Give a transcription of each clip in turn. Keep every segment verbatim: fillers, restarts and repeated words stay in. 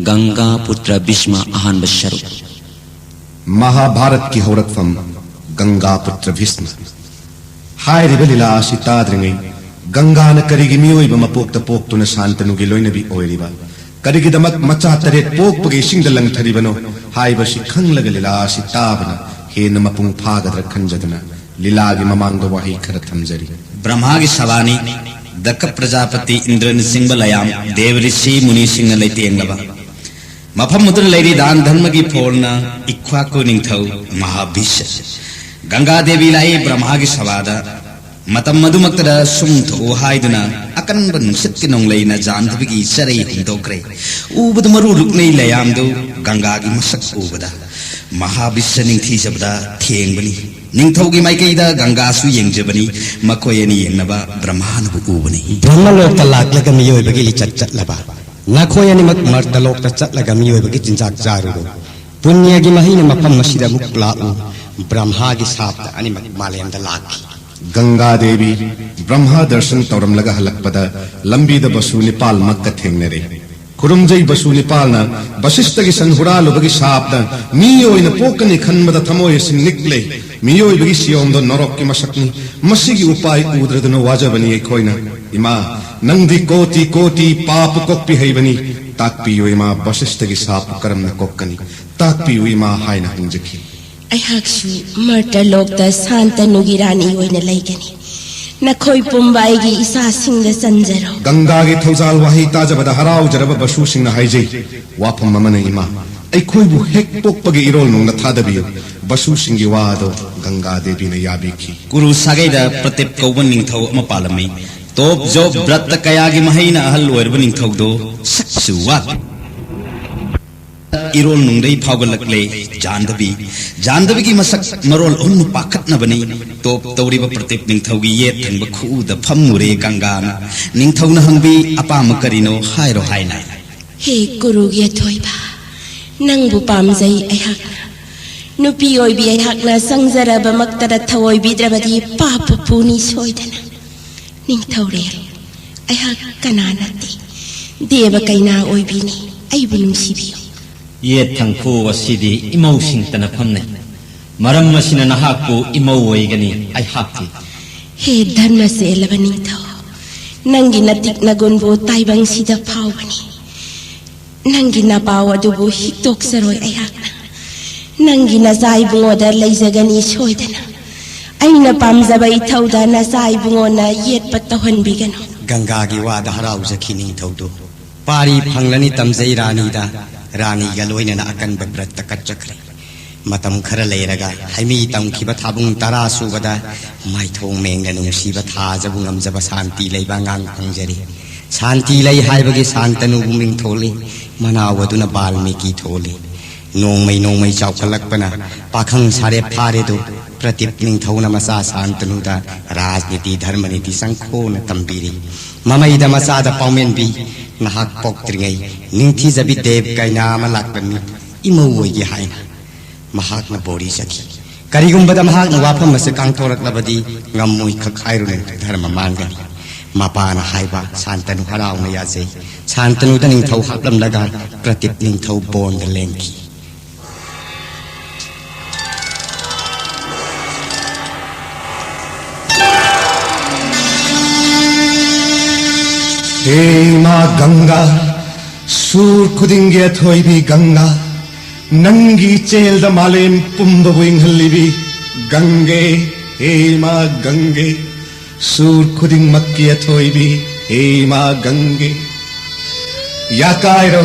ꯒꯪꯒꯥ ꯄꯨꯇ꯭ꯔ ꯚꯤꯁꯃ ꯑꯍꯥꯟꯕ ꯁꯔꯨꯛ꯫ ꯃꯍꯥꯚꯥꯔꯠꯀꯤ ꯍꯧꯔꯛꯐꯝ꯫ ꯒꯪꯒꯥ ꯄꯨꯇ꯭ꯔ ꯚꯤꯁꯃ꯫ ꯍꯥꯏꯔꯤꯕ ꯂꯤꯂꯥ ꯑꯁꯤ ꯇꯥꯗ꯭ꯔꯤꯉꯩ ꯒꯪꯒꯥꯅ ꯀꯔꯤꯒꯤ ꯃꯤꯑꯣꯏꯕ ꯃꯄꯣꯛꯇ ꯄꯣꯛꯇꯨꯅ ꯁꯥꯟꯇꯅꯨꯒꯤ ꯂꯣꯏꯅꯕꯤ ꯑꯣꯏꯔꯤꯕ, ꯀꯔꯤꯒꯤꯗꯃꯛ ꯃꯆꯥ ꯇꯔꯦꯠ ꯄꯣꯛꯄꯒꯤ ꯏꯁꯤꯡꯗ ꯂꯪꯊꯔꯤꯕꯅꯣ ꯍꯥꯏꯕꯁꯤ ꯈꯪꯂꯒ ꯂꯤꯂꯥ ꯑꯁꯤ ꯇꯥꯕꯅ ꯍꯦꯟꯅ ꯃꯄꯨꯡ ꯐꯥꯒꯗ꯭ꯔꯥ ꯈꯟꯖꯗꯨꯅ ꯂꯤꯂꯥꯒꯤ ꯃꯃꯥꯡꯗ ꯋꯥꯍꯩ ꯈꯔ ꯊꯝꯖꯔꯤ꯫ ꯕ꯭ꯔꯍ꯭ꯃꯥꯒꯤ ꯁꯚꯥꯅꯤ, ꯗꯛꯈ ꯄ꯭ꯔꯖꯥꯄꯇꯤ, ꯏꯟꯗ꯭ꯔꯅꯆꯤꯡꯕ ꯂꯌꯥꯝ, ꯗꯦꯕ ꯔꯤꯁꯤ ꯃꯨꯅꯤꯁꯤꯡꯅ ꯂꯩꯇꯦꯡꯂꯕ ꯃꯐꯝ ꯑꯗꯨꯗ ꯂꯩꯔꯤ ꯗꯥꯟ ꯙꯔꯃꯒꯤ ꯐꯣꯜꯅ ꯏꯛꯈ꯭ꯋꯥꯀꯨ ꯅꯤꯡꯊꯧ ꯃꯍꯥꯕꯤꯁ, ꯒꯪꯒꯥ ꯗꯦꯕꯤ ꯂꯥꯛꯏ ꯕ꯭ꯔꯍ꯭ꯃꯥꯒꯤ ꯁꯚꯥꯗ꯫ ꯃꯇꯝ ꯑꯗꯨꯃꯛꯇꯗ ꯁꯨꯝ ꯊꯣꯛꯎ ꯍꯥꯏꯗꯨꯅ ꯑꯀꯟꯕ ꯅꯨꯡꯁꯤꯠꯀꯤ ꯅꯣꯡꯂꯩꯅ ꯖꯥꯟꯗꯕꯤꯒꯤ ꯆꯔꯩ ꯍꯨꯝꯗꯣꯛꯈ꯭ꯔꯦ꯫ ꯎꯕꯗ ꯃꯔꯨ ꯂꯨꯛꯅꯩ ꯂꯌꯥꯝꯗꯨ ꯒꯪꯒꯥꯒꯤ ꯃꯁꯛ ꯎꯕꯗ ꯃꯍꯥꯕꯤꯁ ꯅꯤꯡꯊꯤꯖꯕꯗ ꯊꯦꯡꯕꯅꯤ꯫ ꯅꯤꯡꯊꯧꯒꯤ ꯃꯥꯏꯀꯩꯗ ꯒꯪꯒꯥꯁꯨ ꯌꯦꯡꯖꯕꯅꯤ꯫ ꯃꯈꯣꯏ ꯑꯅꯤ ꯌꯦꯡꯅꯕ ꯕ꯭ꯔꯍ꯭ꯃꯥꯅꯕꯨ ꯎꯕꯅꯤ꯫ ꯕ꯭ꯔꯍ꯭ꯃꯂꯣꯛꯇ ꯂꯥꯛꯂꯒ ꯃꯤꯑꯣꯏꯕꯒꯤ ꯂꯤꯆꯠ ꯆꯠꯂꯕ ꯅꯈꯣꯏ ꯑꯅꯤꯃꯛ ꯃꯔꯇꯂꯣꯛꯇ ꯆꯠꯂꯒ ꯃꯤꯑꯣꯏꯕꯒꯤ ꯆꯤꯟꯖꯥꯛ ꯆꯥꯔꯨꯔꯣ꯫ ꯄꯨꯅ꯭ꯌꯒꯤ ꯃꯍꯩꯅ ꯃꯐꯝ ꯑꯁꯤꯗ ꯑꯃꯨꯛ ꯂꯥꯛꯎ꯫ ꯕ꯭ꯔꯍ꯭ꯃꯥꯒꯤ ꯁꯥꯞꯇ ꯑꯅꯤꯃꯛ ꯃꯥꯂꯦꯝꯗ ꯂꯥꯛꯈꯤ꯫ ꯒꯪꯒꯥ ꯗꯦꯕꯤ ꯕ꯭ꯔꯍ꯭ꯃꯥ ꯗꯔꯁꯟ ꯇꯧꯔꯝꯂꯒ ꯍꯜꯂꯛꯄꯗ ꯂꯝꯕꯤꯗ ꯕꯁꯨ ꯅꯤꯄꯥꯜꯃꯛꯀ ꯊꯦꯡꯅꯔꯦ꯫ ꯈꯨꯔꯨꯝꯖꯩ ꯕꯁꯨ ꯅꯤꯄꯥꯜꯅ꯫ ꯕꯁꯤꯁꯇꯒꯤ ꯁꯟ ꯍꯨꯔꯥꯜꯂꯨꯕꯒꯤ ꯁꯥꯞꯇ ꯃꯤ ꯑꯣꯏꯅ ꯄꯣꯛꯀꯅꯤ ꯈꯟꯕꯗ ꯊꯃꯣꯏ ꯑꯁꯤ ꯅꯤꯛꯂꯦ꯫ ꯃꯤꯑꯣꯏꯕꯒꯤ ꯁꯤꯌꯣꯝꯗꯣ ꯅꯣꯔꯣꯛꯀꯤ ꯃꯁꯛꯅꯤ꯫ ꯃꯁꯤꯒꯤ ꯎꯄꯥꯏ ꯎꯗ꯭ꯔꯗꯨꯅ ꯋꯥꯖꯕꯅꯤ ꯑꯩꯈꯣꯏꯅ꯫ ꯏꯃꯥ, ꯅꯪꯗꯤ ꯀꯣꯇꯤ ꯀꯣꯇꯤ ꯄꯥꯄ ꯀꯣꯛꯄꯤ ꯍꯩꯕꯅꯤ꯫ ꯇꯥꯛꯄꯤꯌꯨ ꯏꯃꯥ, ꯕꯁꯤꯁꯇꯒꯤ ꯁꯥꯞꯄꯨ ꯀꯔꯝꯅ ꯀꯣꯛꯀꯅꯤ? ꯇꯥꯛꯄꯤꯌꯨ ꯏꯃꯥ ꯍꯥꯏꯅ ꯍꯪꯖꯈꯤ꯫ ꯑꯩꯍꯥꯛꯁꯨ ꯃꯔꯇꯂꯣꯛꯇ ꯁꯥꯟꯇꯅꯨꯒꯤ ꯔꯥꯅꯤ ꯑꯣꯏꯅ ꯂꯩꯒꯅꯤ꯫ ꯅꯈꯣꯏ ꯄꯨꯝꯕ ꯑꯩꯒꯤ ꯏꯆꯥꯁꯤꯡꯗ ꯆꯟꯖꯔꯣ꯫ ꯒꯪꯒꯥꯒꯤ ꯊꯧꯖꯥꯜ ꯋꯥꯍꯩ ꯇꯥꯖꯕꯗ ꯍꯔꯥꯎꯖꯔꯕ ꯕꯁꯨꯁꯤꯡꯅ ꯍꯥꯏꯖꯩ, ꯋꯥꯐꯝ ꯑꯃꯅ ꯏꯃꯥ, ꯑꯩꯈꯣꯏꯕꯨ ꯍꯦꯛ ꯄꯣꯛꯄꯒꯤ ꯏꯔꯣꯜ ꯅꯨꯡꯅ ꯊꯥꯗꯕꯤꯌꯨ꯫ ꯕꯁꯨꯁꯤꯡꯒꯤ ꯋꯥ ꯑꯗꯣ ꯒꯪꯒꯥ ꯗꯦꯕꯤꯅ ꯌꯥꯕꯤꯈꯤ꯫ ꯀꯨꯔꯨ ꯁꯥꯒꯩꯗ ꯄ꯭ꯔꯇꯤꯞ ꯀꯧꯕ ꯅꯤꯡꯊꯧ ꯑꯃ ꯄꯥꯜꯂꯝꯃꯤ꯫ ꯇꯣꯞ ꯖꯣꯞ ꯕ꯭ꯔꯠꯇ ꯀꯌꯥꯒꯤ ꯃꯍꯩꯅ ꯑꯍꯜ ꯑꯣꯏꯔꯕ ꯅꯤꯡꯊꯧꯗꯣ ꯁꯛꯁꯨ ꯋꯥꯠ ꯏꯔꯣꯜ ꯅꯨꯡꯗꯩ ꯐꯥꯎꯒꯠꯂꯛꯂꯦ꯫ ꯖꯥꯟꯗꯕꯤ, ꯖꯥꯟꯗꯕꯤꯒꯤ ꯃꯁꯛ ꯃꯔꯣꯜ ꯑꯍꯨꯝꯅ ꯄꯥꯈꯠꯅꯕꯅꯤ꯫ ꯇꯣꯞ ꯇꯧꯔꯤꯕ ꯄ꯭ꯔꯇꯤꯞ ꯅꯤꯡꯊꯧꯒꯤ ꯌꯦꯠ ꯊꯪꯕ ꯈꯨꯎꯗ ꯐꯝꯃꯨꯔꯦ ꯒꯪꯒꯥꯅ꯫ ꯅꯤꯡꯊꯧꯅ ꯍꯪꯕꯤ, "ꯑꯄꯥꯝꯕ ꯀꯔꯤꯅꯣ ꯍꯥꯏꯔꯣ" ꯍꯥꯏꯅ꯫ ꯍꯦ ꯀꯨꯔꯨꯒꯤ ꯑꯊꯣꯏꯕ, ꯅꯪꯕꯨ ꯄꯥꯝꯖꯩ ꯑꯩꯍꯥꯛꯅ꯫ ꯅꯨꯄꯤ ꯑꯣꯏꯕꯤ ꯑꯩꯍꯥꯛꯅ ꯆꯪꯖꯔꯕꯃꯛꯇꯗ ꯊꯑꯣꯏꯕꯤꯗ꯭ꯔꯕꯗꯤ ꯄꯥꯞꯄ ꯄꯨꯅꯤ ꯁꯣꯏꯗꯅ꯫ ꯅꯤꯡꯊꯧꯔꯦꯜ, ꯑꯩꯍꯥꯛ ꯀꯅꯥ ꯅꯠꯇꯦ, ꯗꯦꯕ ꯀꯩꯅꯥ ꯑꯣꯏꯕꯤꯅꯤ꯫ ꯑꯩꯕꯨ ꯅꯨꯡꯁꯤꯕꯤꯌꯨ꯫ ꯌꯦꯠ ꯊꯪꯈꯨ ꯑꯁꯤꯗꯤ ꯏꯃꯧꯁꯤꯡꯇꯅ ꯐꯝꯅꯩ꯫ ꯃꯔꯝ ꯑꯁꯤꯅ ꯅꯍꯥꯛꯄꯨ ꯏꯃꯧ ꯑꯣꯏꯒꯅꯤ ꯑꯩꯍꯥꯛꯇꯤ꯫ ꯍꯦ ꯙꯔꯃ ꯆꯦꯜꯂꯕ ꯅꯤꯡꯊꯧ, ꯅꯪꯒꯤ ꯅꯇꯤꯛ ꯅꯒꯨꯟꯕꯨ ꯇꯥꯏꯕꯪꯁꯤꯗ ꯐꯥꯎꯕꯅꯤ꯫ ꯅꯪꯒꯤ ꯅꯄꯥꯎ ꯑꯗꯨꯕꯨ ꯍꯤꯛꯇꯣꯛꯆꯔꯣꯏ ꯑꯩꯍꯥꯛꯅ꯫ ꯅꯪꯒꯤ ꯅꯆꯥ ꯏꯕꯨꯡꯉꯣꯗ ꯂꯩꯖꯒꯅꯤ ꯁꯣꯏꯗꯅ꯫ ꯑꯩꯅ ꯄꯥꯝꯖꯕ ꯏꯊꯧꯗ ꯅꯆꯥ ꯏꯕꯨꯡꯉꯣꯅ ꯌꯦꯠꯄ ꯇꯧꯍꯟꯕꯤꯒꯅꯨ꯫ ꯒꯪꯒꯥꯒꯤ ꯋꯥꯗ ꯍꯔꯥꯎꯖꯈꯤ ꯅꯤꯡꯊꯧꯗꯨ꯫ ꯄꯥꯔꯤ ꯐꯪꯂꯅꯤ ꯇꯝꯖꯩ ꯔꯥꯅꯤꯗ, ꯔꯥꯅꯤꯒ ꯂꯣꯏꯅꯅ ꯑꯀꯟꯕ ꯕ꯭ꯔꯠꯇ ꯀꯠꯆꯈ꯭ꯔꯦ꯫ ꯃꯇꯝ ꯈꯔ ꯂꯩꯔꯒ ꯍꯩꯃꯤ ꯇꯝꯈꯤꯕ ꯊꯥꯕꯨꯡ ꯇꯔꯥ ꯁꯨꯕꯗ ꯃꯥꯏꯊꯣꯡ ꯃꯦꯡꯅ ꯅꯨꯡꯁꯤꯕ ꯊꯥꯖꯕꯨ ꯉꯝꯖꯕ ꯁꯥꯟꯇꯤ ꯂꯩꯕ ꯑꯉꯥꯡ ꯐꯪꯖꯔꯤ꯫ ꯁꯥꯟꯇꯤ ꯂꯩ ꯍꯥꯏꯕꯒꯤ ꯁꯥꯟꯇꯅꯨꯕꯨ ꯃꯤꯡ ꯊꯣꯜꯂꯤ, ꯃꯅꯥꯎ ꯑꯗꯨꯅ ꯕꯥꯜꯃꯤꯀꯤ ꯊꯣꯜꯂꯤ꯫ ꯅꯣꯡꯃꯩ ꯅꯣꯡꯃꯩ ꯆꯥꯎꯈꯠꯂꯛꯄꯅ ꯄꯥꯈꯪ ꯁꯥꯔꯦꯞ ꯐꯥꯔꯦꯗꯨ ꯄ꯭ꯔꯗꯤꯞ ꯅꯤꯡꯊꯧꯅ ꯃꯆꯥ ꯁꯥꯟꯇꯅꯨꯗ ꯔꯥꯖꯅꯤꯇꯤ ꯙꯔꯃꯅꯤꯇꯤ ꯆꯪꯈꯣꯅ ꯇꯝꯕꯤꯔꯤ꯫ ꯃꯃꯩꯗ ꯃꯆꯥꯗ ꯄꯥꯎꯃꯦꯟꯕꯤ, ꯅꯍꯥꯛ ꯄꯣꯛꯇ꯭ꯔꯤꯉꯩ ꯅꯤꯡꯊꯤꯖꯕꯤ ꯗꯦꯕ ꯀꯩꯅꯥ ꯑꯃ ꯂꯥꯛꯂꯝꯃꯤ, ꯏꯃꯧ ꯑꯣꯏꯒꯦ ꯍꯥꯏꯅ꯫ ꯃꯍꯥꯛꯅ ꯕꯣꯔꯤ ꯆꯠꯈꯤ꯫ ꯀꯔꯤꯒꯨꯝꯕꯗ ꯃꯍꯥꯛꯅ ꯋꯥꯐꯝ ꯑꯁꯤ ꯀꯥꯡꯊꯣꯔꯛꯂꯕꯗꯤ ꯉꯝꯃꯣꯏ ꯈꯛ ꯍꯥꯏꯔꯨꯅꯨ, ꯙꯔꯃ ꯃꯥꯡꯒꯅꯤ꯫ ꯃꯄꯥꯅ ꯍꯥꯏꯕ ꯁꯥꯟꯇꯅꯨ ꯍꯔꯥꯎꯅ ꯌꯥꯖꯩ꯫ ꯁꯥꯟꯇꯅꯨꯗ ꯅꯤꯡꯊꯧ ꯍꯥꯞꯂꯝꯂꯒ ꯄ꯭ꯔꯗꯤꯞ ꯅꯤꯡꯊꯧ ꯕꯣꯟꯗ ꯂꯦꯡꯈꯤ꯫ ꯍꯦ ꯏꯃꯥ ꯒꯪꯒꯥ, ꯁꯨꯔ ꯈꯨꯗꯤꯡꯒꯤ ꯑꯊꯣꯏꯕꯤ ꯒꯪꯒꯥ, ꯅꯪꯒꯤ ꯏꯆꯦꯜꯗ ꯃꯥꯂꯦꯝ ꯄꯨꯝꯕꯕꯨ ꯏꯪꯍꯜꯂꯤꯕꯤ ꯒꯪꯒꯦ, ꯍꯦ ꯏꯃꯥ ꯒꯪꯒꯦ, ꯁꯨꯔ ꯈꯨꯗꯤꯡꯃꯛꯀꯤ ꯑꯊꯣꯏꯕꯤ, ꯍꯦ ꯏꯃꯥ ꯒꯪꯒꯦ꯫ ꯌꯥꯀꯥꯏꯔꯣ,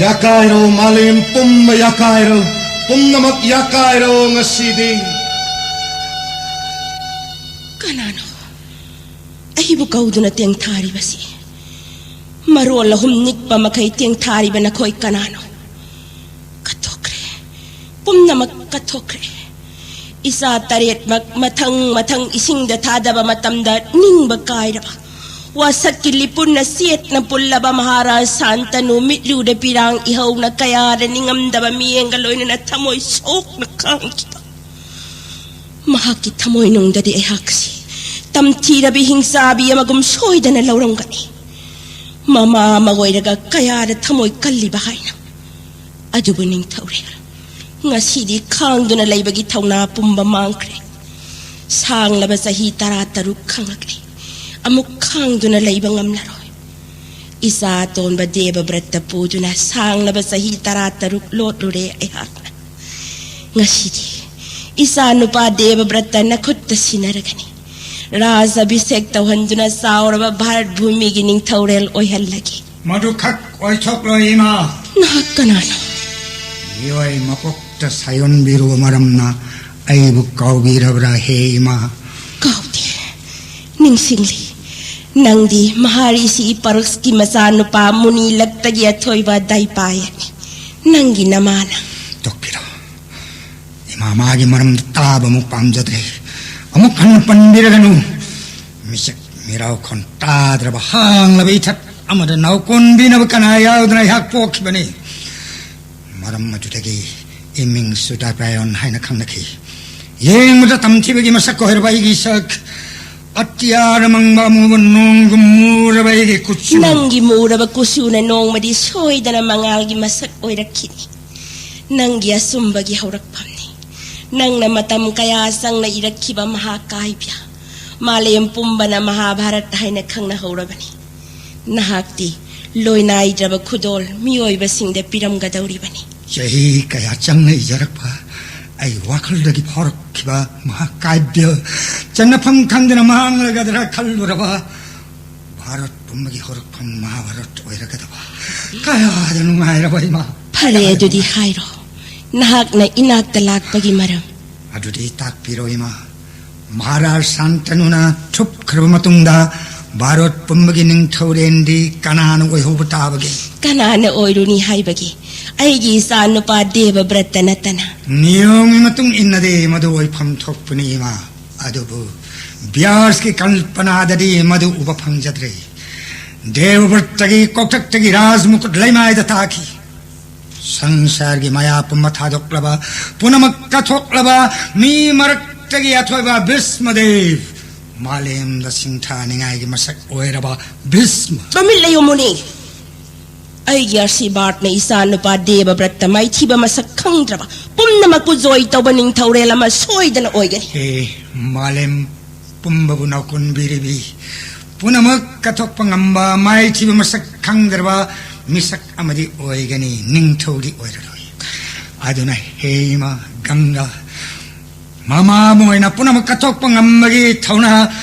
ꯌꯥꯀꯥꯏꯔꯣ, ꯃꯥꯂꯦꯝ ꯄꯨꯝꯕ ꯌꯥꯀꯥꯏꯔꯣ, ꯄꯨꯝꯅꯃꯛ ꯌꯥꯀꯥꯏꯔꯣ ꯉꯁꯤꯗꯤ꯫ ꯀꯅꯥꯅꯣ ꯑꯩꯕꯨ ꯀꯧꯗꯨꯅ ꯇꯦꯡꯊꯥꯔꯤꯕꯁꯤ? ꯃꯔꯣꯜ ꯑꯍꯨꯝ ꯅꯤꯛꯄ ꯃꯈꯩ ꯇꯦꯡꯊꯥꯔꯤꯕ ꯅꯈꯣꯏ ꯀꯅꯥꯅꯣ? ꯀꯠꯊꯣꯛꯈ꯭ꯔꯦ, ꯄꯨꯝꯅꯃꯛ ꯀꯠꯊꯣꯛꯈ꯭ꯔꯦ꯫ ꯏꯆꯥ ꯇꯔꯦꯠꯃꯛ ꯃꯊꯪ ꯃꯊꯪ ꯏꯁꯤꯡꯗ ꯊꯥꯗꯕ ꯃꯇꯝꯗ ꯅꯤꯡꯕ ꯀꯥꯏꯔꯕ, ꯋꯥꯁꯛꯀꯤ ꯂꯤꯄꯨꯟꯅ ꯆꯦꯠꯅ ꯄꯨꯜꯂꯕ ꯃꯍꯥꯔꯥꯖ ꯁꯥꯟꯇꯅꯨ ꯃꯤꯠꯂꯨꯗ ꯄꯤꯔꯥꯡ ꯏꯍꯧꯅ ꯀꯌꯥꯗ ꯅꯤꯡꯉꯝꯗꯕ ꯃꯤꯠꯌꯦꯡꯒ ꯂꯣꯏꯅꯅ ꯊꯃꯣꯏ ꯁꯣꯛꯅ ꯈꯥꯡꯈꯤꯕ꯫ ꯃꯍꯥꯛꯀꯤ ꯊꯃꯣꯏꯅꯨꯡꯗꯗꯤ ꯑꯩꯍꯥꯛꯁꯤ ꯇꯝꯊꯤꯔꯕꯤ ꯍꯤꯡꯆꯥꯕꯤ ꯑꯃꯒꯨꯝ ꯁꯣꯏꯗꯅ ꯂꯧꯔꯝꯒꯅꯤ꯫ ꯃꯃꯥ ꯑꯃ ꯑꯣꯏꯔꯒ ꯀꯌꯥꯗ ꯊꯃꯣꯏ ꯀꯜꯂꯤꯕ ꯍꯥꯏꯅꯣ? ꯑꯗꯨꯕꯨ ꯅꯤꯡꯊꯧꯔꯦꯜ, ꯉꯁꯤꯗꯤ ꯈꯥꯡꯗꯨꯅ ꯂꯩꯕꯒꯤ ꯊꯧꯅꯥ ꯄꯨꯝꯕ ꯃꯥꯡꯈ꯭ꯔꯦ꯫ ꯁꯥꯡꯂꯕ ꯆꯍꯤ ꯇꯔꯥ ꯇꯔꯨꯛ ꯈꯪꯂꯛꯂꯦ꯫ ꯑꯃꯨꯛ ꯈꯥꯡꯗꯨꯅ ꯂꯩꯕ ꯉꯝꯂꯔꯣꯏ꯫ ꯏꯆꯥ ꯑꯇꯣꯟꯕ ꯗꯦꯕꯕ꯭ꯔꯠꯇ ꯄꯨꯗꯨꯅ ꯁꯥꯡꯂꯕ ꯆꯍꯤ ꯇꯔꯥ ꯇꯔꯨꯛ ꯂꯣꯠꯂꯨꯔꯦ ꯑꯩꯍꯥꯛꯅ꯫ ꯉꯁꯤꯗꯤ ꯏꯆꯥ ꯅꯨꯄꯥ ꯗꯦꯕꯕ꯭ꯔꯠꯇ ꯅꯈꯨꯠꯇ ꯁꯤꯟꯅꯔꯒꯅꯤ꯫ ꯔꯥꯖ ꯑꯚꯤꯁꯦꯛ ꯇꯧꯍꯟꯗꯨꯅ ꯆꯥꯎꯔꯕ ꯚꯥꯔꯠ ꯚꯨꯃꯤꯒꯤ ꯅꯤꯡꯊꯧꯔꯦꯜ ꯑꯣꯏꯍꯜꯂꯒꯦ꯫ ꯃꯗꯨꯈꯛ ꯑꯣꯏꯊꯣꯛꯂꯣꯏ, ꯏꯃꯥ꯫ ꯅꯍꯥꯛ ꯀꯅꯥꯅꯣ? ꯃꯤꯑꯣꯏ ꯃꯄꯣꯛꯇ ꯁꯥꯌꯣꯟꯕꯤꯔꯨꯕ ꯃꯔꯝꯅ ꯑꯩꯕꯨ ꯀꯥꯎꯕꯤꯔꯕ꯭ꯔꯥ, ꯍꯦ ꯏꯃꯥ? ꯀꯥꯎꯗꯦ꯫ ꯅꯤꯡꯁꯤꯡꯂꯤ꯫ ꯅꯪꯗꯤ ꯃꯍꯥꯔꯤꯁꯤ ꯄꯔꯨꯛꯁꯀꯤ ꯃꯆꯥꯅꯨꯄꯥ ꯃꯨꯅꯤ ꯂꯛꯇꯒꯤ ꯑꯊꯣꯏꯕ ꯗꯥꯏꯄꯥꯌꯛꯅꯤ꯫ ꯅꯪꯒꯤ ꯅꯃꯥꯅ꯫ ꯇꯣꯛꯄꯤꯔꯣ꯫ ꯏꯃꯥ, ꯃꯥꯒꯤ ꯃꯔꯝꯗ ꯇꯥꯕ ꯑꯃꯨꯛ ꯄꯥꯝꯖꯗ꯭ꯔꯦ꯫ ꯑꯃꯨꯛ ꯍꯟꯅ ꯄꯟꯕꯤꯔꯒꯅꯨ꯫ ꯃꯤꯁꯛ ꯃꯤꯔꯥꯎ ꯈꯣꯟ ꯇꯥꯗ꯭ꯔꯕ ꯍꯥꯡꯂꯕ ꯏꯊꯠ ꯑꯃꯗ ꯅꯥꯎꯀꯣꯟꯕꯤꯅꯕ ꯀꯅꯥ ꯌꯥꯎꯗꯅ ꯑꯩꯍꯥꯛ ꯄꯣꯛꯈꯤꯕꯅꯤ꯫ ꯃꯔꯝ ꯑꯗꯨꯗꯒꯤ ꯏꯃꯤꯡꯁꯨ ꯗꯥꯏꯄꯥꯌꯣꯟ ꯍꯥꯏꯅ ꯈꯪꯅꯈꯤ꯫ ꯌꯦꯡꯕꯗ ꯇꯝꯊꯤꯕꯒꯤ ꯃꯁꯛ ꯑꯣꯏꯔꯕ ꯑꯩꯒꯤ ꯁꯛ, ꯑꯇꯤꯌꯥꯗ ꯃꯪꯕ ꯑꯃꯨꯕ ꯅꯣꯡꯒꯨꯝ ꯃꯨꯔꯕ ꯑꯩꯒꯤ ꯀꯨꯆꯨ꯫ ꯅꯪꯒꯤ ꯃꯨꯔꯕ ꯀꯨꯆꯨꯅ ꯅꯣꯡꯃꯗꯤ ꯁꯣꯏꯗꯅ ꯃꯉꯥꯜꯒꯤ ꯃꯁꯛ ꯑꯣꯏꯔꯛꯈꯤꯅꯤ꯫ ꯅꯪꯒꯤ ꯑꯆꯨꯝꯕꯒꯤ ꯍꯧꯔꯛꯐꯝꯅꯤ꯫ ꯅꯪꯅ ꯃꯇꯝ ꯀꯌꯥ ꯆꯪꯅ ꯏꯔꯛꯈꯤꯕ ꯃꯍꯥꯀꯥꯕ꯭ꯌ, ꯃꯥꯂꯦꯝ ꯄꯨꯝꯕꯅ ꯃꯍꯥꯚꯥꯔꯠ ꯍꯥꯏꯅ ꯈꯪꯅꯍꯧꯔꯕꯅꯤ꯫ ꯅꯍꯥꯛꯇꯤ ꯂꯣꯏꯅꯥꯏꯗ꯭ꯔꯕ ꯈꯨꯗꯣꯜ ꯃꯤꯑꯣꯏꯕꯁꯤꯡꯗ ꯄꯤꯔꯝꯒꯗꯧꯔꯤꯕꯅꯤ꯫ ꯆꯍꯤ ꯀꯌꯥ ꯆꯪꯅ ꯏꯖꯔꯛꯄ ꯑꯩ ꯋꯥꯈꯜꯗꯒꯤ ꯐꯥꯎꯔꯛꯈꯤꯕ ꯃꯍꯥꯀꯥꯕ꯭ꯌ ꯆꯟꯅꯐꯝ ꯈꯪꯗꯅ ꯃꯥꯡꯂꯒꯗ꯭ꯔꯥ ꯈꯜꯂꯨꯔꯕ ꯚꯥꯔꯠ ꯄꯨꯝꯕꯒꯤ ꯍꯧꯔꯛꯐꯝ ꯃꯍꯥꯚꯥꯔꯠ ꯑꯣꯏꯔꯒꯗꯕ꯫ ꯀꯌꯥꯗ ꯅꯨꯡꯉꯥꯏꯔꯕ ꯏꯃꯥ! ꯐꯔꯦ, ꯑꯗꯨꯗꯤ ꯍꯥꯏꯔꯣ, ꯅꯍꯥꯛꯅ ꯏꯅꯥꯛꯇ ꯂꯥꯛꯄꯒꯤ ꯃꯔꯝ꯫ ꯑꯗꯨꯗꯤ ꯇꯥꯛꯄꯤꯔꯣ, ꯏꯃꯥ꯫ ꯃꯍꯥꯔꯥꯖ ꯁꯥꯟꯇꯅꯨꯅ ꯊꯨꯞꯈ꯭ꯔꯕ ꯃꯇꯨꯡꯗ ꯚꯥꯔꯠ ꯄꯨꯝꯕꯒꯤ ꯅꯤꯡꯊꯧꯔꯦꯜꯗꯤ ꯀꯅꯥꯅ ꯑꯣꯏꯍꯧꯕ ꯇꯥꯕꯒꯦ? ꯀꯅꯥꯅ ꯑꯣꯏꯔꯨꯅꯤ ꯍꯥꯏꯕꯒꯤ? ꯑꯩꯒꯤ ꯏꯆꯥ ꯅꯨꯄꯥ ꯗꯦꯕꯕ꯭ꯔꯠꯇ ꯅꯠꯇꯅ꯫ ꯅꯤꯌꯣꯝꯒꯤ ꯃꯇꯨꯡ ꯏꯟꯅꯗꯤ ꯃꯗꯨ ꯑꯣꯏꯐꯝ ꯊꯣꯛꯄꯅꯤ, ꯏꯃꯥ꯫ ꯑꯗꯨꯕꯨ ꯕ꯭ꯌꯥꯁꯀꯤ ꯀꯜꯄꯅꯥꯗꯗꯤ ꯃꯗꯨ ꯎꯕ ꯐꯪꯖꯗ꯭ꯔꯦ꯫ ꯗꯦꯕꯕ꯭ꯔꯠꯇꯒꯤ ꯀꯣꯛꯊꯛꯇꯒꯤ ꯔꯥꯖ ꯃꯨꯀꯨꯠ ꯂꯩꯃꯥꯏꯗ ꯇꯥꯈꯤ꯫ ꯁꯪꯁꯥꯔꯒꯤ ꯃꯌꯥ ꯄꯨꯝꯕ ꯊꯥꯗꯣꯛꯂꯕ, ꯄꯨꯝꯅꯃꯛ ꯀꯠꯊꯣꯛꯂꯕ ꯃꯤ ꯃꯔꯛꯇꯒꯤ ꯑꯊꯣꯏꯕ ꯚꯤꯁꯃꯗꯦꯕ ꯃꯥꯂꯦꯝꯗ ꯁꯤꯡꯊꯥꯅꯤꯡꯉꯥꯏꯒꯤ ꯃꯁꯛ ꯑꯣꯏꯔꯕ ꯚꯤꯁꯃ꯫ ꯇꯨꯃꯤꯟ ꯂꯩꯌꯨ ꯃꯨꯅꯤ꯫ ꯑꯩꯒꯤ ꯑꯥꯁꯤꯔꯕꯥꯗꯅ ꯏꯆꯥ ꯅꯨꯄꯥ ꯗꯦꯕꯕ꯭ꯔꯠꯇ ꯃꯥꯏꯊꯤꯕ ꯃꯁꯛ ꯈꯪꯗ꯭ꯔꯕ ꯄꯨꯝꯅꯃꯛꯄꯨ ꯖꯣꯏ ꯇꯧꯕ ꯅꯤꯡꯊꯧꯔꯦꯜ ꯑꯃ ꯁꯣꯏꯗꯅ ꯑꯣꯏꯒꯅꯤ꯫ ꯍꯦ ꯃꯥꯂꯦꯝ ꯄꯨꯝꯕꯕꯨ ꯅꯥꯎꯀꯣꯟꯕꯤꯔꯤꯕꯤ, ꯄꯨꯝꯅꯃꯛ ꯀꯠꯊꯣꯛꯄ ꯉꯝꯕ ꯃꯥꯏꯊꯤꯕ ꯃꯁꯛ ꯈꯪꯗ꯭ꯔꯕ ꯃꯤꯁꯛ ꯑꯃꯗꯤ ꯑꯣꯏꯒꯅꯤ, ꯅꯤꯡꯊꯧꯗꯤ ꯑꯣꯏꯔꯔꯣꯏ꯫ ꯑꯗꯨꯅ ꯍꯦ ꯏꯃꯥ ꯒꯪꯒꯥ, ꯃꯃꯥ ꯑꯃ ꯑꯣꯏꯅ ꯄꯨꯝꯅꯃꯛ ꯀꯠꯊꯣꯛꯄ ꯉꯝꯕꯒꯤ ꯊꯧꯅꯥ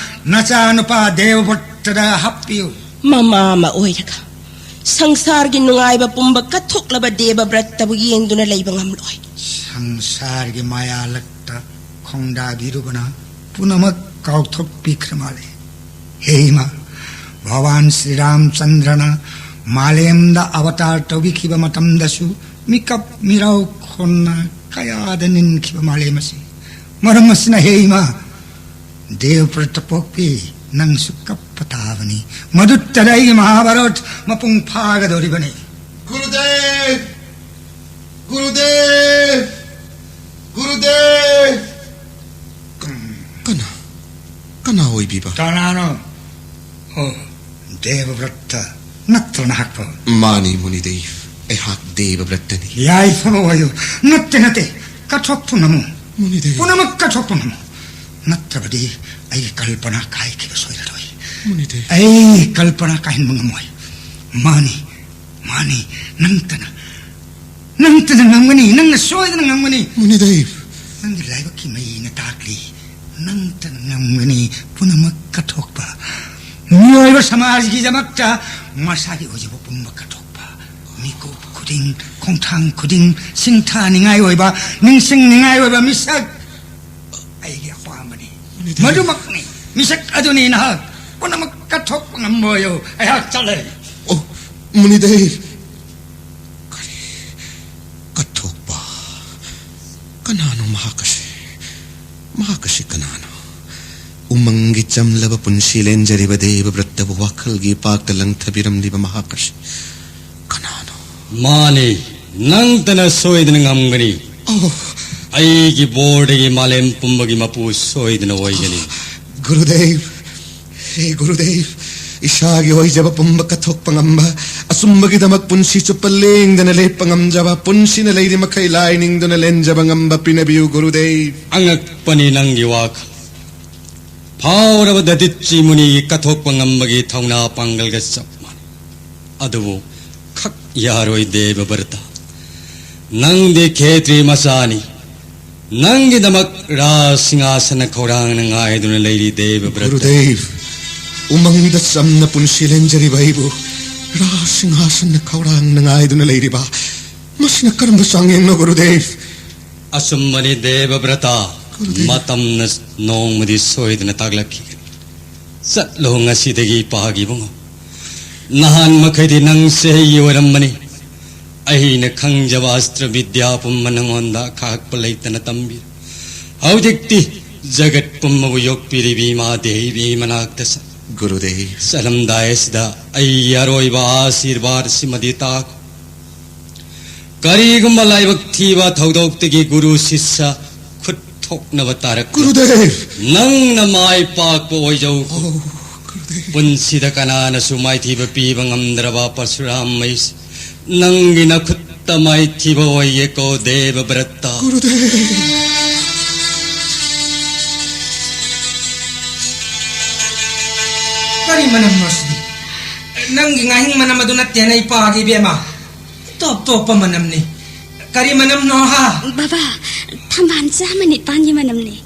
ꯅꯆꯥꯅꯨꯄꯥ ꯗꯦꯕꯕ꯭ꯔꯠꯇꯗ ꯍꯥꯞꯄꯤꯌꯨ꯫ ꯃꯃꯥ ꯑꯃ ꯑꯣꯏꯔꯒ ꯁꯪꯁꯥꯔꯒꯤ ꯅꯨꯡꯉꯥꯏꯕ ꯄꯨꯝꯕ ꯀꯠꯊꯣꯛꯂꯕ ꯗꯦꯕꯕ꯭ꯔꯠꯇꯕꯨ ꯌꯦꯡꯗꯨꯅ ꯂꯩꯕ ꯉꯝꯂꯣꯏ꯫ ꯁꯪꯁꯥꯔꯒꯤ ꯃꯥꯌꯥ ꯂꯛꯇ ꯈꯣꯡꯗꯥꯕꯤꯔꯨꯕꯅ ꯄꯨꯝꯅꯃꯛ ꯀꯥꯎꯊꯣꯛꯄꯤꯈ꯭ꯔ ꯃꯥꯜꯂꯦ꯫ ꯍꯦ ꯏꯃꯥ, ꯚꯒꯋꯥꯟ ꯁ꯭ꯔꯤ ꯔꯥꯝꯆꯟꯗ꯭ꯔꯅ ꯃꯥꯂꯦꯝꯗ ꯑꯕꯇꯥꯔ ꯇꯧꯕꯤꯈꯤꯕ ꯃꯇꯝꯗꯁꯨ ꯃꯤꯀꯞ ꯃꯤꯔꯥꯎ ꯈꯣꯟꯅ ꯀꯌꯥꯗ ꯅꯤꯟꯈꯤꯕ ꯃꯥꯂꯦꯝ ꯑꯁꯤ꯫ ꯃꯔꯝ ꯑꯁꯤꯅ ꯍꯦ ꯏꯃꯥ, ꯗꯦꯕꯕ꯭ꯔꯠꯇ ꯄꯣꯛꯄꯤ, ꯅꯪꯁꯨ ꯀꯞꯄ ꯇꯥꯕꯅꯤ꯫ ꯃꯗꯨꯇꯗ ꯑꯩꯒꯤ ꯃꯍꯥꯚꯥꯔꯠ ꯃꯄꯨꯡ ꯐꯥꯒꯗꯧꯔꯤꯕꯅꯤ꯫ ꯒꯨꯔꯨꯗꯦꯕ! ꯒꯨꯔꯨꯗꯦꯕ! ꯒꯨꯔꯨꯗꯦꯕ! ꯀꯅꯥ? ꯀꯅꯥ ꯑꯣꯏꯕꯤꯕ? ꯀꯅꯥꯅꯣ? ꯑꯣ, ꯗꯦꯕꯕ꯭ꯔꯠꯇ ꯅꯠꯇ꯭ꯔꯣ ꯅꯍꯥꯛꯄꯣ? ꯃꯥꯅꯤ, ꯃꯨꯅꯤꯗꯦꯕ꯫ ꯑꯩꯍꯥꯛ ꯗꯦꯕꯕ꯭ꯔꯠꯇꯅꯤ꯫ ꯌꯥꯏꯐꯕ ꯑꯣꯏꯌꯨ꯫ ꯅꯠꯇꯦ, ꯅꯠꯇꯦ꯫ ꯀꯠꯊꯣꯛꯄ ꯉꯝꯃꯨ꯫ ꯃꯨꯅꯤꯗꯦꯕ꯫ ꯄꯨꯝꯅꯃꯛ ꯀꯠꯊꯣꯛꯄ ꯉꯝꯃꯨ꯫ ꯅꯠꯇ꯭ꯔꯕꯗꯤ ꯑꯩꯒꯤ ꯀꯜꯄꯅꯥ ꯀꯥꯏꯈꯤꯕ ꯁꯣꯏꯔꯔꯣꯏ꯫ ꯃꯨꯅꯤꯗꯦꯕ꯫ ꯑꯩ ꯀꯜꯄꯅꯥ ꯀꯥꯏꯍꯟꯕ ꯉꯝꯃꯣꯏ꯫ ꯃꯥꯅꯤ, ꯃꯥꯅꯤ, ꯅꯪꯇꯅ, ꯅꯪꯇꯅ ꯉꯝꯒꯅꯤ, ꯅꯪꯅ ꯁꯣꯏꯗꯅ ꯉꯝꯒꯅꯤ꯫ ꯃꯨꯅꯤꯗꯦꯕ꯫ ꯅꯪꯒꯤ ꯂꯥꯏꯕꯛꯀꯤ ꯃꯩꯅ ꯇꯥꯛꯂꯤ, ꯅꯪꯇꯅ ꯉꯝꯒꯅꯤ ꯄꯨꯝꯅꯃꯛ ꯀꯠꯊꯣꯛꯄ꯫ ꯃꯤꯑꯣꯏꯕ ꯁꯃꯥꯖꯒꯤꯗꯃꯛꯇ ꯃꯁꯥꯒꯤ ꯑꯣꯏꯖꯕ ꯄꯨꯝꯕ ꯀꯠꯊꯣꯛꯄ꯫ ꯃꯤꯀꯨꯞ ꯈꯨꯗꯤꯡ, ꯈꯣꯡꯊꯥꯡ ꯈꯨꯗꯤꯡ ꯁꯤꯡꯊꯥꯅꯤꯡꯉꯥꯏ ꯑꯣꯏꯕ, ꯅꯤꯡꯁꯤꯡꯅꯤꯡꯉꯥꯏ ꯑꯣꯏꯕ ꯃꯤꯁꯛ ꯑꯩꯒꯤ ꯑꯄꯥꯝꯕꯅꯤ꯫ ꯃꯗꯨꯃꯛꯅꯤ꯫ ꯃꯤꯁꯛ ꯑꯗꯨꯅꯤ ꯅꯍꯥꯛ꯫ ꯄꯨꯝꯅꯃꯛ ꯀꯠꯊꯣꯛꯄ ꯉꯝꯕ ꯑꯣꯏꯌꯨ꯫ ꯑꯩꯍꯥꯛ ꯆꯠꯂꯦ꯫ ꯑꯣ, ꯃꯨꯅꯤꯗꯦꯕ꯫ ꯀꯔꯤ? ꯀꯠꯊꯣꯛꯄ? ꯀꯅꯥꯅꯣ ꯃꯍꯥꯛ ꯑꯁꯤ? ꯃꯍꯥꯛ ꯑꯁꯤ ꯀꯅꯥꯅꯣ? ꯎꯃꯪꯒꯤ ꯆꯝꯂꯕ ꯄꯨꯟꯁꯤ ꯂꯦꯟꯖꯔꯤꯕ ꯗꯦꯕꯕ꯭ꯔꯠꯇꯕꯨ ꯋꯥꯈꯜꯒꯤ ꯏꯄꯥꯛꯇ ꯂꯪꯊꯕꯤꯔꯝꯂꯤꯕ ꯃꯍꯥꯛ ꯑꯁꯤ ꯀꯅꯥꯅꯣ? ꯃꯥꯅꯤ, ꯅꯪꯇꯅ ꯁꯣꯏꯗꯅ ꯉꯝꯒꯅꯤ꯫ ꯑꯣ꯫ ꯑꯩꯒꯤ ꯕꯣꯔꯗꯒꯤ ꯃꯥꯂꯦꯝ ꯄꯨꯝꯕꯒꯤ ꯃꯄꯨ ꯁꯣꯏꯗꯅ ꯑꯣꯏꯒꯅꯤ꯫ ꯒꯨꯔꯨꯗꯦꯕ, ꯍꯦ ꯒꯨꯔꯨꯗꯦꯕ, ꯏꯁꯥꯒꯤ ꯑꯣꯏꯖꯕ ꯄꯨꯝꯕ ꯀꯠꯊꯣꯛꯄ ꯉꯝꯕ, ꯑꯆꯨꯝꯕꯒꯤꯗꯃꯛ ꯄꯨꯟꯁꯤ ꯆꯨꯞꯄ ꯂꯦꯡꯗꯅ ꯂꯦꯞꯄ ꯉꯝꯖꯕ, ꯄꯨꯟꯁꯤꯅ ꯂꯩꯔꯤ ꯃꯈꯩ ꯂꯥꯏ ꯅꯤꯡꯗꯨꯅ ꯂꯦꯟꯖꯕ ꯉꯝꯕ ꯄꯤꯅꯕꯤꯌꯨ ꯒꯨꯔꯨꯗꯦꯕ꯫ ꯑꯉꯛꯄꯅꯤ ꯅꯪꯒꯤ ꯋꯥꯈꯜ꯫ ꯐꯥꯎꯔꯕ ꯗꯗꯤꯠꯆꯤ ꯃꯨꯅꯤꯒꯤ ꯀꯠꯊꯣꯛꯄ ꯉꯝꯕꯒꯤ ꯊꯧꯅꯥ ꯄꯥꯡꯒꯜꯒ ꯆꯞ ꯃꯥꯟꯅꯩ꯫ ꯑꯗꯨꯕꯨ ꯈꯛ ꯌꯥꯔꯣꯏ ꯗꯦꯕ ꯚ꯭ꯔꯇ꯫ ꯅꯪꯗꯤ ꯈꯦꯇ꯭ꯔꯤ ꯃꯆꯥꯅꯤ꯫ ꯅꯪꯒꯤꯗꯃꯛ ꯔꯥꯖ ꯁꯤꯡꯍꯥꯁꯅ ꯈꯧꯔꯥꯡꯅ ꯉꯥꯏꯗꯨꯅ ꯂꯩꯔꯤ ꯗꯦꯕ ꯚ꯭ꯔꯇ꯫ ꯒꯨꯔꯨꯗꯦꯕ, ꯎꯃꯪꯗ ꯆꯝꯅ ꯄꯨꯟꯁꯤ ꯂꯦꯟꯖꯔꯤꯕ ꯑꯩꯕꯨ ꯔꯥꯖ ꯁꯤꯡꯍꯥꯁꯟꯅ ꯈꯧꯔꯥꯡꯅ ꯉꯥꯏꯗꯨꯅ ꯂꯩꯔꯤꯕ ꯃꯁꯤꯅ ꯀꯔꯝꯕ ꯆꯥꯡꯌꯦꯡꯅꯣ ꯒꯨꯔꯨꯗꯦꯕ? ꯑꯆꯨꯝꯕꯅꯤ ꯗꯦꯕ ꯚ꯭ꯔꯇ꯫ ꯒꯨꯔꯨꯗꯦꯕ꯫ ꯃꯇꯝꯅ ꯅꯣꯡꯃꯗꯤ ꯁꯣꯏꯗꯅ ꯇꯥꯛꯂꯛꯈꯤꯒꯅꯤ꯫ ꯆꯠꯂꯣ ꯉꯁꯤꯗꯒꯤ ꯏꯄꯥꯒꯤ ꯏꯕꯨꯡꯉꯣ꯫ ꯅꯍꯥꯟ ꯃꯈꯩꯗꯤ ꯅꯪ ꯆꯍꯤ ꯑꯣꯏꯔꯝꯕꯅꯤ꯫ ꯑꯩꯅ ꯈꯪꯖꯕ ꯑꯁꯇ꯭ꯔ ꯕꯤꯗ꯭ꯌꯥ ꯄꯨꯝꯕ ꯅꯉꯣꯟꯗ ꯈꯥꯛꯄ ꯂꯩꯇꯅ ꯇꯝꯕꯤꯔꯦ꯫ ꯍꯧꯖꯤꯛꯇꯤ ꯖꯒꯠ ꯄꯨꯝꯕꯕꯨ ꯌꯣꯛꯄꯤꯔꯤꯕꯤ ꯏꯃꯥ ꯗꯦꯕꯤ ꯃꯅꯥꯛꯇ ꯆꯠ꯫ ꯒꯨꯔꯨꯗꯦꯕ꯫ ꯆꯠꯂꯝꯗꯥꯏ ꯑꯁꯤꯗ ꯑꯩꯒꯤ ꯑꯔꯣꯏꯕ ꯑꯥꯁꯤꯔꯕꯥꯗ ꯁꯤꯃꯗꯤ ꯇꯥꯈꯣ꯫ ꯀꯔꯤꯒꯨꯝꯕ ꯂꯥꯏꯕꯛ ꯊꯤꯕ ꯊꯧꯗꯣꯛꯇꯒꯤ ꯒꯨꯔꯨ ꯁꯤꯁ꯭ꯌ ꯈꯨꯠ ꯊꯣꯛꯅꯕ ꯇꯥꯔꯛꯄ꯫ ꯒꯨꯔꯨꯗꯦꯕ! ꯅꯪꯅ ꯃꯥꯏ ꯄꯥꯛꯄ ꯑꯣꯏꯖꯧ꯫ ꯑꯣ, ꯒꯨꯔꯨꯗꯦꯕ꯫ ꯄꯨꯟꯁꯤꯗ ꯀꯅꯥꯅꯁꯨ ꯃꯥꯏꯊꯤꯕ ꯄꯤꯕ ꯉꯝꯗ꯭ꯔꯕ ꯄꯔꯁꯨꯔꯥꯝ ꯃꯩꯁ, ꯅꯪꯒꯤ ꯅꯈꯨꯠꯇ ꯃꯥꯏꯊꯤꯕ ꯑꯣꯏꯌꯦꯀꯣ ꯗꯦꯕ ꯚ꯭ꯔꯇ꯫ ꯒꯨꯔꯨꯗꯦꯕ! ꯀꯔꯤ ꯃꯅꯝꯅꯣ ꯁꯤꯗꯤ? ꯅꯪꯒꯤ ꯉꯥꯍꯤꯡ ꯃꯅꯝ ꯑꯗꯨ ꯅꯠꯇꯦꯅ ꯏꯄꯥꯒꯤ ꯏꯕꯦꯝꯃ꯫ ꯇꯣꯞ ꯇꯣꯞꯄ ꯃꯅꯝꯅꯤ꯫ ꯀꯔꯤ ꯃꯅꯝꯅꯣ ꯍꯥ? ꯕꯕꯥ, ꯊꯝꯕꯥꯜ ꯆꯥꯝꯃ ꯅꯤꯄꯥꯟꯒꯤ ꯃꯅꯝꯅꯤ꯫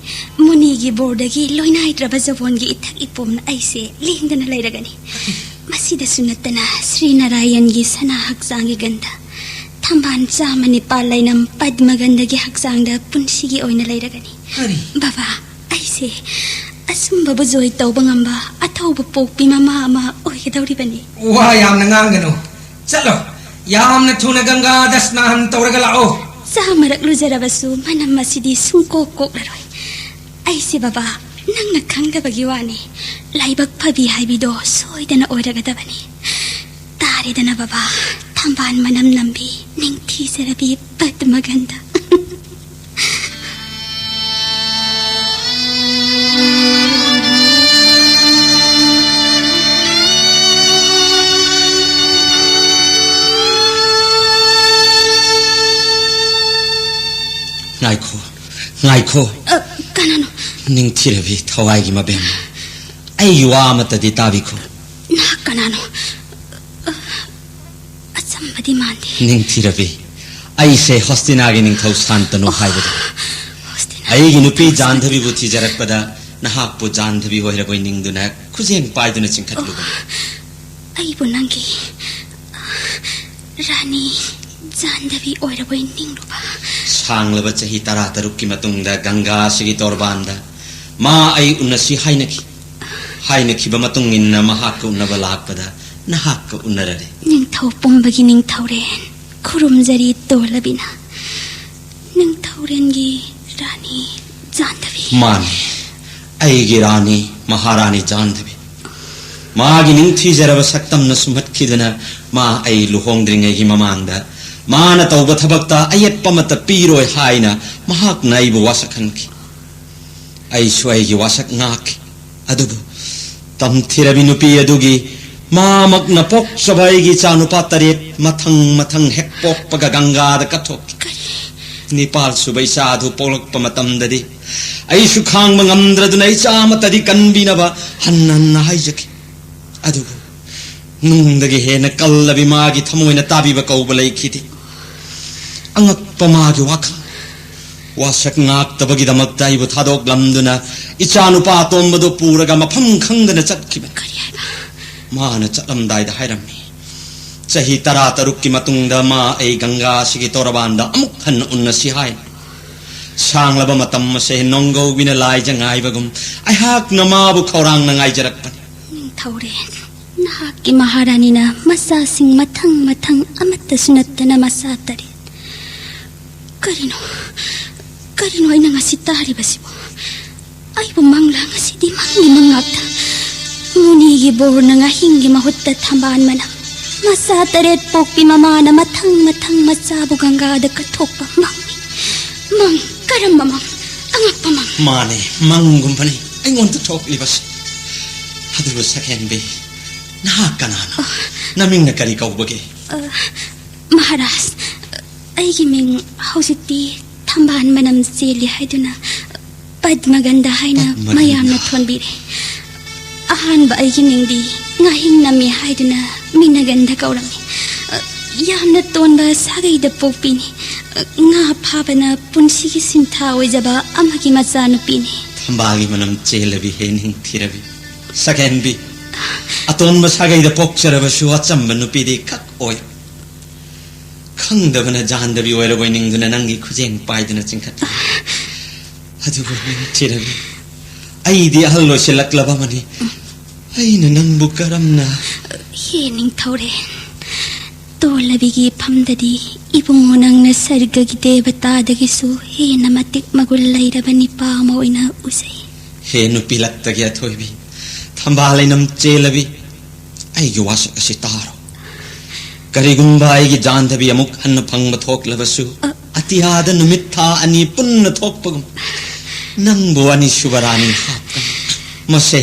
ꯃꯨꯅꯤꯒꯤ ꯕꯣꯔꯗꯒꯤ ꯂꯣꯏꯅꯥꯏꯗ꯭ꯔꯕ ꯖꯕꯣꯟꯒꯤ ꯏꯊꯛ ꯏꯄꯣꯝꯅ ꯑꯩꯁꯦ ꯂꯦꯡꯗꯅ ꯂꯩꯔꯒꯅꯤ꯫ ꯃꯁꯤꯗꯁꯨ ꯅꯠꯇꯅ ꯁ꯭ꯔꯤ ꯅꯥꯔꯥꯌꯟꯒꯤ ꯁꯅꯥ ꯍꯛꯆꯥꯡꯒꯤ ꯒꯟꯙ, ꯊꯝꯕꯥꯜ ꯆꯥꯝꯃ ꯅꯤꯄꯥꯜ ꯂꯩꯅꯝ ꯄꯗ꯭ꯃꯒꯟꯙꯒꯤ ꯍꯛꯆꯥꯡꯗ ꯄꯨꯟꯁꯤꯒꯤ ꯑꯣꯏꯅ ꯂꯩꯔꯒꯅꯤ꯫ ꯀꯔꯤ? ꯕꯕꯥ, ꯑꯩꯁꯦ ꯑꯆꯨꯝꯕꯕꯨ ꯖꯣꯏ ꯇꯧꯕ ꯉꯝꯕ ꯑꯊꯧꯕ ꯄꯣꯛꯄꯤ ꯃꯃꯥ ꯑꯃ ꯑꯣꯏꯒꯗꯧꯔꯤꯕꯅꯤ꯫ ꯋꯥ ꯌꯥꯝꯅ ꯉꯥꯡꯒꯅꯨ꯫ ꯆꯠꯂꯣ, ꯌꯥꯝꯅ ꯊꯨꯅ ꯒꯪꯒꯥꯗ ꯁ꯭ꯅꯥꯟ ꯇꯧꯔꯒ ꯂꯥꯛꯑꯣ꯫ ꯆꯥꯃꯔꯛ ꯂꯨꯖꯔꯕꯁꯨ ꯃꯅꯝ ꯑꯁꯤꯗꯤ ꯁꯨꯡꯀꯣꯛ ꯀꯣꯛꯂꯔꯣꯏ꯫ ꯑꯩꯁꯦ ꯕꯕꯥ, ꯅꯪꯅ ꯈꯪꯗꯕꯒꯤ ꯋꯥꯅꯤ꯫ ꯂꯥꯏꯕꯛ ꯐꯕꯤ ꯍꯥꯏꯕꯤꯗꯣ ꯁꯣꯏꯗꯅ ꯑꯣꯏꯔꯒꯗꯕꯅꯤ꯫ ꯇꯥꯔꯦꯗꯅ ꯕꯕꯥ, ꯊꯝꯕꯥꯜ ꯃꯅꯝ ꯅꯝꯕꯤ ꯅꯤꯡꯊꯤꯖꯔꯕꯤ ꯄꯗ꯭ꯃꯒꯟꯙ꯫ ꯉꯥꯏꯈꯣ, ꯉꯥꯏꯈꯣ꯫ ꯑ, ꯀꯅꯥꯅꯣ? ꯅꯤꯡꯊꯤꯔꯕꯤ ꯊꯋꯥꯏꯒꯤ ꯃꯕꯦꯝꯃ, ꯑꯩꯒꯤ ꯋꯥ ꯑꯃꯠꯇꯗꯤ ꯇꯥꯕꯤꯈꯣ꯫ ꯅꯍꯥꯛ ꯀꯅꯥꯅꯣ? ꯑ, ꯑꯆꯝꯕꯗꯤ ꯃꯥꯟꯗꯦ꯫ ꯅꯤꯡꯊꯤꯔꯕꯤ, ꯑꯩꯁꯦ ꯍꯣꯁꯇꯤꯅꯥꯒꯤ ꯅꯤꯡꯊꯧ ꯁꯥꯟꯇꯅꯨ ꯍꯥꯏꯕꯗꯨ꯫ ꯍꯣꯁꯇꯤꯅꯥ ꯑꯩꯒꯤ ꯅꯨꯄꯤ ꯅꯤꯡꯊꯧ ꯖꯥꯟꯙꯕꯤꯕꯨ ꯊꯤꯖꯔꯛꯄꯗ ꯅꯍꯥꯛꯄꯨ ꯖꯥꯟꯙꯕꯤ ꯑꯣꯏꯔꯕꯣꯏ ꯅꯤꯡꯗꯨꯅ ꯈꯨꯖꯦꯡ ꯄꯥꯏꯗꯨꯅ ꯆꯤꯡꯈꯠꯂꯨꯕꯅꯤ꯫ ꯑꯩꯕꯨ ꯅꯪꯒꯤ, ꯑ, ꯔꯥꯅꯤ ꯖꯥꯟꯙꯕꯤ ꯑꯣꯏꯔꯕꯣꯏ ꯅꯤꯡꯂꯨꯕ꯫ ꯁꯥꯡꯂꯕ ꯆꯍꯤ ꯇꯔꯥꯇꯔꯨꯛꯀꯤ ꯃꯇꯨꯡꯗ ꯒꯪꯒꯥ ꯑꯁꯤꯒꯤ ꯇꯣꯔꯕꯥꯟꯗ ꯃꯥ ꯑꯩ ꯎꯅꯁꯤ ꯍꯥꯏꯅꯈꯤ꯫ ꯍꯥꯏꯅꯈꯤꯕ ꯃꯇꯨꯡ ꯏꯟꯅ ꯃꯍꯥꯛꯀ ꯎꯅꯕ ꯂꯥꯛꯄꯗ ꯅꯍꯥꯛꯀ ꯎꯅꯔꯔꯦ꯫ ꯅꯤꯡꯊꯧ ꯄꯨꯝꯕꯒꯤ ꯅꯤꯡꯊꯧꯔꯦꯟ ꯈꯨꯔꯨꯝꯖꯔꯤ ꯇꯣꯜꯂꯕꯤꯅ꯫ ꯅꯤꯡꯊꯧꯔꯦꯟꯒꯤ ꯔꯥꯅꯤ ꯖꯥꯟꯙꯕꯤ꯫ ꯃꯥꯅꯤ, ꯑꯩꯒꯤ ꯔꯥꯅꯤ, ꯃꯍꯥꯔꯥꯅꯤ ꯖꯥꯟꯙꯕꯤ꯫ ꯃꯥꯒꯤ ꯅꯤꯡꯊꯤꯖꯔꯕ ꯁꯛꯇꯝꯅ ꯁꯨꯝꯍꯠꯈꯤꯗꯨꯅ ꯃꯥ ꯑꯩ ꯂꯨꯍꯣꯡꯗ꯭ꯔꯤꯉꯩꯒꯤ ꯃꯃꯥꯡꯗ ꯃꯥꯅ ꯇꯧꯕ ꯊꯕꯛꯇ ꯑꯌꯦꯠꯄ ꯑꯃꯠꯇ ꯄꯤꯔꯣꯏ ꯍꯥꯏꯅ ꯃꯍꯥꯛꯅ ꯑꯩꯕꯨ ꯋꯥꯁꯛꯍꯟꯈꯤ꯫ ꯑꯩꯁꯨ ꯑꯩꯒꯤ ꯋꯥꯁꯛ ꯉꯥꯛꯈꯤ꯫ ꯑꯗꯨꯕꯨ ꯇꯝꯊꯤꯔꯕꯤ ꯅꯨꯄꯤ ꯑꯗꯨꯒꯤ ꯃꯥꯃꯛꯅ ꯄꯣꯛꯆꯕ ꯑꯩꯒꯤ ꯏꯆꯥꯅꯨꯄꯥ ꯇꯔꯦꯠ ꯃꯊꯪ ꯃꯊꯪ ꯍꯦꯛ ꯄꯣꯛꯄꯒ ꯒꯪꯒꯥꯗ ꯀꯠꯊꯣꯛꯈꯤ꯫ ꯀꯔꯤ? ꯅꯤꯄꯥꯜ ꯁꯨꯕ ꯏꯆꯥ ꯑꯗꯨ ꯄꯣꯛꯂꯛꯄ ꯃꯇꯝꯗꯗꯤ ꯑꯩꯁꯨ ꯈꯥꯡꯕ ꯉꯝꯗ꯭ꯔꯗꯨꯅ ꯏꯆꯥ ꯑꯃꯠꯇꯗꯤ ꯀꯟꯕꯤꯅꯕ ꯍꯟꯅ ꯍꯟꯅ ꯍꯥꯏꯖꯈꯤ꯫ ꯑꯗꯨꯕꯨ ꯅꯨꯡꯗꯒꯤ ꯍꯦꯟꯅ ꯀꯜꯂꯕꯤ ꯃꯥꯒꯤ ꯊꯃꯣꯏꯅ ꯇꯥꯕꯤꯕ ꯀꯧꯕ ꯂꯩꯈꯤꯗꯦ꯫ ꯑꯉꯛꯄ ꯃꯥꯒꯤ ꯋꯥꯈꯜ꯫ ꯋꯥꯁꯛ ꯉꯥꯛꯇꯕꯒꯤꯗꯃꯛꯇ ꯑꯩꯕꯨ ꯊꯥꯗꯣꯛꯂꯝꯗꯨꯅ ꯏꯆꯥꯅꯨꯄꯥ ꯑꯇꯣꯝꯕꯗꯨ ꯄꯨꯔꯒ ꯃꯐꯝ ꯈꯪꯗꯅ ꯆꯠꯈꯤꯕꯅꯤ꯫ ꯀꯔꯤ ꯍꯥꯏꯕ? ꯃꯥꯅ ꯆꯠꯂꯝꯗꯥꯏꯗ ꯍꯥꯏꯔꯝꯃꯤ, "ꯆꯍꯤ ꯇꯔꯥꯇꯔꯨꯛꯀꯤ ꯃꯇꯨꯡꯗ ꯃꯥ ꯑꯩ ꯒꯪꯒꯥ ꯑꯁꯤꯒꯤ ꯇꯣꯔꯕꯥꯟꯗ ꯑꯃꯨꯛ ꯍꯟꯅ ꯎꯟꯅꯁꯤ" ꯍꯥꯏ꯫ ꯁꯥꯡꯂꯕ ꯃꯇꯝ ꯑꯁꯦ ꯅꯣꯡꯒꯧꯕꯤꯅ ꯂꯥꯏꯖ ꯉꯥꯏꯕꯒꯨꯝ ꯑꯩꯍꯥꯛꯅ ꯃꯥꯕꯨ ꯈꯧꯔꯥꯡꯅ ꯉꯥꯏꯖꯔꯛꯄꯅꯤ꯫ ꯅꯤꯡꯊꯧꯔꯦꯟ, ꯅꯍꯥꯛꯀꯤ ꯃꯍꯥꯔꯥꯅꯤꯅ ꯃꯆꯥꯁꯤꯡ ꯃꯊꯪ ꯃꯊꯪ ꯑꯃꯠꯇꯁꯨ ꯅꯠꯇꯅ ꯃꯆꯥ ꯇꯔꯦꯠ꯫ ꯀꯔꯤꯅꯣ? ꯀꯔꯤꯅꯣ ꯑꯩꯅ ꯉꯁꯤ ꯇꯥꯔꯤꯕꯁꯤꯕꯨ? ꯑꯩꯕꯨ ꯃꯪꯂꯥ? ꯉꯁꯤꯗꯤ ꯃꯪꯒꯤ ꯃꯪ ꯉꯥꯛꯇ꯫ ꯃꯨꯅꯤꯒꯤ ꯕꯣꯔꯅ ꯉꯥꯍꯤꯡꯒꯤ ꯃꯍꯨꯠꯇ ꯊꯝꯕꯥꯜ ꯃꯅꯝ꯫ ꯃꯆꯥ ꯇꯔꯦꯠ ꯄꯣꯛꯄꯤ ꯃꯃꯥꯅ ꯃꯊꯪ ꯃꯊꯪ ꯃꯆꯥꯕꯨ ꯒꯪꯒꯥꯗ ꯀꯠꯊꯣꯛꯄ ꯃꯪꯅꯤ꯫ ꯃꯪ? ꯀꯔꯝꯕ ꯃꯪ? ꯑꯉꯛꯄ ꯃꯪ꯫ ꯃꯥꯅꯦ, ꯃꯪꯒꯨꯝꯕꯅꯤ ꯑꯩꯉꯣꯟꯗ ꯊꯣꯛꯂꯤꯕꯁꯤ꯫ ꯑꯗꯨꯕꯨ ꯁꯛꯍꯦꯟꯕꯤ, ꯅꯍꯥꯛ ꯀꯅꯥꯅꯣ? ꯑ꯫ ꯅꯃꯤꯡꯅ ꯀꯔꯤ ꯀꯧꯕꯒꯦ? ꯑ, ꯃꯍꯥꯔꯥꯖ, ꯑꯩꯒꯤ ꯃꯤꯡ ꯍꯧꯖꯤꯛꯇꯤ ꯊꯝꯕꯥꯜ ꯃꯅꯝ ꯆꯦꯜꯂꯤ ꯍꯥꯏꯗꯨꯅ ꯄꯗꯃꯒꯟꯙ ꯍꯥꯏꯅ ꯄꯗꯃꯒꯟꯙ꯫ ꯃꯌꯥꯝꯅ ꯊꯣꯟꯕꯤꯔꯦ꯫ ꯑꯍꯥꯟꯕ ꯑꯩꯒꯤ ꯃꯤꯡꯗꯤ ꯉꯥꯍꯤꯡ ꯅꯝꯃꯤ ꯍꯥꯏꯗꯨꯅ ꯃꯤꯅ ꯒꯟꯙ ꯀꯧꯔꯝꯃꯤ꯫ ꯌꯥꯝꯅ ꯇꯣꯟꯕ ꯁꯥꯒꯩꯗ ꯄꯣꯛꯄꯤꯅꯤ꯫ ꯉꯥ ꯐꯥꯕꯅ ꯄꯨꯟꯁꯤꯒꯤ ꯁꯤꯟꯊꯥ ꯑꯣꯏꯖꯕ ꯑꯃꯒꯤ ꯃꯆꯥꯅꯨꯄꯤꯅꯤ꯫ ꯊꯝꯕꯥꯜꯒꯤ ꯃꯅꯝ ꯆꯦꯜꯂꯕꯤ ꯍꯦ ꯅꯤꯡꯊꯤꯔꯕꯤ꯫ ꯁꯛꯍꯦꯟꯕꯤ, ꯑꯇꯣꯟꯕ ꯁꯥꯒꯩꯗ ꯄꯣꯛꯆꯔꯕꯁꯨ ꯑꯆꯝꯕ ꯅꯨꯄꯤꯗꯤ ꯈꯛ ꯑꯣꯏ꯫ ꯈꯪꯗꯕꯅ ꯖꯥꯟꯗꯕꯤ ꯑꯣꯏꯔꯕꯣꯏ ꯅꯤꯡꯗꯨꯅ ꯅꯪꯒꯤ ꯈꯨꯖꯦꯡ ꯄꯥꯏꯗꯨꯅ ꯆꯤꯡꯈꯠꯂꯤ꯫ ꯑꯗꯨꯕꯨ ꯅꯤꯡꯊꯤꯔꯕꯤ, ꯑꯩꯗꯤ ꯑꯍꯜ ꯑꯣꯏꯁꯤꯜꯂꯛꯂꯕ ꯑꯃꯅꯤ꯫ ꯑꯩꯅ ꯅꯪꯕꯨ ꯀꯔꯝꯅ? ꯍꯦ ꯅꯤꯡꯊꯧꯔꯦꯜ, ꯇꯣꯜꯂꯕꯤꯒꯤ ꯏꯐꯝꯗꯗꯤ ꯏꯕꯨꯡꯉꯣ ꯅꯪꯅ ꯁꯔꯒꯒꯤ ꯗꯦꯕꯇꯥꯗꯒꯤꯁꯨ ꯍꯦꯟꯅ ꯃꯇꯤꯛ ꯃꯒꯨꯟ ꯂꯩꯔꯕ ꯅꯤꯄꯥ ꯑꯃ ꯑꯣꯏꯅ ꯎꯖꯩ꯫ ꯍꯦ ꯅꯨꯄꯤꯂꯛꯇꯒꯤ ꯑꯊꯣꯏꯕꯤ, ꯊꯝꯕꯥꯜ ꯂꯩꯅꯝ ꯆꯦꯜꯂꯕꯤ, ꯑꯩꯒꯤ ꯋꯥꯁꯛ ꯑꯁꯤ ꯇꯥꯔꯣ꯫ ꯀꯔꯤꯒꯨꯝꯕ ꯑꯩꯒꯤ ꯖꯥꯟꯗꯕꯤ ꯑꯃꯨꯛ ꯍꯟꯅ ꯐꯪꯕ ꯊꯣꯛꯂꯕꯁꯨ, ꯑ꯫ ꯑꯇꯤꯌꯥꯗ ꯅꯨꯃꯤꯠ ꯊꯥ ꯑꯅꯤ ꯄꯨꯟꯅ ꯊꯣꯛꯄꯒꯨꯝ, ꯅꯪꯕꯨ ꯑꯅꯤꯁꯨꯕ ꯔꯥꯅꯤ ꯍꯥꯞꯀꯅꯤ꯫ ꯃꯁꯦ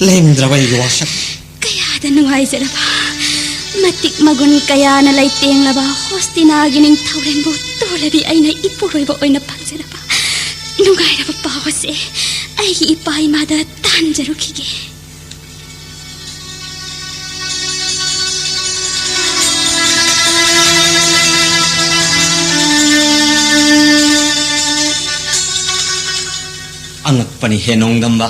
ꯂꯦꯡꯗ꯭ꯔꯕ ꯑꯩꯒꯤ ꯋꯥꯁꯛꯅꯤ꯫ ꯀꯌꯥꯗ ꯅꯨꯡꯉꯥꯏꯖꯔꯕ, ꯃꯇꯤꯛ ꯃꯒꯨꯟ ꯀꯌꯥꯅ ꯂꯩꯇꯦꯡꯂꯕ ꯍꯣꯁꯇꯤꯅꯥꯒꯤ ꯅꯤꯡꯊꯧꯔꯦꯜꯕꯨ ꯇꯣꯜꯂꯕꯤ ꯑꯩꯅ ꯏꯄꯨꯔꯣꯏꯕ ꯑꯣꯏꯅ ꯐꯪꯖꯔꯕ ꯅꯨꯡꯉꯥꯏꯔꯕ ꯄꯥꯎ ꯑꯁꯦ ꯑꯩꯒꯤ ꯏꯄꯥ ꯏꯃꯥꯗ ꯇꯥꯟꯖꯔꯨꯈꯤꯒꯦ꯫ ꯑꯉꯛꯄꯅꯤ ꯍꯦ ꯅꯣꯡꯗꯝꯕ꯫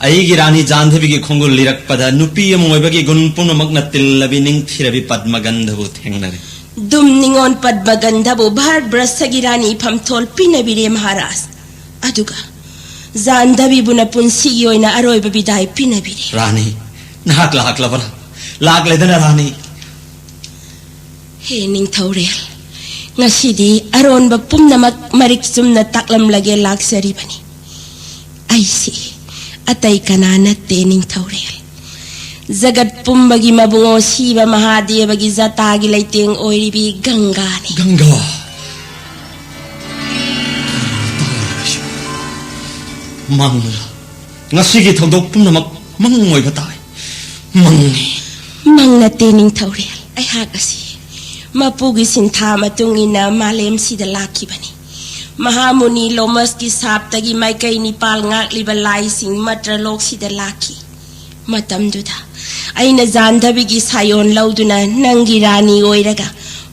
ꯑꯩꯒꯤ ꯔꯥꯅꯤ ꯖꯥꯟꯙꯕꯤꯒꯤ ꯈꯣꯡꯒꯨꯜ ꯂꯤꯔꯛꯄꯗ ꯅꯨꯄꯤ ꯑꯃ ꯑꯣꯏꯕꯒꯤ ꯒꯨꯟ ꯄꯨꯝꯅꯃꯛꯅ ꯇꯤꯜꯂꯕꯤ ꯅꯤꯡꯊꯤꯔꯕꯤ ꯄꯗꯃꯒꯟꯙꯕꯨ ꯊꯦꯡꯅꯔꯦ꯫ ꯗꯨꯝ ꯅꯤꯉꯣꯟ ꯄꯗꯃꯒꯟꯙꯕꯨ ꯚꯥꯔꯠ ꯕ꯭ꯔꯁꯒꯤ ꯔꯥꯅꯤ ꯐꯝꯊꯣꯜ ꯄꯤꯅꯕꯤꯔꯦ ꯃꯍꯥꯔꯥꯖ꯫ ꯑꯗꯨꯒ ꯖꯥꯟꯙꯕꯤꯕꯨꯅ ꯄꯨꯟꯁꯤꯒꯤ ꯑꯣꯏꯅ ꯑꯔꯣꯏꯕ ꯕꯤꯗꯥꯏ ꯄꯤꯅꯕꯤꯔꯦ꯫ ꯔꯥꯅꯤ, ꯅꯍꯥꯛ ꯂꯥꯛꯂꯕ꯭ꯔꯥ? ꯂꯥꯛꯂꯦꯗꯅ ꯔꯥꯅꯤ꯫ ꯍꯦ ꯅꯤꯡꯊꯧꯔꯦꯜ, ꯉꯁꯤꯗꯤ ꯑꯔꯣꯟꯕ ꯄꯨꯝꯅꯃꯛ ꯃꯔꯤꯛ ꯆꯨꯝꯅ ꯇꯥꯛꯂꯝꯂꯒꯦ ꯂꯥꯛꯆꯔꯤꯕꯅꯤ꯫ ꯑꯩꯁꯤ ꯑꯇꯩ ꯀꯅꯥ ꯅꯠꯇꯦ ꯅꯤꯡꯊꯧꯔꯦꯜ, ꯖꯒꯠ ꯄꯨꯝꯕꯒꯤ ꯃꯕꯨꯡꯉꯣ ꯁꯤꯕ ꯃꯍꯥꯗꯦꯕꯒꯤ ꯖꯇꯥꯒꯤ ꯂꯩꯇꯦꯡ ꯑꯣꯏꯔꯤꯕꯤ ꯒꯪꯒꯥꯅꯤ꯫ ꯒꯪꯒꯥ꯫ ꯃꯪꯂꯥ? ꯉꯁꯤꯒꯤ ꯊꯧꯗꯣꯛ ꯄꯨꯝꯅꯃꯛ ꯃꯪ ꯑꯣꯏꯕ ꯇꯥꯏ꯫ ꯃꯪꯅꯤ꯫ ꯃꯪ ꯅꯠꯇꯦ ꯅꯤꯡꯊꯧꯔꯦꯜ, ꯑꯩꯍꯥꯛ ꯑꯁꯤ ꯃꯄꯨꯒꯤ ꯁꯤꯟꯊꯥ ꯃꯇꯨꯡ ꯏꯟꯅ ꯃꯥꯂꯦꯝꯁꯤꯗ ꯂꯥꯛꯈꯤꯕꯅꯤ꯫ ꯃꯍꯥꯃꯨꯅꯤ ꯂꯣꯃꯁꯀꯤ ꯁꯥꯞꯇꯒꯤ ꯃꯥꯏꯀꯩ ꯅꯤꯄꯥꯜ ꯉꯥꯛꯂꯤꯕ ꯂꯥꯏꯁꯤꯡ ꯃꯇ꯭ꯔꯂꯣꯛꯁꯤꯗ ꯂꯥꯛꯈꯤ꯫ ꯃꯇꯝꯗꯨꯗ ꯑꯩꯅ ꯖꯥꯟꯙꯕꯤꯒꯤ ꯁꯥꯌꯣꯟ ꯂꯧꯗꯨꯅ ꯅꯪꯒꯤ ꯔꯥꯅꯤ ꯑꯣꯏꯔꯒ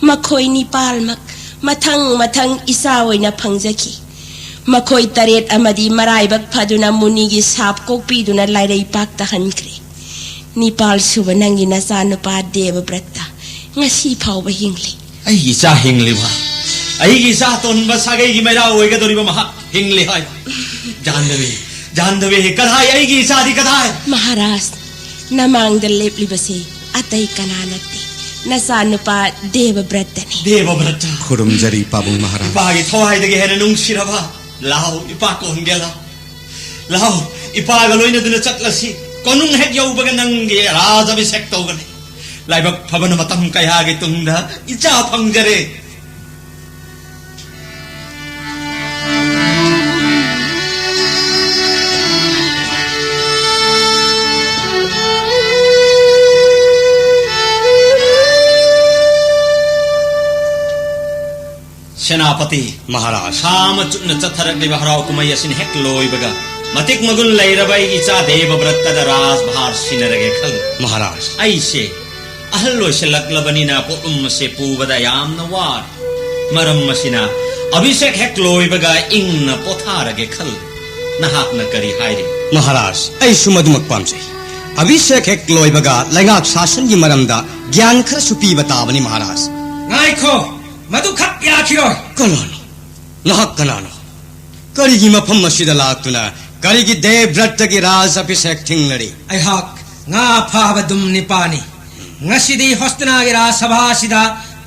ꯃꯈꯣꯏ ꯅꯤꯄꯥꯜꯃꯛ ꯃꯊꯪ ꯃꯊꯪ ꯏꯆꯥ ꯑꯣꯏꯅ ꯐꯪꯖꯈꯤ꯫ ꯃꯈꯣꯏ ꯇꯔꯦꯠ ꯑꯃꯗꯤ ꯃꯔꯥꯏꯕꯛ ꯐꯗꯨꯅ ꯃꯨꯅꯤꯒꯤ ꯁꯥꯞ ꯀꯣꯛꯄꯤꯗꯨꯅ ꯂꯥꯏꯔꯩꯄꯥꯛꯇ ꯍꯟꯈ꯭ꯔꯦ꯫ ꯅꯤꯄꯥꯜ ꯁꯨꯕ ꯅꯪꯒꯤ ꯅꯆꯥꯅꯨꯄꯥ ꯗꯦꯕꯕ꯭ꯔꯠꯇ ꯉꯁꯤ ꯐꯥꯎꯕ ꯍꯤꯡꯂꯤ꯫ ꯑꯩꯒꯤ ꯏꯆꯥ ꯍꯤꯡꯂꯤꯕ, ꯑꯩꯒꯤ ꯏꯆꯥ ꯑꯇꯣꯟꯕ ꯁꯥꯒꯩꯒꯤ ꯃꯩꯔꯥ ꯑꯣꯏꯒꯗꯧꯔꯤꯕ ꯃꯍꯥꯛ ꯍꯤꯡꯂꯤ ꯍꯥꯏ꯫ ꯖꯥꯟꯗꯕꯤ, ꯖꯥꯟꯗꯕꯤ, ꯀꯗꯥꯏ ꯑꯩꯒꯤ ꯏꯆꯥꯗꯤ ꯀꯗꯥꯏ? ꯃꯍꯥꯔꯥꯖ, ꯅꯃꯥꯡꯗ ꯂꯦꯞꯂꯤꯕꯁꯤ ꯑꯇꯩ ꯀꯅꯥ ꯅꯠꯇꯦ, ꯅꯆꯥꯅꯨꯄꯥ ꯗꯦꯕꯕ꯭ꯔꯠꯇꯅꯤ꯫ ꯗꯦꯕꯕ꯭ꯔꯠꯇ꯫ ꯈꯨꯔꯨꯝꯖꯔꯤ ꯄꯥꯕꯨꯡ ꯃꯍꯥꯔꯥꯖ꯫ ꯏꯄꯥꯒꯤ ꯊꯋꯥꯏꯗꯒꯤ ꯍꯦꯟꯅ ꯅꯨꯡꯁꯤꯔꯕ꯫ ꯂꯥꯎ, ꯏꯄꯥ ꯀꯣꯟꯒꯦ ꯂꯥꯎ꯫ ꯂꯥꯎ, ꯏꯄꯥꯒ ꯂꯣꯏꯅꯗꯨꯅ ꯆꯠꯂꯁꯤ꯫ ꯀꯣꯅꯨꯡ ꯍꯦꯛ ꯌꯧꯕꯒ ꯅꯪꯒꯤ ꯔꯥꯖ ꯑꯚꯤꯁꯦꯛ ꯇꯧꯒꯅꯤ꯫ ꯂꯥꯏꯕꯛ ꯐꯕꯅ ꯃꯇꯝ ꯀꯌꯥꯒꯤ ꯇꯨꯡꯗ ꯏꯆꯥ ꯐꯪꯖꯔꯦ꯫ ꯁꯦꯅꯥꯄꯇꯤ꯫ ꯃꯍꯥꯔꯥꯖ꯫ ꯁꯥ ꯑꯃ ꯆꯨꯞꯅ ꯆꯠꯊꯔꯛꯂꯤꯕ ꯍꯔꯥꯎ ꯀꯨꯝꯍꯩ ꯑꯁꯤꯅ ꯍꯦꯛ ꯂꯣꯏꯕꯒ, ꯃꯇꯤꯛ ꯃꯒꯨꯟ ꯂꯩꯔꯕ ꯑꯩꯒꯤ ꯏꯆꯥ ꯗꯦꯕꯕ꯭ꯔꯠꯇꯗ ꯔꯥꯖꯚꯥꯔ ꯁꯤꯟꯅꯔꯒꯦ ꯈꯜꯂꯤ꯫ ꯃꯍꯥꯔꯥꯖ꯫ ꯑꯩꯁꯦ ꯑꯍꯜ ꯑꯣꯏꯁꯤꯜꯂꯛꯂꯕꯅꯤꯅ ꯄꯣꯠꯂꯨꯝ ꯑꯁꯦ ꯄꯨꯕꯗ ꯌꯥꯝꯅ ꯋꯥꯔꯦ꯫ ꯃꯔꯝ ꯑꯁꯤꯅ ꯑꯚꯤꯁꯦꯛ ꯍꯦꯛ ꯂꯣꯏꯕꯒ ꯏꯪꯅ ꯄꯣꯊꯥꯔꯒꯦ ꯈꯜꯂꯤ꯫ ꯅꯍꯥꯛꯅ ꯀꯔꯤ ꯍꯥꯏꯔꯤ? ꯃꯍꯥꯔꯥꯖ, ꯑꯩꯁꯨ ꯃꯗꯨꯃꯛ ꯄꯥꯝꯖꯩ꯫ ꯑꯚꯤꯁꯦꯛ ꯍꯦꯛ ꯂꯣꯏꯕꯒ ꯂꯩꯉꯥꯛ ꯁꯥꯁꯟꯒꯤ ꯃꯔꯝꯗ ꯒ꯭ꯌꯥꯟ ꯈꯔꯁꯨ ꯄꯤꯕ ꯇꯥꯕꯅꯤ, ꯃꯍꯥꯔꯥꯖ꯫ ꯉꯥꯏꯈꯣ, ꯃꯗꯨꯈꯛ ꯌꯥꯈꯤꯔꯣꯏ꯫ ꯀꯅꯥꯅꯣ? ꯅꯍꯥꯛ ꯀꯅꯥꯅꯣ? ꯀꯔꯤꯒꯤ ꯃꯐꯝ ꯑꯁꯤꯗ ꯂꯥꯛꯇꯨꯅ ꯀꯔꯤꯒꯤ ꯗꯦꯕꯕ꯭ꯔꯠꯇꯒꯤ ꯔꯥꯖ ꯑꯚꯤꯁꯦꯛ ꯊꯤꯡꯂꯔꯤ? ꯑꯩꯍꯥꯛ ꯉꯥ ꯐꯥꯕ ꯗꯨꯝ ꯅꯤꯄꯥꯅꯤ꯫ ꯉꯁꯤꯗꯤ ꯍꯣꯁꯇꯤꯅꯥꯒꯤ ꯔꯥꯖ ꯁꯚꯥ ꯑꯁꯤꯗ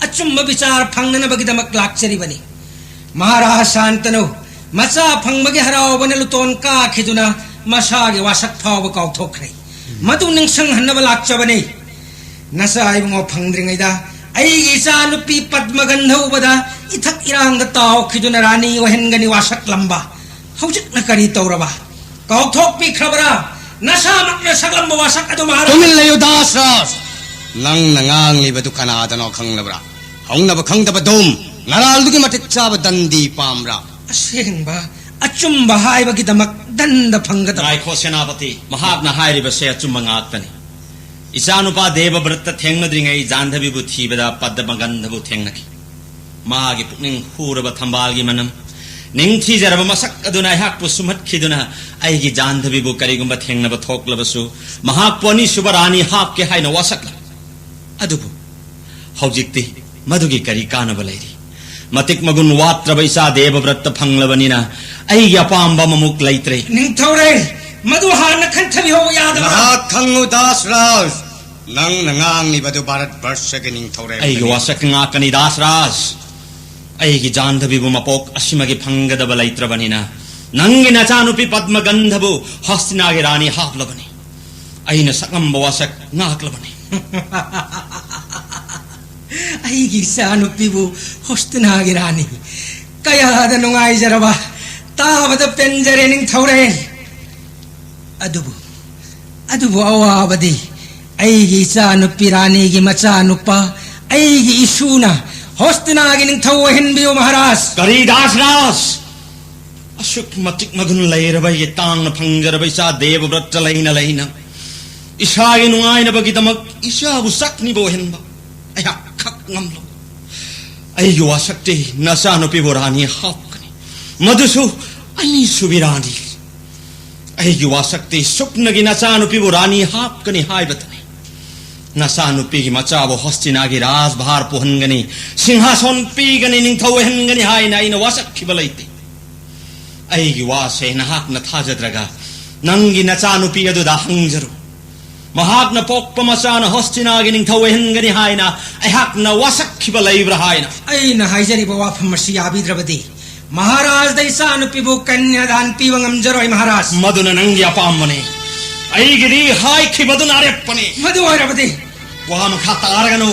ꯑꯆꯨꯝꯕ ꯕꯤꯆꯥꯔ ꯐꯪꯅꯅꯕꯒꯤꯗꯃꯛ ꯂꯥꯛꯆꯔꯤꯕꯅꯤ꯫ ꯃꯍꯥꯔꯥꯖ ꯁꯥꯟꯇꯅꯨ ꯃꯆꯥ ꯐꯪꯕꯒꯤ ꯍꯔꯥꯎꯕꯅ ꯂꯨꯇꯣꯟ ꯀꯥꯈꯤꯗꯨꯅ ꯃꯁꯥꯒꯤ ꯋꯥꯁꯛ ꯐꯥꯎꯕ ꯀꯥꯎꯊꯣꯛꯈ꯭ꯔꯦ꯫ ꯃꯗꯨ ꯅꯤꯡꯁꯤꯡꯍꯟꯅꯕ ꯂꯥꯛꯆꯕꯅꯤ꯫ ꯅꯆꯥ ꯏꯕꯨꯡꯉꯣ ꯐꯪꯗ꯭ꯔꯤꯉꯩꯗ ꯑꯩꯒꯤ ꯏꯆꯥ ꯅꯨꯄꯤ ꯄꯗꯃꯒꯟꯙ ꯎꯕꯗ ꯏꯊꯛ ꯏꯔꯥꯡꯗ ꯇꯥꯎꯈꯤꯗꯨꯅ ꯔꯥꯅꯤ ꯑꯣꯏꯍꯟꯒꯅꯤ ꯋꯥꯁꯛꯂꯝꯕ꯫ ꯍꯧꯖꯤꯛꯅ ꯀꯔꯤ ꯇꯧꯔꯕ? ꯀꯥꯎꯊꯣꯛꯄꯤꯈ꯭ꯔꯕ꯭ꯔꯥ? ꯅꯁꯥꯃꯛꯅ ꯁꯛꯂꯝꯕ ꯋꯥꯁꯛ ꯑꯗꯨ ꯃꯍꯥꯔꯥꯖ꯫ ꯇꯨꯃꯤꯟ ꯂꯩꯌꯨ, ꯗꯥꯁ ꯔꯥꯖ꯫ ꯅꯪꯅ ꯉꯥꯡꯂꯤꯕꯗꯨ ꯀꯅꯥꯗꯅꯣ ꯈꯪꯂꯕ꯭ꯔꯥ? ꯍꯧꯅꯕ ꯈꯪꯗꯕ ꯗꯨꯝ꯫ ꯅꯔꯥꯜꯗꯨꯒꯤ ꯃꯇꯤꯛ ꯆꯥꯕ ꯗꯟꯗꯤ ꯄꯥꯝꯕ꯭ꯔꯥ? ꯑꯁꯦꯡꯕ ꯑꯆꯨꯝꯕ ꯍꯥꯏꯕꯒꯤꯗꯃꯛ ꯗꯟꯗ ꯐꯪꯒꯗꯕ꯫ ꯉꯥꯏꯈꯣ ꯁꯦꯅꯥꯄꯇꯤ, ꯃꯍꯥꯛꯅ ꯍꯥꯏꯔꯤꯕꯁꯦ ꯑꯆꯨꯝꯕ ꯉꯥꯛꯇꯅꯤ꯫ ꯏꯆꯥꯅꯨꯄꯥ ꯗꯦꯕꯕ꯭ꯔꯠꯇ ꯊꯦꯡꯅꯗ꯭ꯔꯤꯉꯩ ꯖꯥꯟꯙꯕꯤꯕꯨ ꯊꯤꯕꯗ ꯄꯗꯃꯒꯟꯙꯕꯨ ꯊꯦꯡꯅꯈꯤ꯫ ꯃꯥꯒꯤ ꯄꯨꯛꯅꯤꯡ ꯍꯨꯔꯕ ꯊꯝꯕꯥꯜꯒꯤ ꯃꯅꯝ, ꯅꯤꯡꯊꯤꯖꯔꯕ ꯃꯁꯛ ꯑꯗꯨꯅ ꯑꯩꯍꯥꯛꯄꯨ ꯁꯨꯝꯍꯠꯈꯤꯗꯨꯅ ꯑꯩꯒꯤ ꯖꯥꯟꯙꯕꯤꯕꯨ ꯀꯔꯤꯒꯨꯝꯕ ꯊꯦꯡꯅꯕ ꯊꯣꯛꯂꯕꯁꯨ ꯃꯍꯥꯛꯄꯨ ꯑꯅꯤꯁꯨꯕ ꯔꯥꯅꯤ ꯍꯥꯞꯀꯦ ꯍꯥꯏꯅ ꯋꯥꯁꯛꯂꯦ꯫ ꯑꯗꯨꯕꯨ ꯍꯧꯖꯤꯛꯇꯤ ꯃꯗꯨꯒꯤ ꯀꯔꯤ ꯀꯥꯟꯅꯕ ꯂꯩꯔꯤ? ꯃꯇꯤꯛ ꯃꯒꯨꯟ ꯋꯥꯠꯇ꯭ꯔꯕ ꯏꯆꯥ ꯗꯦꯕꯕ꯭ꯔꯠꯇ ꯐꯪꯂꯕꯅꯤꯅ ꯑꯩꯒꯤ ꯑꯄꯥꯝꯕ ꯑꯃꯃꯨꯛ ꯂꯩꯇ꯭ꯔꯦ꯫ ꯅꯤꯡꯊꯧꯔꯦꯜ, ꯃꯗꯨ ꯍꯥꯟꯅ ꯈꯟꯊꯕꯤꯍꯧꯕ ꯌꯥꯗꯕ꯭ꯔꯥ? ꯉꯥꯏꯍꯥꯛ ꯈꯪꯉꯨ ꯗꯥꯁꯔꯥꯖ꯫ ꯅꯪꯅ ꯉꯥꯡꯂꯤꯕꯗꯨ ꯚꯥꯔꯠ ꯕꯔꯁꯒꯤ ꯅꯤꯡꯊꯧꯔꯦꯜ ꯑꯩꯒꯤ ꯋꯥꯁꯛ ꯉꯥꯛꯀꯅꯤ ꯗꯥꯁꯔꯥꯖ꯫ ꯑꯩꯒꯤ ꯖꯥꯟꯙꯕꯤꯕꯨ ꯃꯄꯣꯛ ꯑꯁꯤꯃꯒꯤ ꯐꯪꯒꯗꯕ ꯂꯩꯇ꯭ꯔꯕꯅꯤꯅ ꯅꯪꯒꯤ ꯅꯆꯥꯅꯨꯄꯤ ꯄꯗꯃꯒꯟꯙꯕꯨ ꯍꯁꯇꯤꯅꯥꯒꯤ ꯔꯥꯅꯤ ꯍꯥꯞꯂꯕꯅꯤ꯫ ꯑꯩꯅ ꯁꯛꯂꯝꯕ ꯋꯥꯁꯛ ꯉꯥꯛꯂꯕꯅꯤ꯫ ꯑꯩꯒꯤ ꯏꯆꯥꯅꯨꯄꯤꯕꯨ ꯍꯣꯁꯇꯤꯅꯥꯒꯤ ꯔꯥꯅꯤ꯫ ꯀꯌꯥꯗ ꯅꯨꯡꯉꯥꯏꯖꯔꯕ, ꯇꯥꯕꯗ ꯄꯦꯟꯖꯔꯦ ꯅꯤꯡꯊꯧꯔꯦꯜ꯫ ꯑꯗꯨꯕꯨ, ꯑꯗꯨꯕꯨ ꯑꯋꯥꯕꯗꯤ ꯑꯩꯒꯤ ꯏꯆꯥꯅꯨꯄꯤ ꯔꯥꯅꯤꯒꯤ ꯃꯆꯥꯅꯨꯄꯥ ꯑꯩꯒꯤ ꯏꯁꯨꯅ ꯍꯣꯁꯇꯤꯅꯥꯒꯤ ꯅꯤꯡꯊꯧ ꯑꯣꯏꯍꯟꯕꯤꯌꯨ ꯃꯍꯥꯔꯥꯖ꯫ ꯀꯔꯤ ꯗꯥꯁꯔꯥꯖ? ꯑꯁꯨꯛ ꯃꯇꯤꯛ ꯃꯒꯨꯟ ꯂꯩꯔꯕ ꯑꯩꯒꯤ ꯇꯥꯡꯅ ꯐꯪꯖꯔꯕ ꯏꯆꯥ ꯗꯦꯕꯕ꯭ꯔꯠꯇ ꯂꯩꯅ ꯂꯩꯅ ꯏꯁꯥꯒꯤ ꯅꯨꯡꯉꯥꯏꯅꯕꯒꯤꯗꯃꯛ ꯏꯆꯥꯕꯨ ꯆꯥꯛꯅꯤꯕ ꯑꯣꯏꯍꯟꯕ ꯑꯩꯍꯥꯛ ꯈꯛ ꯉꯝꯂꯣꯏ꯫ ꯑꯩꯒꯤ ꯋꯥꯁꯛꯇꯤ ꯅꯆꯥꯅꯨꯄꯤꯕꯨ ꯔꯥꯅꯤ ꯍꯥꯞꯀꯅꯤ, ꯃꯗꯨꯁꯨ ꯑꯅꯤꯁꯨꯕꯤ ꯔꯥꯅꯤ꯫ ꯑꯩꯒꯤ ꯋꯥꯁꯛꯇꯤ ꯁꯨꯞꯅꯒꯤ ꯅꯆꯥꯅꯨꯄꯤꯕꯨ ꯔꯥꯅꯤ ꯍꯥꯞꯀꯅꯤ ꯍꯥꯏꯕꯇꯅꯤ꯫ ꯅꯆꯥꯅꯨꯄꯤꯒꯤ ꯃꯆꯥꯕꯨ ꯍꯣꯁꯇꯤꯅꯥꯒꯤ ꯔꯥꯖꯚꯥꯔ ꯄꯨꯍꯟꯒꯅꯤ, ꯁꯤꯡꯍꯥꯁꯣꯟ ꯄꯤꯒꯅꯤ, ꯅꯤꯡꯊꯧ ꯑꯣꯏꯍꯟꯒꯅꯤ ꯍꯥꯏꯅ ꯑꯩꯅ ꯋꯥꯁꯛꯈꯤꯕ ꯂꯩꯇꯦ꯫ ꯑꯩꯒꯤ ꯋꯥꯁꯦ ꯅꯍꯥꯛꯅ ꯊꯥꯖꯗ꯭ꯔꯒ ꯅꯪꯒꯤ ꯅꯆꯥꯅꯨꯄꯤ ꯑꯗꯨꯗ ꯍꯪꯖꯔꯨ꯫ ꯃꯍꯥꯛꯅ ꯄꯣꯛꯄ ꯃꯆꯥꯅ ꯍꯣꯁꯇꯤꯅꯥꯒꯤ ꯅꯤꯡꯊꯧ ꯑꯣꯏꯍꯟꯒꯅꯤ ꯍꯥꯏꯅ ꯑꯩꯍꯥꯛꯅ ꯋꯥꯁꯛꯈꯤꯕ ꯂꯩꯕ꯭ꯔꯥ ꯍꯥꯏꯅ꯫ ꯑꯩꯅ ꯍꯥꯏꯖꯔꯤꯕ ꯋꯥꯐꯝ ꯑꯁꯤ ꯌꯥꯕꯤꯗ꯭ꯔꯕꯗꯤ ꯃꯍꯥꯔꯥꯖꯗ ꯏꯆꯥꯅꯨꯄꯤꯕꯨ ꯀꯟꯌꯥꯗꯥꯟ ꯄꯤꯕ ꯉꯝꯖꯔꯣꯏ ꯃꯍꯥꯔꯥꯖ꯫ ꯃꯗꯨꯅ ꯅꯪꯒꯤ ꯑꯄꯥꯝꯕꯅꯤ꯫ ꯑꯩꯒꯤꯗꯤ ꯍꯥꯏꯈꯤꯕꯗꯨꯅ ꯑꯔꯦꯞꯄꯅꯤ꯫ ꯃꯗꯨ ꯑꯣꯏꯔꯕꯗꯤ ꯋꯥ ꯃꯈꯥ ꯇꯥꯔꯒꯅꯨ꯫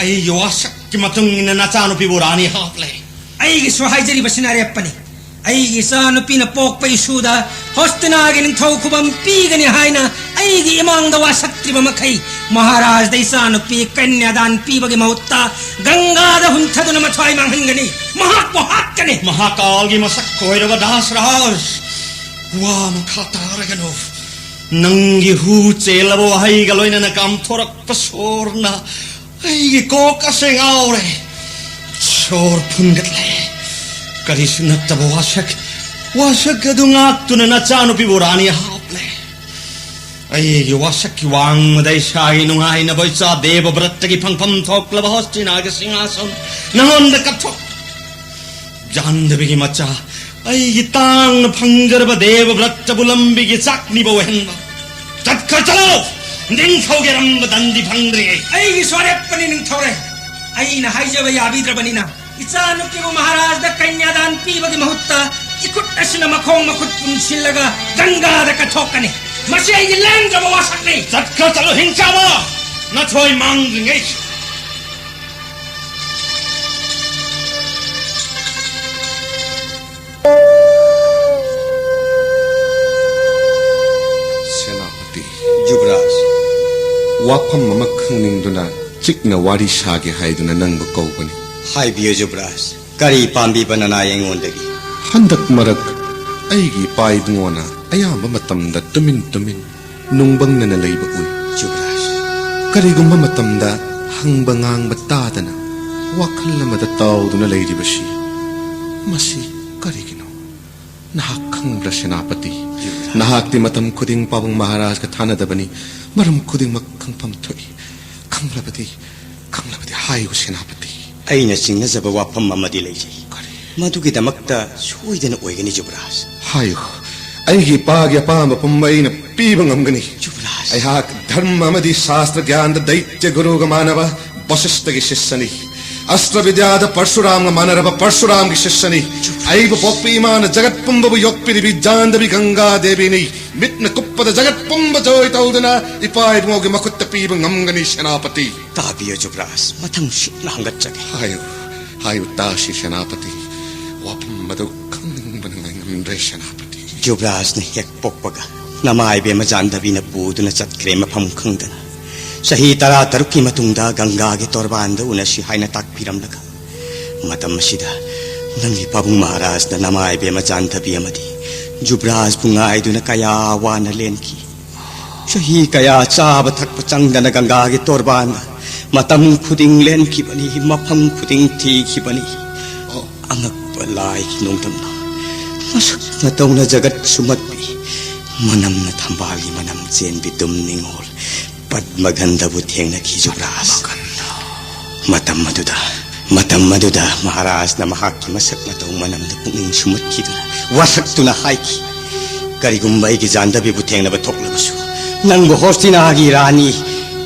ꯑꯩꯒꯤ ꯋꯥꯁꯛꯀꯤ ꯃꯇꯨꯡ ꯏꯟꯅ ꯅꯆꯥꯅꯨꯄꯤꯕꯨ ꯔꯥꯅꯤ ꯍꯥꯞꯂꯦ꯫ ꯑꯩꯒꯤꯁꯨ ꯍꯥꯏꯖꯔꯤꯕꯁꯤꯅ ꯑꯔꯦꯞꯄꯅꯤ꯫ ꯑꯩꯒꯤ ꯏꯆꯥꯅꯨꯄꯤꯅ ꯄꯣꯛꯄ ꯏꯁꯨꯗ ꯍꯣꯁꯇꯤꯅꯥꯒꯤ ꯅꯤꯡꯊꯧ ꯈꯨꯕꯝ ꯄꯤꯒꯅꯤ ꯍꯥꯏꯅ ꯑꯩꯒꯤ ꯏꯃꯥꯡꯗ ꯋꯥꯁꯛꯇ꯭ꯔꯤꯕ ꯃꯈꯩ ꯃꯍꯥꯔꯥꯖꯗ ꯏꯆꯥꯅꯨꯄꯤ ꯀꯟꯌꯥꯗꯥꯟ ꯄꯤꯕꯒꯤ ꯃꯍꯨꯠꯇ ꯒꯪꯒꯥꯗ ꯍꯨꯟꯊꯗꯨꯅ ꯃꯊ꯭ꯋꯥꯏ ꯃꯥꯡꯍꯟꯒꯅꯤ꯫ ꯃꯍꯥꯛꯄꯨ ꯍꯥꯠꯀꯅꯤ꯫ ꯃꯍꯥꯀꯥꯜꯒꯤ ꯃꯁꯛ ꯈꯣꯏꯔꯕ ꯗꯥꯁ ꯔꯥꯖ, ꯋꯥ ꯃꯈꯥ ꯇꯥꯔꯒꯅꯨ꯫ ꯅꯪꯒꯤ ꯍꯨ ꯆꯦꯜꯂꯕ ꯋꯥꯍꯩꯒ ꯂꯣꯏꯅꯅ ꯀꯥꯝꯊꯣꯔꯛꯄ ꯁꯣꯔꯅ ꯑꯩꯒꯤ ꯀꯣꯛ ꯑꯁꯦ ꯉꯥꯎꯔꯦ꯫ ꯁꯣꯔ ꯐꯨꯟꯒꯠꯂꯦ꯫ ꯀꯔꯤꯁꯨ ꯅꯠꯇꯕ ꯋꯥꯁꯛ, ꯋꯥꯁꯛ ꯑꯗꯨ ꯉꯥꯛꯇꯨꯅ ꯅꯆꯥꯅꯨꯄꯤꯕꯨ ꯔꯥꯅꯤ ꯍꯥꯞꯂꯦ꯫ ꯑꯩꯒꯤ ꯋꯥꯁꯛꯀꯤ ꯋꯥꯡꯃꯗ ꯏꯁꯥꯒꯤ ꯅꯨꯡꯉꯥꯏꯅꯕ ꯏꯆꯥ ꯗꯦꯕ ꯕ꯭ꯔꯠꯇꯒꯤ ꯐꯪꯐꯝ ꯊꯣꯛꯂꯕ ꯍꯣꯁꯇꯤꯅꯥꯒꯤ ꯁꯤꯡꯍꯥꯁꯟ ꯅꯉꯣꯟꯗ ꯀꯠꯊꯣꯛ꯫ ꯖꯥꯟꯗꯕꯤꯒꯤ ꯃꯆꯥ, ꯑꯩꯒꯤ ꯇꯥꯡꯅ ꯐꯪꯖꯔꯕ ꯗꯦꯕ ꯕ꯭ꯔꯠꯇꯕꯨ ꯂꯝꯕꯤꯒꯤ ꯆꯥꯛꯅꯤꯕ ꯑꯣꯏꯍꯟꯕ꯫ ꯆꯠꯈ꯭ꯔ ꯆꯠꯂꯣ! ꯅꯤꯡꯊꯧꯒꯤ ꯑꯔꯝꯕ ꯗꯟꯗꯤ ꯐꯪꯗ꯭ꯔꯤꯉꯩ꯫ ꯑꯩꯒꯤꯁꯨ ꯑꯔꯦꯞꯄꯅꯤ ꯅꯤꯡꯊꯧꯔꯦ꯫ ꯑꯩꯅ ꯍꯥꯏꯖꯕ ꯌꯥꯕꯤꯗ꯭ꯔꯕꯅꯤꯅ ꯏꯆꯥꯅꯨꯄꯤꯕꯨ ꯃꯍꯥꯔꯥꯖꯗ ꯀꯟꯌꯥꯗꯥꯟ ꯄꯤꯕꯒꯤ ꯃꯍꯨꯠꯇ ꯏꯈꯨꯠ ꯑꯁꯤꯅ ꯃꯈꯣꯡ ꯃꯈꯨꯠ ꯄꯨꯟꯁꯤꯜꯂꯒ ꯒꯪꯒꯥꯗ ꯀꯠꯊꯣꯛꯀꯅꯤ꯫ ꯃꯁꯤ ꯑꯩꯒꯤ ꯂꯦꯡꯗ꯭ꯔꯕ ꯋꯥꯁꯛꯅꯤ꯫ ꯆꯠꯈ꯭ꯔ ꯆꯠꯂꯨ ꯍꯤꯡꯆꯥꯕ, ꯅꯊꯣꯏ ꯃꯥꯡꯗ꯭ꯔꯤꯉꯩ꯫ ꯁꯦꯅꯥꯄꯇꯤ꯫ ꯖꯨꯕ꯭ꯔꯥꯖ꯫ ꯋꯥꯐꯝ ꯑꯃ ꯈꯪꯅꯤꯡꯗꯨꯅ ꯆꯤꯛꯅ ꯋꯥꯔꯤ ꯁꯥꯒꯦ ꯍꯥꯏꯗꯨꯅ ꯅꯪꯕꯨ ꯀꯧꯕꯅꯤ꯫ ꯍꯥꯏꯕꯤꯌꯨ ꯖꯨꯕ꯭ꯔꯥꯖ, ꯀꯔꯤ ꯄꯥꯝꯕꯤꯕ ꯅꯅꯥꯏ ꯑꯩꯉꯣꯟꯗꯒꯤ? ꯍꯟꯗꯛ ꯃꯔꯛ ꯑꯩꯒꯤ ꯏꯄꯥ ꯏꯕꯨꯡꯉꯣꯅ ꯑꯌꯥꯝꯕ ꯃꯇꯝꯗ ꯇꯨꯃꯤꯟ ꯇꯨꯃꯤꯟ ꯅꯨꯡꯕꯪꯅꯅ ꯂꯩꯕ ꯎꯏ꯫ ꯖꯨꯕ꯭ꯔꯥꯖ꯫ ꯀꯔꯤꯒꯨꯝꯕ ꯃꯇꯝꯗ ꯍꯪꯕ ꯉꯥꯡꯕ ꯇꯥꯗꯅ ꯋꯥꯈꯜ ꯑꯃꯗ ꯇꯥꯎꯗꯨꯅ ꯂꯩꯔꯤꯕꯁꯤ ꯃꯁꯤ ꯀꯔꯤꯒꯤꯅꯣ? ꯅꯍꯥꯛ ꯈꯪꯕ꯭ꯔꯥ ꯁꯦꯅꯥꯄꯇꯤ? ꯖꯨꯕ꯭ꯔꯥꯖ꯫ ꯅꯍꯥꯛꯇꯤ ꯃꯇꯝ ꯈꯨꯗꯤꯡ ꯄꯥꯕꯨꯡ ꯃꯍꯥꯔꯥꯖꯒ ꯊꯥꯅꯗꯕꯅꯤ꯫ ꯃꯔꯝ ꯈꯨꯗꯤꯡꯃꯛ ꯈꯪꯐꯝ ꯊꯣꯛꯏ꯫ ꯈꯪꯂꯕꯗꯤ, ꯈꯪꯂꯕꯗꯤ ꯍꯥꯏꯌꯨ ꯁꯦꯅꯥꯄꯇꯤ꯫ ꯑꯩꯅ ꯆꯤꯡꯅꯖꯕ ꯋꯥꯐꯝ ꯑꯃꯗꯤ ꯂꯩꯖꯩ꯫ ꯀꯔꯤ? ꯃꯗꯨꯒꯤꯗꯃꯛꯇ ꯁꯣꯏꯗꯅ ꯑꯣꯏꯒꯅꯤ ꯖꯨꯕ꯭ꯔꯥꯖ꯫ ꯍꯥꯏꯌꯨ꯫ ꯑꯩꯒꯤ ꯏꯄꯥꯒꯤ ꯑꯄꯥꯝꯕ ꯄꯨꯝꯕ ꯑꯩꯅ ꯄꯤꯕ ꯉꯝꯒꯅꯤ꯫ ꯖꯨꯕ꯭ꯔꯥꯖ꯫ ꯑꯩꯍꯥꯛ ꯙꯔꯃ ꯑꯃꯗꯤ ꯁꯥꯁꯇ꯭ꯔ ꯒ꯭ꯌꯥꯟꯗ ꯗꯩꯇ꯭ꯌ ꯒꯨꯔꯨꯒ ꯃꯥꯟꯅꯕ ꯕꯁꯤꯁꯇꯒꯤ ꯁꯤꯁ꯭ꯌꯅꯤ꯫ ꯑꯁꯇ꯭ꯔ ꯕꯤꯗ꯭ꯌꯥꯗ ꯄꯔꯁꯨꯔꯥꯝꯒ ꯃꯥꯟꯅꯔꯕ ꯄꯔꯁꯨꯔꯥꯝꯒꯤ ꯁꯤꯁ꯭ꯌꯅꯤ꯫ ꯖꯨꯕ꯭ꯔꯥꯖ꯫ ꯑꯩꯕꯨ ꯄꯣꯛꯄꯤ ꯏꯃꯥꯅ ꯖꯒꯠ ꯄꯨꯝꯕꯕꯨ ꯌꯣꯛꯄꯤꯔꯤꯕꯤ ꯖꯥꯟꯗꯕꯤ ꯒꯪꯒꯥ ꯗꯦꯕꯤꯅꯤ꯫ ꯃꯤꯠꯅ ꯀꯨꯞꯄꯗ ꯖꯒꯠ ꯄꯨꯝꯕ ꯖꯣꯏ ꯇꯧꯗꯨꯅ ꯏꯄꯥ ꯏꯕꯨꯡꯉꯣꯒꯤ ꯃꯈꯨꯠꯇ ꯄꯤꯕ ꯉꯝꯒꯅꯤ ꯁꯦꯅꯥꯄꯇꯤ꯫ ꯇꯥꯕꯤꯌꯨ ꯖꯨꯕ꯭ꯔꯥꯖ, ꯃꯊꯪ ꯁꯨꯞꯅ ꯍꯪꯒꯠꯆꯒꯦ꯫ ꯍꯥꯏꯌꯨ, ꯍꯥꯏꯌꯨ ꯇꯥꯁꯤ ꯁꯦꯅꯥꯄꯇꯤ꯫ ꯋꯥꯐꯝ ꯑꯗꯨ ꯈꯪꯅꯤꯡꯕꯅ ꯉꯥꯏꯉꯝꯗ꯭ꯔꯦ ꯁꯦꯅꯥꯄꯇꯤ꯫ ꯖꯨꯕ꯭ꯔꯥꯖꯅ ꯍꯦꯛ ꯄꯣꯛꯄꯒ ꯅꯃꯥ ꯏꯕꯦꯝꯃ ꯖꯥꯟꯗꯕꯤꯅ ꯄꯨꯗꯨꯅ ꯆꯠꯈ꯭ꯔꯦ ꯃꯐꯝ ꯈꯪꯗꯅ꯫ ꯆꯍꯤ ꯇꯔꯥ ꯇꯔꯨꯛꯀꯤ ꯃꯇꯨꯡꯗ ꯒꯪꯒꯥꯒꯤ ꯇꯣꯔꯕꯥꯟꯗ ꯎꯅꯁꯤ ꯍꯥꯏꯅ ꯇꯥꯛꯄꯤꯔꯝꯂꯒ, ꯃꯇꯝ ꯑꯁꯤꯗ ꯅꯪꯒꯤ ꯄꯥꯕꯨꯡ ꯃꯍꯥꯔꯥꯖꯅ ꯅꯃꯥ ꯏꯕꯦꯝꯃ ꯖꯥꯟꯊꯕꯤ ꯑꯃꯗꯤ ꯖꯨꯕ꯭ꯔꯥꯖꯄꯨ ꯉꯥꯏꯗꯨꯅ ꯀꯌꯥ ꯋꯥꯅ ꯂꯦꯟꯈꯤ꯫ ꯆꯍꯤ ꯀꯌꯥ ꯆꯥꯕ ꯊꯛꯄ ꯆꯪꯗꯅ ꯒꯪꯒꯥꯒꯤ ꯇꯣꯔꯕꯥꯟꯗ ꯃꯇꯝ ꯈꯨꯗꯤꯡ ꯂꯦꯟꯈꯤꯕꯅꯤ, ꯃꯐꯝ ꯈꯨꯗꯤꯡ ꯊꯤꯈꯤꯕꯅꯤ꯫ ꯑꯉꯛꯄ ꯂꯥꯏꯒꯤ ꯅꯣꯡꯗꯝꯅ ꯃꯁꯛ ꯃꯇꯧꯅ ꯖꯒꯠ ꯁꯨꯝꯍꯠꯄꯤ, ꯃꯅꯝꯅ ꯊꯝꯕꯥꯜꯒꯤ ꯃꯅꯝ ꯆꯦꯟꯕꯤ ꯗꯨꯝ ꯅꯤꯉꯣꯜ ꯄꯗꯃꯒꯟꯙꯕꯨ ꯊꯦꯡꯅꯈꯤ ꯖꯨꯕ꯭ꯔꯥꯖ꯫ ꯃꯇꯝ ꯑꯗꯨꯗ, ꯃꯇꯝ ꯑꯗꯨꯗ ꯃꯍꯥꯔꯥꯖꯅ ꯃꯍꯥꯛꯀꯤ ꯃꯁꯛ ꯃꯇꯧ ꯃꯅꯝꯗ ꯄꯨꯛꯅꯤꯡ ꯁꯨꯝꯍꯠꯈꯤꯗꯨꯅ ꯋꯥꯁꯛꯇꯨꯅ ꯍꯥꯏꯈꯤ, "ꯀꯔꯤꯒꯨꯝꯕ ꯑꯩꯒꯤ ꯖꯥꯟꯗꯕꯤꯕꯨ ꯊꯦꯡꯅꯕ ꯊꯣꯛꯂꯕꯁꯨ, ꯅꯪꯕꯨ ꯍꯣꯁꯇꯤꯅꯥꯒꯤ ꯔꯥꯅꯤ,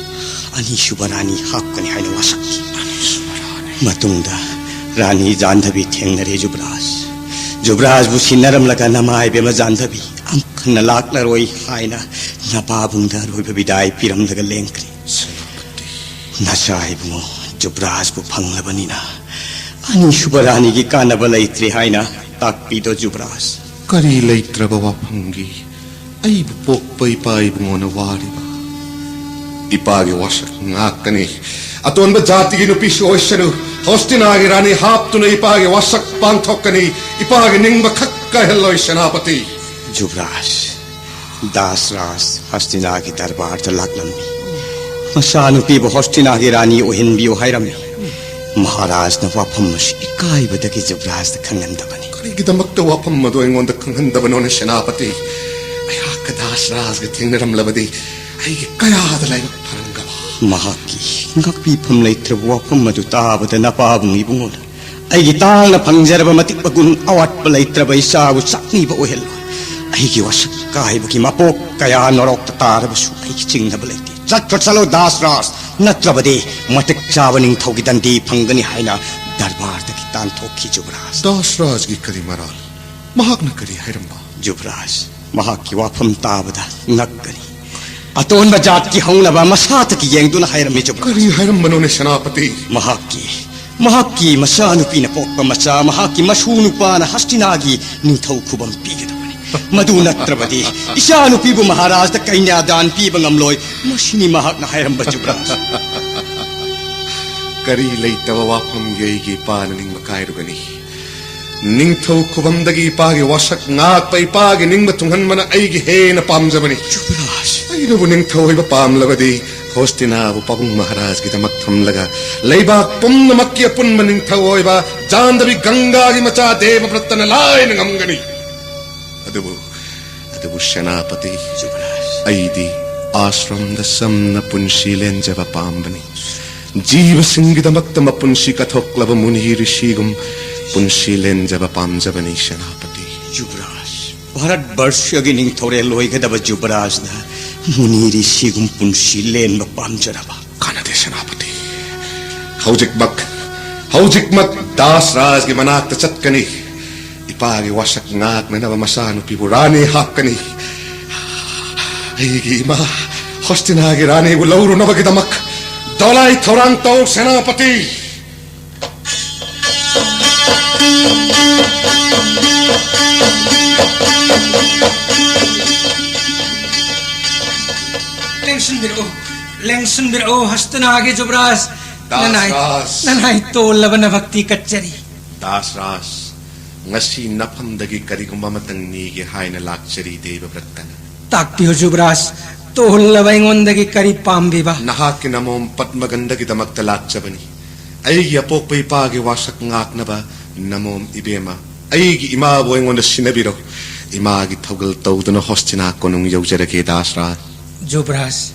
ꯑꯅꯤꯁꯨꯕ ꯔꯥꯅꯤ ꯍꯥꯞꯀꯅꯤ" ꯍꯥꯏꯅ ꯋꯥꯁꯛꯈꯤ꯫ ꯃꯇꯨꯡꯗ ꯔꯥꯅꯤ ꯖꯥꯟꯗꯕꯤ ꯊꯦꯡꯅꯔꯦ ꯖꯨꯕ꯭ꯔꯥꯖ꯫ ꯖꯨꯕ꯭ꯔꯥꯖꯕꯨ ꯁꯤꯟꯅꯔꯝꯂꯒ ꯅꯃꯥ ꯏꯕꯦꯝꯃ ꯖꯥꯟꯗꯕꯤ ꯑꯃꯨꯛ ꯍꯟꯅ ꯂꯥꯛꯂꯔꯣꯏ ꯍꯥꯏꯅ ꯅꯄꯥꯕꯨꯡꯗ ꯑꯔꯣꯏꯕ ꯕꯤꯗꯥꯏ ꯄꯤꯔꯝꯂꯒ ꯂꯦꯡꯈ꯭ꯔꯦ꯫ ꯅꯆꯥ ꯏꯕꯨꯡꯉꯣ ꯖꯨꯕ꯭ꯔꯥꯖꯕꯨ ꯐꯪꯂꯕꯅꯤꯅ ꯑꯅꯤꯁꯨꯕ ꯔꯥꯅꯤꯒꯤ ꯀꯥꯟꯅꯕ ꯂꯩꯇ꯭ꯔꯦ ꯍꯥꯏꯅ ꯇꯥꯛꯄꯤꯗꯣ ꯖꯨꯕ꯭ꯔꯥꯖ꯫ ꯀꯔꯤ ꯂꯩꯇ꯭ꯔꯕ ꯋꯥꯐꯝꯒꯤ ꯑꯩꯕꯨ ꯄꯣꯛꯄ ꯏꯄꯥ ꯏꯕꯨꯡꯉꯣꯅ ꯋꯥꯔꯤꯕ? ꯏꯄꯥꯒꯤ ꯋꯥꯁꯛ ꯉꯥꯛꯀꯅꯤ꯫ ꯑꯇꯣꯟꯕ ꯖꯥꯇꯤꯒꯤ ꯅꯨꯄꯤꯁꯨ ꯑꯣꯏꯁꯅꯨ, ꯍꯣꯁꯇꯤꯅꯥꯒꯤ ꯔꯥꯅꯤ ꯍꯥꯞꯇꯨꯅ ꯏꯄꯥꯒꯤ ꯋꯥꯁꯛ ꯄꯥꯡꯊꯣꯛꯀꯅꯤ꯫ ꯏꯄꯥꯒꯤ ꯅꯤꯡꯕ ꯈꯛ ꯀꯥꯏꯍꯜꯂꯣꯏ ꯁꯦꯅꯥꯄꯇꯤ꯫ ꯖꯨꯕ꯭ꯔꯥꯖ, ꯗꯥꯁꯔꯥꯖ ꯍꯣꯁꯇꯤꯅꯥꯒꯤ ꯗꯔꯕꯥꯔꯗ ꯂꯥꯛꯂꯝꯃꯤ꯫ ꯃꯆꯥꯅꯨꯄꯤꯕꯨ ꯍꯣꯁꯇꯤꯅꯥꯒꯤ ꯔꯥꯅꯤ ꯑꯣꯏꯍꯟꯕꯤꯌꯨ ꯍꯥꯏꯔꯝꯃꯤ꯫ ꯃꯍꯥꯔꯥꯖꯅ ꯋꯥꯐꯝ ꯑꯁꯤ ꯏꯀꯥꯏꯕꯗꯒꯤ ꯖꯨꯕ꯭ꯔꯥꯖꯇ ꯈꯪꯍꯟꯗꯕꯅꯤ꯫ ꯀꯔꯤꯒꯤꯗꯃꯛꯇ ꯋꯥꯐꯝ ꯑꯗꯨ ꯑꯩꯉꯣꯟꯗ ꯈꯪꯍꯟꯗꯕꯅꯣꯅꯦ ꯁꯦꯅꯥꯄꯇꯤ? ꯑꯩꯍꯥꯛꯀ ꯗꯥꯁꯔꯥꯖꯒ ꯊꯦꯡꯅꯔꯝꯂꯕꯗꯤ ꯑꯩꯒꯤ ꯀꯌꯥꯗ ꯂꯥꯏꯕꯛ ꯐꯔꯝꯒꯕ? ꯃꯍꯥꯛꯀꯤ ꯉꯥꯛꯄꯤꯐꯝ ꯂꯩꯇ꯭ꯔꯕ ꯋꯥꯐꯝ ꯑꯗꯨ ꯇꯥꯕꯗ ꯅꯄꯥꯕꯨꯡ ꯏꯕꯨꯡꯉꯣꯅ ꯑꯩꯒꯤ ꯇꯥꯡꯅ ꯐꯪꯖꯔꯕ ꯃꯇꯤꯛ ꯃꯒꯨꯟ ꯑꯋꯥꯠꯄ ꯂꯩꯇ꯭ꯔꯕ ꯏꯆꯥꯕꯨ ꯆꯥꯛꯅꯤꯕ ꯑꯣꯏꯍꯜꯂꯣꯏ꯫ ꯑꯩꯒꯤ ꯋꯥꯁꯛ ꯀꯥꯏꯕꯒꯤ ꯃꯄꯣꯛ ꯀꯌꯥ ꯅꯣꯔꯣꯛꯇ ꯇꯥꯔꯕꯁꯨ ꯑꯩꯒꯤ ꯆꯤꯡꯅꯕ ꯂꯩꯇꯦ꯫ ꯆꯠꯈ꯭ꯔꯣ ꯆꯠꯂꯣ ꯗꯥꯁꯔꯥꯖ, ꯅꯠꯇ꯭ꯔꯕꯗꯤ ꯃꯇꯤꯛ ꯆꯥꯕ ꯅꯤꯡꯊꯧꯒꯤ ꯗꯟꯗꯤ ꯐꯪꯒꯅꯤ ꯍꯥꯏꯅ ꯗꯔꯕꯥꯔꯗꯒꯤ ꯇꯥꯟꯊꯣꯛꯈꯤ ꯖꯨꯕ꯭ꯔꯥꯖ꯫ ꯗꯥꯁꯔꯥꯖꯒꯤ ꯀꯔꯤ ꯃꯔꯥꯜ? ꯃꯍꯥꯛꯅ ꯀꯔꯤ ꯍꯥꯏꯔꯝꯕ? ꯖꯨꯕ꯭ꯔꯥꯖ, ꯃꯍꯥꯛꯀꯤ ꯋꯥꯐꯝ ꯇꯥꯕꯗ ꯉꯛꯀꯅꯤ꯫ ꯑꯇꯣꯟꯕ ꯖꯥꯠꯀꯤ ꯍꯧꯅꯕ ꯃꯁꯥꯇꯒꯤ ꯌꯦꯡꯗꯨꯅ ꯍꯥꯏꯔꯝꯃꯤ ꯖꯨꯕ꯭ꯔꯥꯖ꯫ ꯀꯔꯤ ꯍꯥꯏꯔꯝꯕꯅꯣꯅꯦ ꯁꯦꯅꯥꯄꯇꯤ? ꯃꯍꯥꯛꯀꯤ, ꯃꯍꯥꯛꯀꯤ ꯃꯆꯥꯅꯨꯄꯤꯅ ꯄꯣꯛꯄ ꯃꯆꯥ, ꯃꯍꯥꯛꯀꯤ ꯃꯁꯨ ꯅꯨꯄꯥꯅ ꯍꯁꯇꯤꯅꯥꯒꯤ ꯅꯤꯡꯊꯧ ꯈꯨꯕꯝ ꯄꯤꯒꯗꯕꯅꯤ꯫ ꯃꯗꯨ ꯅꯠꯇ꯭ꯔꯕꯗꯤ ꯏꯆꯥꯅꯨꯄꯤꯕꯨ ꯃꯍꯥꯔꯥꯖꯗ ꯀꯩꯅ꯭ꯌꯥꯗꯥꯟ ꯄꯤꯕ ꯉꯝꯂꯣꯏ꯫ ꯃꯁꯤꯅꯤ ꯃꯍꯥꯛꯅ ꯍꯥꯏꯔꯝꯕ, ꯖꯨꯕꯔꯥꯖ꯫ ꯀꯔꯤ ꯂꯩꯇꯕ ꯋꯥꯐꯝꯒꯤ ꯑꯩꯒꯤ ꯏꯄꯥꯅ ꯅꯤꯡꯕ ꯀꯥꯏꯔꯨꯒꯅꯤ? ꯅꯤꯡꯊꯧ ꯈꯨꯕꯝꯗꯒꯤ ꯏꯄꯥꯒꯤ ꯋꯥꯁꯛ ꯉꯥꯛꯄ, ꯏꯄꯥꯒꯤ ꯅꯤꯡꯕ ꯊꯨꯡꯍꯟꯕꯅ ꯑꯩꯒꯤ ꯍꯦꯟꯅ ꯄꯥꯝꯖꯕꯅꯤ꯫ ꯖꯨꯕꯔꯥꯖ! ꯑꯩꯅꯕꯨ ꯅꯤꯡꯊꯧ ꯑꯣꯏꯕ ꯄꯥꯝꯂꯕꯗꯤ ꯍꯣꯁꯇꯤꯅꯥꯕꯨ ꯄꯥꯕꯨꯡ ꯃꯍꯥꯔꯥꯖꯒꯤꯗꯃꯛ ꯊꯝꯂꯒ ꯂꯩꯕꯥꯛ ꯄꯨꯝꯅꯃꯛꯀꯤ ꯑꯄꯨꯟꯕ ꯅꯤꯡꯊꯧ ꯑꯣꯏꯕ ꯖꯥꯟꯗꯕꯤ ꯒꯪꯒꯥꯒꯤ ꯃꯆꯥ ꯗꯦꯕꯕ꯭ꯔꯠꯇꯅ ꯂꯥꯏꯅ ꯉꯝꯒꯅꯤ꯫ ꯑꯗꯨꯕꯨ, ꯑꯗꯨꯕꯨ ꯁꯦꯅꯥꯄꯇꯤ, ꯖꯨꯕꯔꯥꯖ꯫ ꯑꯩꯗꯤ ꯑꯥꯁ꯭ꯔꯝꯗ ꯆꯝꯅ ꯄꯨꯟꯁꯤ ꯂꯦꯟꯖꯕ ꯄꯥꯝꯕꯅꯤ꯫ ꯖꯤꯕꯁꯤꯡꯒꯤꯗꯃꯛꯇ ꯃꯄꯨꯟꯁꯤ ꯀꯠꯊꯣꯛꯂꯕ ꯃꯨꯅꯤ ꯔꯤꯁꯤꯒꯨꯝ ꯄꯨꯟꯁꯤ ꯂꯦꯟꯖꯕ ꯄꯥꯝꯖꯕꯅꯤ, ꯁꯦꯅꯥꯄꯇꯤ꯫ ꯖꯨꯕꯔꯥꯖ, ꯚꯥꯔꯠ ꯕꯔꯁꯒꯤ ꯅꯤꯡꯊꯧꯔꯦꯜ ꯑꯣꯏꯒꯗꯕ ꯖꯨꯕꯔꯥꯖꯅ ꯃꯨꯅꯤ ꯔꯤꯁꯤꯒꯨꯝ ꯄꯨꯟꯁꯤ ꯂꯦꯟꯕ ꯄꯥꯝꯖꯔꯕ? ꯀꯥꯟꯅꯗꯦ, ꯁꯦꯅꯥꯄꯇꯤ꯫ ꯍꯧꯖꯤꯛꯃꯛ, ꯍꯧꯖꯤꯛꯃꯛ ꯗꯥꯁ ꯔꯥꯖꯒꯤ ꯃꯅꯥꯛꯇ ꯆꯠꯀꯅꯤ꯫ ꯏꯄꯥꯒꯤ ꯋꯥꯁꯛ ꯉꯥꯛꯅꯅꯕ ꯃꯆꯥꯅꯨꯄꯤꯕꯨ ꯔꯥꯅꯤ ꯍꯥꯞꯀꯅꯤ꯫ ꯑꯩꯒꯤ ꯏꯃꯥ ꯍꯣꯁꯇꯤꯅꯥꯒꯤ ꯔꯥꯅꯤꯕꯨ ꯂꯧꯔꯨꯅꯕꯒꯤꯗꯃꯛ ꯗꯣꯂꯥꯏ ꯊꯧꯔꯥꯡ ꯇꯧ, ꯁꯦꯅꯥꯄꯇꯤ꯫ ꯂꯦꯡꯁꯤꯟꯕꯤꯔꯛꯎ, ꯂꯦꯡꯁꯤꯟꯕꯤꯔꯛꯎ, ꯍꯣꯁꯇꯤꯅꯥꯒꯤ ꯖꯨꯕꯔꯥꯖ꯫ ꯅꯅꯥꯏ, ꯗꯥꯁꯔꯥꯖ꯫ ꯅꯅꯥꯏ ꯇꯣꯜꯂꯕ ꯅꯕꯛꯇꯤ ꯀꯠꯆꯔꯤ꯫ ꯗꯥꯁꯔꯥꯖ, ꯉꯁꯤ ꯅꯐꯝꯗꯒꯤ ꯀꯔꯤꯒꯨꯝꯕ ꯑꯃꯇꯪ ꯅꯤꯒꯦ ꯍꯥꯏꯅ ꯂꯥꯛꯆꯔꯤ, ꯗꯦꯕꯕ꯭ꯔꯠꯇꯅ꯫ ꯇꯥꯛꯄꯤꯌꯨ ꯖꯨꯕꯔꯥꯖ, ꯇꯣꯜꯂꯕ ꯑꯩꯉꯣꯟꯗꯒꯤ ꯀꯔꯤ ꯄꯥꯝꯕꯤꯕ? ꯅꯍꯥꯛꯀꯤ ꯅꯃꯣꯝ ꯄꯗꯃꯒꯟꯗꯒꯤꯗꯃꯛꯇ ꯂꯥꯛꯆꯕꯅꯤ꯫ ꯑꯩꯒꯤ ꯑꯄꯣꯛꯄ ꯏꯄꯥꯒꯤ ꯋꯥꯁꯛ ꯉꯥꯛꯅꯕ ꯅꯃꯣꯝ ꯏꯕꯦꯝꯃ, ꯑꯩꯒꯤ ꯏꯃꯥꯕꯨ ꯑꯩꯉꯣꯟꯗ ꯁꯤꯟꯅꯕꯤꯔꯣ꯫ ꯏꯃꯥꯒꯤ ꯊꯧꯒꯜ ꯇꯧꯗꯨꯅ ꯍꯣꯁꯇꯤꯅꯥ ꯀꯣꯅꯨꯡ ꯌꯧꯖꯔꯒꯦ, ꯗꯥꯁꯔꯥꯖ꯫ ꯖꯨꯕꯔꯥꯖ,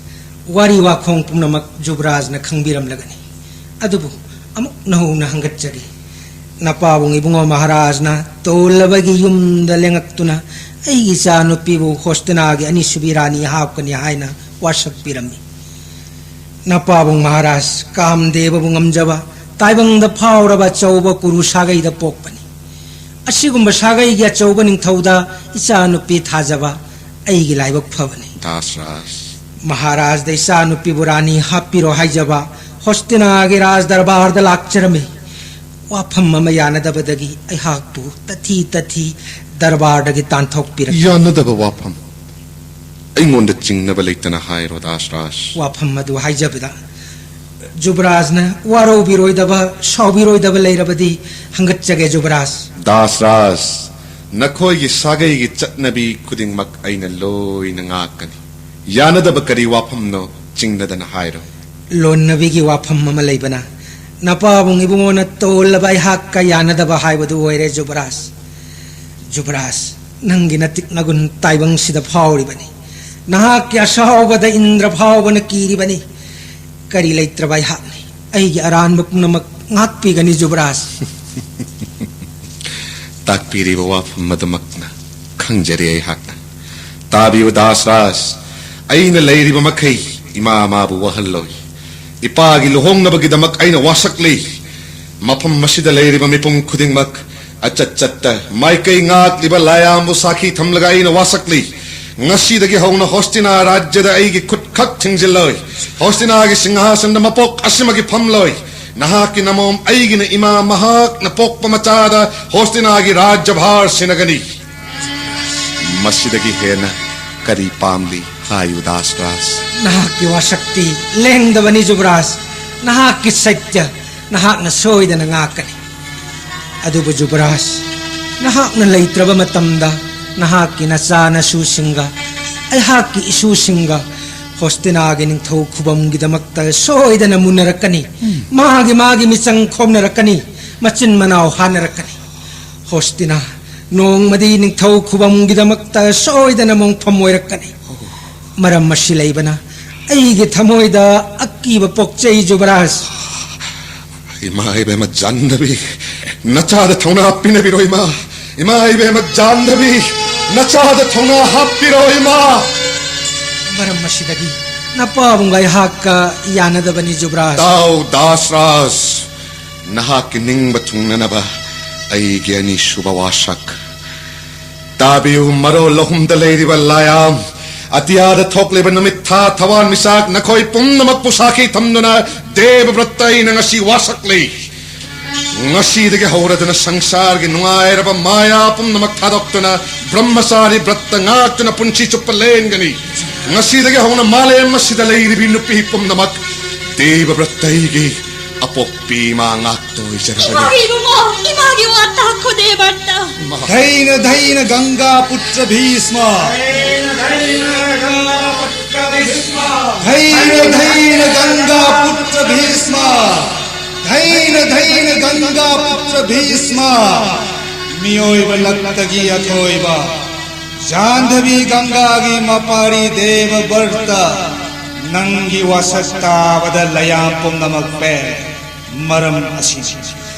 ꯋꯥꯔꯤ ꯋꯥꯈꯣꯡ ꯄꯨꯝꯅꯃꯛ ꯖꯨꯕꯔꯥꯖꯅ ꯈꯪꯕꯤꯔꯝꯂꯒꯅꯤ꯫ ꯑꯗꯨꯕꯨ ꯑꯃꯨꯛ ꯅꯧꯅ ꯍꯪꯒꯠꯆꯒꯦ꯫ ꯅꯄꯥꯕꯨꯡ ꯏꯕꯨꯡꯉꯣ ꯃꯍꯥꯔꯥꯖꯅ ꯇꯣꯜꯂꯕꯒꯤ ꯌꯨꯝꯗ ꯂꯦꯡꯉꯛꯇꯨꯅ ꯑꯩꯒꯤ ꯏꯆꯥ ꯅꯨꯄꯤꯕꯨ ꯍꯣꯁꯇꯤꯅꯥꯒꯤ ꯑꯅꯤꯁꯨꯕꯤ ꯔꯥꯅꯤ ꯍꯥꯞꯀꯅꯤ ꯍꯥꯏꯅ ꯋꯥꯁꯛ ꯄꯤꯔꯝꯃꯤ꯫ ꯅꯄꯥꯕꯨꯡ ꯃꯍꯥꯔꯥꯖ ꯀꯥꯝꯗꯦꯕꯕꯨ ꯉꯝꯖꯕ, ꯇꯥꯏꯕꯪꯗ ꯐꯥꯎꯔꯕ ꯑꯆꯧꯕ ꯀꯨꯔꯨ ꯁꯥꯒꯩꯗ ꯄꯣꯛꯄꯅꯤ꯫ ꯑꯁꯤꯒꯨꯝꯕ ꯁꯥꯒꯩꯒꯤ ꯑꯆꯧꯕ ꯅꯤꯡꯊꯧꯗ ꯏꯆꯥ ꯅꯨꯄꯤ ꯊꯥꯖꯕ ꯑꯩꯒꯤ ꯂꯥꯏꯕꯛ ꯐꯕꯅꯤ꯫ ꯗꯥꯁꯔꯥꯖ꯫ ꯃꯍꯥꯔꯥꯖꯗ ꯏꯆꯥ ꯅꯨꯄꯤꯕꯨ ꯔꯥꯅꯤ ꯍꯥꯞꯄꯤꯔꯣ ꯍꯥꯏꯖꯕ ꯍꯣꯁꯇꯤꯅꯥꯒꯤ ꯔꯥꯖ ꯗꯔꯕꯥꯔꯗ ꯂꯥꯛꯆꯔꯝꯃꯤ꯫ ꯋꯥꯐꯝ ꯑꯃ ꯌꯥꯅꯗꯕꯗꯒꯤ ꯑꯩꯍꯥꯛꯄꯨ ꯇꯊꯤ ꯇꯊꯤ ꯗꯔꯕꯥꯔꯗꯒꯤ ꯇꯥꯟꯊꯣꯛꯄꯤꯔꯛꯈꯤ꯫ ꯌꯥꯅꯗꯕ ꯋꯥꯐꯝ ꯑꯩꯉꯣꯟꯗ ꯆꯤꯡꯅꯕ ꯂꯩꯇꯅ ꯍꯥꯏꯔꯣ, ꯗꯥꯁꯔꯥꯖ꯫ ꯋꯥꯐꯝ ꯑꯗꯨ ꯍꯥꯏꯖꯕꯗ, ꯖꯨꯕꯔꯥꯖꯅ ꯋꯥꯔꯧꯕꯤꯔꯣꯏꯗꯕ, ꯁꯥꯎꯕꯤꯔꯣꯏꯗꯕ ꯂꯩꯔꯕꯗꯤ ꯍꯪꯒꯠꯆꯒꯦ, ꯖꯨꯕꯔꯥꯖ꯫ ꯗꯥꯁꯔꯥꯖ, ꯅꯈꯣꯏꯒꯤ ꯁꯥꯒꯩꯒꯤ ꯆꯠꯅꯕꯤ ꯈꯨꯗꯤꯡꯃꯛ ꯑꯩꯅ ꯂꯣꯏꯅ ꯉꯥꯛꯀꯅꯤ꯫ ꯌꯥꯅꯗꯕ ꯀꯔꯤ ꯋꯥꯐꯝꯅꯣ? ꯆꯤꯡꯅꯗꯅ ꯍꯥꯏꯔꯣ꯫ ꯂꯣꯟꯅꯕꯤꯒꯤ ꯋꯥꯐꯝ ꯑꯃ ꯂꯩꯕꯅ ꯅꯄꯥꯕꯨꯡ ꯏꯕꯨꯡꯉꯣꯅ ꯇꯣꯜꯂꯕ ꯑꯩꯍꯥꯛꯀ ꯌꯥꯅꯗꯕ ꯍꯥꯏꯕꯗꯨ ꯑꯣꯏꯔꯦ, ꯖꯨꯕꯔꯥꯖ꯫ ꯖꯨꯕꯔꯥꯖ, ꯅꯪꯒꯤ ꯅꯇꯤꯛ ꯅꯒꯨꯟ ꯇꯥꯏꯕꯪꯁꯤꯗ ꯐꯥꯎꯔꯤꯕꯅꯤ꯫ ꯅꯍꯥꯛꯀꯤ ꯑꯁꯥꯎꯕꯗ ꯏꯟꯗ꯭ꯔ ꯐꯥꯎꯕꯅ ꯀꯤꯔꯤꯕꯅꯤ꯫ ꯀꯔꯤ ꯂꯩꯇ꯭ꯔꯕ ꯑꯩꯍꯥꯛꯅꯤ꯫ ꯑꯩꯒꯤ ꯑꯔꯥꯟꯕ ꯄꯨꯝꯅꯃꯛ ꯉꯥꯛꯄꯤꯒꯅꯤ, ꯖꯨꯕꯔꯥꯖ꯫ ꯇꯥꯛꯄꯤꯔꯤꯕ ꯋꯥꯐꯝ ꯑꯗꯨꯃꯛꯅ ꯈꯪꯖꯔꯤ ꯑꯩꯍꯥꯛꯅ꯫ ꯇꯥꯕꯤꯌꯨ ꯗꯥꯁꯔꯥꯖ, ꯑꯩꯅ ꯂꯩꯔꯤꯕ ꯃꯈꯩ ꯏꯃꯥ ꯃꯥꯕꯨ ꯋꯥꯍꯜꯂꯣꯏ꯫ ꯏꯄꯥꯒꯤ ꯂꯨꯍꯣꯡꯅꯕꯒꯤꯗꯃꯛ ꯑꯩꯅ ꯋꯥꯁꯛꯂꯤ꯫ ꯃꯐꯝ ꯑꯁꯤꯗ ꯂꯩꯔꯤꯕ ꯃꯤꯄꯨꯝ ꯈꯨꯗꯤꯡꯃꯛ ꯑꯆꯠ ꯆꯠꯇ ꯃꯥꯏꯀꯩ ꯉꯥꯛꯂꯤꯕ ꯂꯥꯏꯌꯥꯝꯕꯨ ꯁꯥꯈꯤ ꯊꯝꯂꯒ ꯑꯩꯅ ꯋꯥꯁꯛꯂꯤ꯫ ꯉꯁꯤꯗꯒꯤ ꯍꯧꯅ ꯍꯣꯁꯇꯤꯅꯥ ꯔꯥꯖ꯭ꯌꯗ ꯑꯩꯒꯤ ꯈꯨꯠ ꯈꯛ ꯊꯤꯡꯖꯤꯜꯂꯣꯏ꯫ ꯍꯣꯁꯇꯤꯅꯥꯒꯤ ꯁꯤꯡꯍꯥꯁꯟꯗ ꯃꯄꯣꯛ ꯑꯁꯤꯃꯒꯤ ꯐꯝꯂꯣꯏ꯫ ꯅꯍꯥꯛꯀꯤ ꯅꯃꯣꯝ ꯑꯩꯒꯤꯅ ꯏꯃꯥ ꯃꯍꯥꯛꯅ ꯄꯣꯛꯄ ꯃꯆꯥꯗ ꯍꯣꯁꯇꯤꯅꯥꯒꯤ ꯔꯥꯖ꯭ꯌ ꯚꯥꯔ ꯁꯤꯟꯅꯒꯅꯤ꯫ ꯃꯁꯤꯗꯒꯤ ꯍꯦꯟꯅ ꯀꯔꯤ ꯄꯥꯝꯂꯤ? ꯍꯥꯏꯌꯨ ꯗꯥꯁꯔꯥꯖ꯫ ꯅꯍꯥꯛꯀꯤ ꯋꯥꯁꯛꯇꯤ ꯂꯦꯡꯗꯕꯅꯤ ꯖꯨꯕꯔꯥꯖ꯫ ꯅꯍꯥꯛꯀꯤ ꯁꯩꯇ꯭ꯌ ꯅꯍꯥꯛꯅ ꯁꯣꯏꯗꯅ ꯉꯥꯛꯀꯅꯤ꯫ ꯑꯗꯨꯕꯨ ꯖꯨꯕꯔꯥꯖ, ꯅꯍꯥꯛꯅ ꯂꯩꯇ꯭ꯔꯕ ꯃꯇꯝꯗ ꯅꯍꯥꯛꯀꯤ ꯅꯆꯥ ꯅꯁꯨꯁꯤꯡꯒ ꯑꯩꯍꯥꯛꯀꯤ ꯏꯁꯨꯁꯤꯡꯒ ꯍꯣꯁꯇꯤꯅꯥꯒꯤ ꯅꯤꯡꯊꯧ ꯈꯨꯕꯝꯒꯤꯗꯃꯛꯇ ꯁꯣꯏꯗꯅ ꯃꯨꯟꯅꯔꯛꯀꯅꯤ꯫ ꯃꯥꯒꯤ ꯃꯥꯒꯤ ꯃꯤꯆꯪ ꯈꯣꯝꯅꯔꯛꯀꯅꯤ, ꯃꯆꯤꯟ ꯃꯅꯥꯎ ꯍꯥꯠꯅꯔꯛꯀꯅꯤ꯫ ꯍꯣꯁꯇꯤꯅꯥ ꯅꯣꯡꯃꯗꯤ ꯅꯤꯡꯊꯧ ꯈꯨꯕꯝꯒꯤꯗꯃꯛꯇ ꯁꯣꯏꯗꯅ ꯃꯣꯡꯐꯝ ꯑꯣꯏꯔꯛꯀꯅꯤ꯫ ꯃꯔꯝ ꯑꯁꯤ ꯂꯩꯕꯅ ꯑꯩꯒꯤ ꯊꯃꯣꯏꯗ ꯑꯀꯤꯕ ꯄꯣꯛꯆꯩ, ꯖꯨꯕꯔꯥꯖ꯫ ꯏꯃꯥ ꯏꯕꯦꯝꯃ ꯖꯥꯟꯗꯕꯤ, ꯅꯆꯥꯗ ꯊꯧꯅꯥ ꯄꯤꯅꯕꯤꯔꯣ ꯏꯃꯥ꯫ ꯏꯃꯥ ꯏꯕꯦꯝꯃ ꯖꯥꯟꯗꯕꯤ, ꯅꯆꯥꯗ ꯊꯧꯅꯥ ꯍꯥꯞꯄꯤꯔꯣ ꯏꯃꯥ꯫ ꯃꯔꯝ ꯑꯁꯤꯗꯒꯤ ꯅꯄꯥꯕꯨꯡꯒ ꯑꯩꯍꯥꯛꯀ ꯌꯥꯅꯗꯕꯅꯤ, ꯖꯨꯕꯔꯥꯖ꯫ ꯇꯥꯎ ꯗꯥꯁꯔꯥꯖ, ꯅꯍꯥꯛꯀꯤ ꯅꯤꯡꯕ ꯊꯨꯡꯅꯅꯕ ꯑꯩꯒꯤ ꯑꯅꯤꯁꯨꯕ ꯋꯥꯁꯛ꯫ ꯇꯥꯕꯤꯌꯨ, ꯃꯔꯣꯜ ꯑꯍꯨꯝꯗ ꯂꯩꯔꯤꯕ ꯂꯥꯌꯥꯝ, ꯑꯇꯤꯌꯥꯗ ꯊꯣꯛꯂꯤꯕ ꯅꯨꯃꯤꯠ, ꯊꯥ, ꯊꯋꯥꯟꯃꯤꯆꯥꯛ, ꯅꯈꯣꯏ ꯄꯨꯝꯅꯃꯛꯄꯨ ꯁꯥꯈꯤ ꯊꯝꯗꯨꯅ ꯗꯦꯕꯕ꯭ꯔꯠꯇ ꯑꯩꯅ ꯉꯁꯤ ꯋꯥꯁꯛꯂꯤ꯫ ꯉꯁꯤꯗꯒꯤ ꯍꯧꯔꯗꯨꯅ ꯁꯪꯁꯥꯔꯒꯤ ꯅꯨꯡꯉꯥꯏꯔꯕ ꯃꯥꯌꯥ ꯄꯨꯝꯅꯃꯛ ꯊꯥꯗꯣꯛꯇꯨꯅ ꯕ꯭ꯔꯍ꯭ꯃꯆꯥꯔꯤ ꯕ꯭ꯔꯠꯇ ꯉꯥꯛꯇꯨꯅ ꯄꯨꯟꯁꯤ ꯆꯨꯞꯄ ꯂꯦꯟꯒꯅꯤ꯫ ꯉꯁꯤꯗꯒꯤ ꯍꯧꯅ ꯃꯥꯂꯦꯝ ꯑꯁꯤꯗ ꯂꯩꯔꯤꯕꯤ ꯅꯨꯄꯤ ꯄꯨꯝꯅꯃꯛ ꯗꯦꯕ ꯕ꯭ꯔꯠꯇ ꯑꯩꯒꯤ ꯑꯄꯣꯛꯄꯤ ꯏꯃꯥ ꯉꯥꯛꯇ ꯑꯣꯏꯖꯔꯕꯅꯤ꯫ ꯏꯃꯥ! ꯏꯕꯨꯡꯉꯣ, ꯏꯃꯥꯒꯤ ꯋꯥ ꯇꯥꯈꯣ ꯗꯦꯕ ꯕ꯭ꯔꯠꯇ꯫ ꯏꯃꯥ! ꯙꯩꯅ ꯙꯩꯅ ꯒꯪꯒꯥ ꯄꯨꯇ꯭ꯔ ꯚꯤꯁꯃ꯫ ꯙꯩꯅ ꯙꯩꯅ ꯒꯪꯒꯥ ꯄꯨꯇ꯭ꯔ ꯚꯤꯁꯃ꯫ ꯙꯩꯅ ꯙꯩꯅ ꯒꯪꯒꯥ ꯄꯨꯇ꯭ꯔ ꯚꯤꯁꯃ꯫ ꯃꯤꯑꯣꯏꯕ ꯂꯛꯇꯒꯤ ꯑꯊꯣꯏꯕ ꯖꯥꯟꯙꯕꯤ ꯒꯪꯒꯥꯒꯤ ꯃꯄꯥꯔꯤ ꯗꯦꯕ ꯕ꯭ꯔꯠꯇ, ꯅꯪꯒꯤ ꯋꯥꯁꯛ ꯇꯥꯕꯗ ꯂꯩꯌꯥꯝ ꯄꯨꯝꯅꯃꯛ ꯄꯦ꯫ ꯃꯔꯝ ꯑꯁꯤꯅꯤ,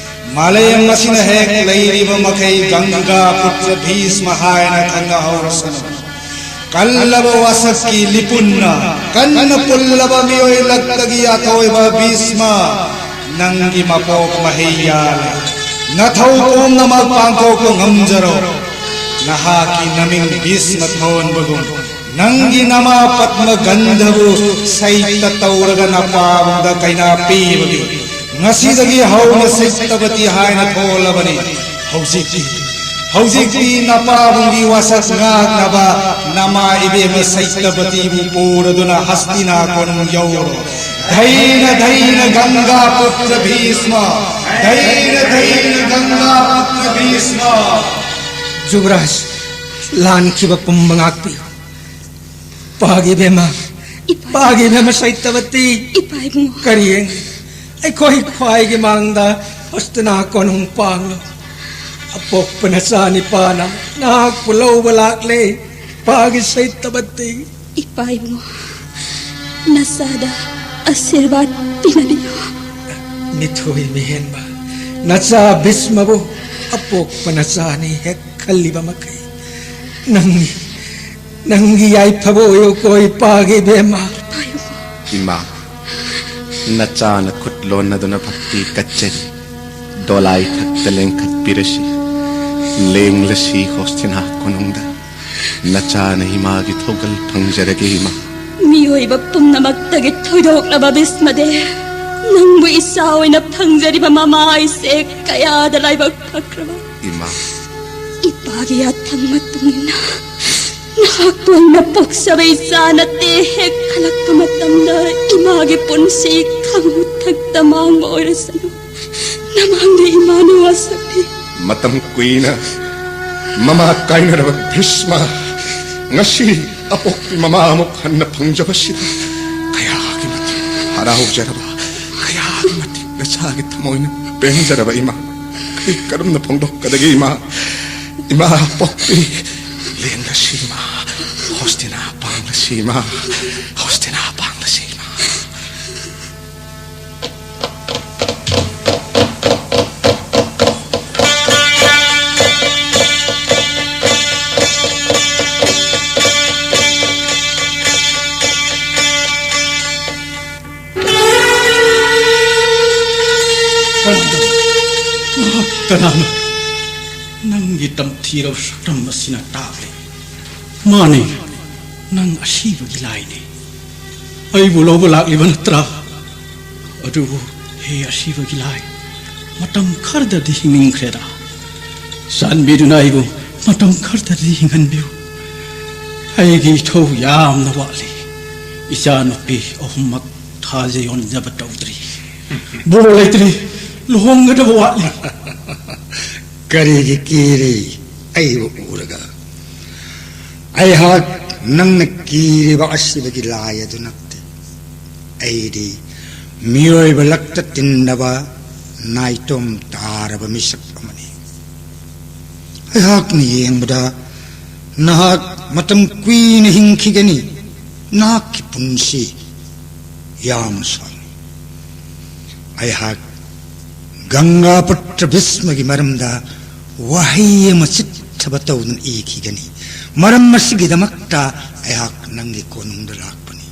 ꯃꯥꯂꯦꯝ ꯑꯁꯤꯅ ꯍꯦꯛ ꯂꯩꯔꯤꯕ ꯃꯈꯩ ꯒꯪꯒꯥ ꯄꯨꯇ꯭ꯔ ꯚꯤꯁꯃ ꯍꯥꯏꯅ ꯈꯪꯅꯍꯧꯔꯁꯅꯨ꯫ ꯀꯜꯂꯕ ꯋꯥꯁꯛꯀꯤ ꯂꯤꯄꯨꯟꯅ ꯀꯟꯅ ꯄꯨꯜꯂꯕ ꯃꯤꯑꯣꯏ ꯂꯛꯇꯒꯤ ꯑꯊꯣꯏꯕ ꯚꯤꯁꯃ, ꯅꯪꯒꯤ ꯃꯄꯣꯛ ꯃꯍꯩ ꯌꯥꯜꯂꯦ꯫ ꯅꯊꯧ ꯄꯨꯝꯅꯃꯛ ꯄꯥꯡꯊꯣꯛꯄ ꯉꯝꯖꯔꯣ꯫ ꯅꯍꯥꯛꯀꯤ ꯅꯃꯤꯡ ꯚꯤꯁꯃ ꯊꯣꯟꯕꯒꯨꯝ, ꯅꯪꯒꯤ ꯅꯃꯥ ꯄꯗ꯭ꯃ ꯒꯟꯙꯕꯨ ꯁꯩꯇ ꯇꯧꯔꯒ ꯅꯄꯥꯕꯨꯡꯗ ꯀꯩꯅꯥ ꯄꯤꯕꯒꯤ ꯉꯁꯤꯗꯒꯤ ꯍꯧꯅ ꯁꯩꯇꯕꯇꯤ ꯍꯥꯏꯅ ꯊꯣꯜꯂꯕꯅꯤ꯫ ꯍꯧꯖꯤꯛꯇꯤ, ꯍꯧꯖꯤꯛꯇꯤ ꯅꯄꯥꯕꯨꯡꯒꯤ ꯋꯥꯁꯛ ꯉꯥꯛꯅꯕ ꯅꯃꯥ ꯏꯕꯦꯝꯃ ꯁꯩꯇꯕꯇꯤꯕꯨ ꯄꯨꯔꯗꯨꯅ ꯍꯁꯇꯤꯅꯥ ꯀꯣꯅꯨꯡ ꯌꯧꯔꯣ꯫ ꯙꯩꯅ ꯙꯩꯅ ꯒꯪꯒꯥ ꯄꯨꯇ꯭ꯔ ꯚꯤꯁꯃ, ꯙꯩꯅ ꯙꯩꯅ ꯒꯪꯒꯥ ꯄꯨꯇ꯭ꯔ ꯚꯤꯁꯃ꯫ ꯖꯨꯕꯔꯥꯖ, ꯂꯥꯟꯈꯤꯕ ꯄꯨꯝꯕ ꯉꯥꯛꯄꯤꯌꯨ꯫ ꯄꯥꯒꯤ ꯕꯦꯝꯃ, ꯏꯄꯥ꯫ ꯄꯥꯒꯤ ꯕꯦꯝꯃ ꯁꯩꯇꯕꯇꯤ꯫ ꯏꯄꯥ ꯏꯕꯨꯡꯉꯣ꯫ ꯀꯔꯤ ꯌꯦꯡꯂꯤ? ꯑꯩꯈꯣꯏ ꯈ꯭ꯋꯥꯏꯒꯤ ꯃꯥꯡꯗ ꯍꯁꯇꯤꯅꯥ ꯀꯣꯅꯨꯡ ꯄꯥꯡꯂꯣ꯫ ꯑꯄꯣꯛꯄ ꯅꯆꯥ ꯅꯤꯄꯥꯅ ꯅꯍꯥꯛꯄꯨ ꯂꯧꯕ ꯂꯥꯛꯂꯦ꯫ ꯄꯥꯒꯤ ꯁꯩꯇꯕꯇꯤ꯫ ꯏꯄꯥ ꯏꯕꯨꯡꯉꯣ, ꯅꯆꯥꯗ ꯑꯁꯤꯔꯕꯥꯗ ꯄꯤꯅꯕꯤꯌꯨ꯫ ꯃꯤꯊꯣꯏ ꯃꯤꯍꯦꯟꯕ ꯅꯆꯥ ꯚꯤꯁꯃꯕꯨ ꯑꯄꯣꯛꯄ ꯅꯆꯥꯅꯤ ꯍꯦꯛ ꯈꯜꯂꯤꯕ ꯃꯈꯩ, ꯅꯪꯒꯤ, ꯅꯪꯒꯤ ꯌꯥꯏꯐꯕ ꯑꯣꯏꯌꯨꯀꯣ ꯏꯄꯥꯒꯤ ꯕꯦꯝꯃ꯫ ꯏꯄꯥ ꯏꯕꯨꯡꯉꯣ꯫ ꯏꯃꯥ, ꯅꯆꯥꯅ ꯈꯨꯠ ꯂꯣꯟꯅꯗꯨꯅ ꯚꯛꯇꯤ ꯀꯠꯆꯔꯤ꯫ ꯗꯣꯂꯥꯏ ꯊꯛꯇ ꯂꯦꯡꯈꯠꯄꯤꯔꯁꯤ, ꯂꯦꯡꯂꯁꯤ ꯍꯣꯁꯇꯤꯅꯥ ꯀꯣꯅꯨꯡꯗ꯫ ꯅꯆꯥꯅ ꯏꯃꯥꯒꯤ ꯊꯧꯒꯜ ꯐꯪꯖꯔꯒꯦ ꯏꯃꯥ꯫ ꯃꯤꯑꯣꯏꯕ ꯄꯨꯝꯅꯃꯛꯇꯒꯤ ꯊꯣꯏꯗꯣꯛꯂꯕ ꯚꯤꯁꯃꯗꯦꯕ, ꯅꯪꯕꯨ ꯏꯆꯥ ꯑꯣꯏꯅ ꯐꯪꯖꯔꯤꯕ ꯃꯃꯥ ꯑꯩꯁꯦ ꯀꯌꯥꯗ ꯂꯥꯏꯕꯛ ꯐꯈ꯭ꯔꯕ꯫ ꯏꯃꯥ꯫ ꯏꯄꯥꯒꯤ ꯌꯥꯊꯪ ꯃꯇꯨꯡ ꯏꯟꯅ ꯅꯍꯥꯛꯄꯨ ꯑꯩꯅ ꯄꯣꯛꯆꯕ ꯏꯆꯥ ꯅꯠꯇꯦ꯫ ꯍꯦꯛ ꯈꯜꯂꯛꯄ ꯃꯇꯝꯗ ꯏꯃꯥꯒꯤ ꯄꯨꯟꯁꯤ ꯈꯪꯍꯨꯠ ꯊꯛꯇ ꯃꯥꯡꯕ ꯑꯣꯏꯔꯁꯅꯨ꯫ ꯅꯃꯥꯡꯗ ꯏꯃꯥꯅ ꯋꯥꯁꯛꯂꯤ꯫ ꯃꯇꯝ ꯀꯨꯏꯅ ꯃꯃꯥ ꯀꯥꯏꯅꯔꯕ ꯚꯤꯁꯃ ꯉꯁꯤ ꯑꯄꯣꯛꯄꯤ ꯃꯃꯥ ꯑꯃꯨꯛ ꯍꯟꯅ ꯐꯪꯖꯕꯁꯤꯗ ꯀꯌꯥꯒꯤ ꯃꯇꯤꯛ ꯍꯔꯥꯎꯖꯔꯕ, ꯀꯌꯥꯒꯤ ꯃꯇꯤꯛ ꯅꯆꯥꯒꯤ ꯊꯃꯣꯏꯅ ꯄꯦꯟꯖꯔꯕ ꯏꯃꯥ꯫ ꯀꯔꯤ ꯀꯔꯝꯅ ꯐꯣꯡꯗꯣꯛꯀꯗꯒꯦ ꯏꯃꯥ? ꯏꯃꯥ ꯄꯣꯛꯄꯤ, ꯂꯦꯡꯂꯁꯤ ꯏꯃꯥ, ꯍꯣꯁꯇꯤꯅꯥ ꯄꯥꯡꯂꯁꯤ ꯏꯃꯥ, ꯍꯣꯁꯇꯤꯅꯥ ꯄꯥꯡꯂꯁꯤ ꯏꯃꯥ꯫ ꯀꯅꯥꯅꯣ? ꯅꯪꯒꯤ ꯇꯝꯊꯤꯔꯕ ꯁꯛꯇꯝ ꯑꯁꯤꯅ ꯇꯥꯛꯂꯤ꯫ ꯃꯥꯅꯤ, ꯅꯪ ꯑꯁꯤꯕꯒꯤ ꯂꯥꯏꯅꯤ꯫ ꯑꯩꯕꯨ ꯂꯧꯕ ꯂꯥꯛꯂꯤꯕ ꯅꯠꯇ꯭ꯔꯥ? ꯑꯗꯨꯕꯨ, ꯍꯦ ꯑꯁꯤꯕꯒꯤ ꯂꯥꯏ, ꯃꯇꯝ ꯈꯔꯗꯗꯤ ꯍꯤꯡꯅꯤꯡꯈ꯭ꯔꯦꯗ꯫ ꯆꯥꯟꯕꯤꯗꯨꯅ ꯑꯩꯕꯨ ꯃꯇꯝ ꯈꯔꯗꯗꯤ ꯍꯤꯡꯍꯟꯕꯤꯌꯨ꯫ ꯑꯩꯒꯤ ꯏꯊꯧ ꯌꯥꯝꯅ ꯋꯥꯠꯂꯤ꯫ ꯏꯆꯥꯅꯨꯄꯤ ꯑꯍꯨꯝꯃꯛ ꯊꯥꯖ ꯌꯣꯟꯖꯕ ꯇꯧꯗ꯭ꯔꯤ꯫ ꯕꯣꯔ ꯂꯩꯇ꯭ꯔꯤ꯫ ꯂꯨꯍꯣꯡꯒꯗꯕ ꯋꯥꯠꯂꯤ꯫ ꯀꯔꯤꯒꯤ ꯀꯤꯔꯤ? ꯑꯩꯕꯨ ꯎꯔꯒ꯫ ꯑꯩꯍꯥꯛ ꯅꯪꯅ ꯀꯤꯔꯤꯕ ꯑꯁꯤꯕꯒꯤ ꯂꯥꯏ ꯑꯗꯨ ꯅꯠꯇꯦ꯫ ꯑꯩꯗꯤ ꯃꯤꯑꯣꯏꯕ ꯂꯛꯇ ꯇꯤꯟꯅꯕ ꯅꯥꯏꯇꯣꯝ ꯇꯥꯔꯕ ꯃꯤꯁꯛ ꯑꯃꯅꯤ꯫ ꯑꯩꯍꯥꯛꯅ ꯌꯦꯡꯕꯗ ꯅꯍꯥꯛ ꯃꯇꯝ ꯀꯨꯏꯅ ꯍꯤꯡꯈꯤꯒꯅꯤ꯫ ꯅꯍꯥꯛꯀꯤ ꯄꯨꯟꯁꯤ ꯌꯥꯝꯅ ꯁꯥꯡꯏ꯫ ꯑꯩꯍꯥꯛ ꯒꯪꯒꯥꯄꯨꯇ꯭ꯔ ꯚꯤꯁꯃꯒꯤ ꯃꯔꯝꯗ ꯋꯥꯍꯩ ꯑꯃ ꯆꯤꯠꯊꯕ ꯇꯧꯗꯨꯅ ꯏꯈꯤꯒꯅꯤ꯫ ꯃꯔꯝ ꯑꯁꯤꯒꯤꯗꯃꯛꯇ ꯑꯩꯍꯥꯛ ꯅꯪꯒꯤ ꯀꯣꯅꯨꯡꯗ ꯂꯥꯛꯄꯅꯤ꯫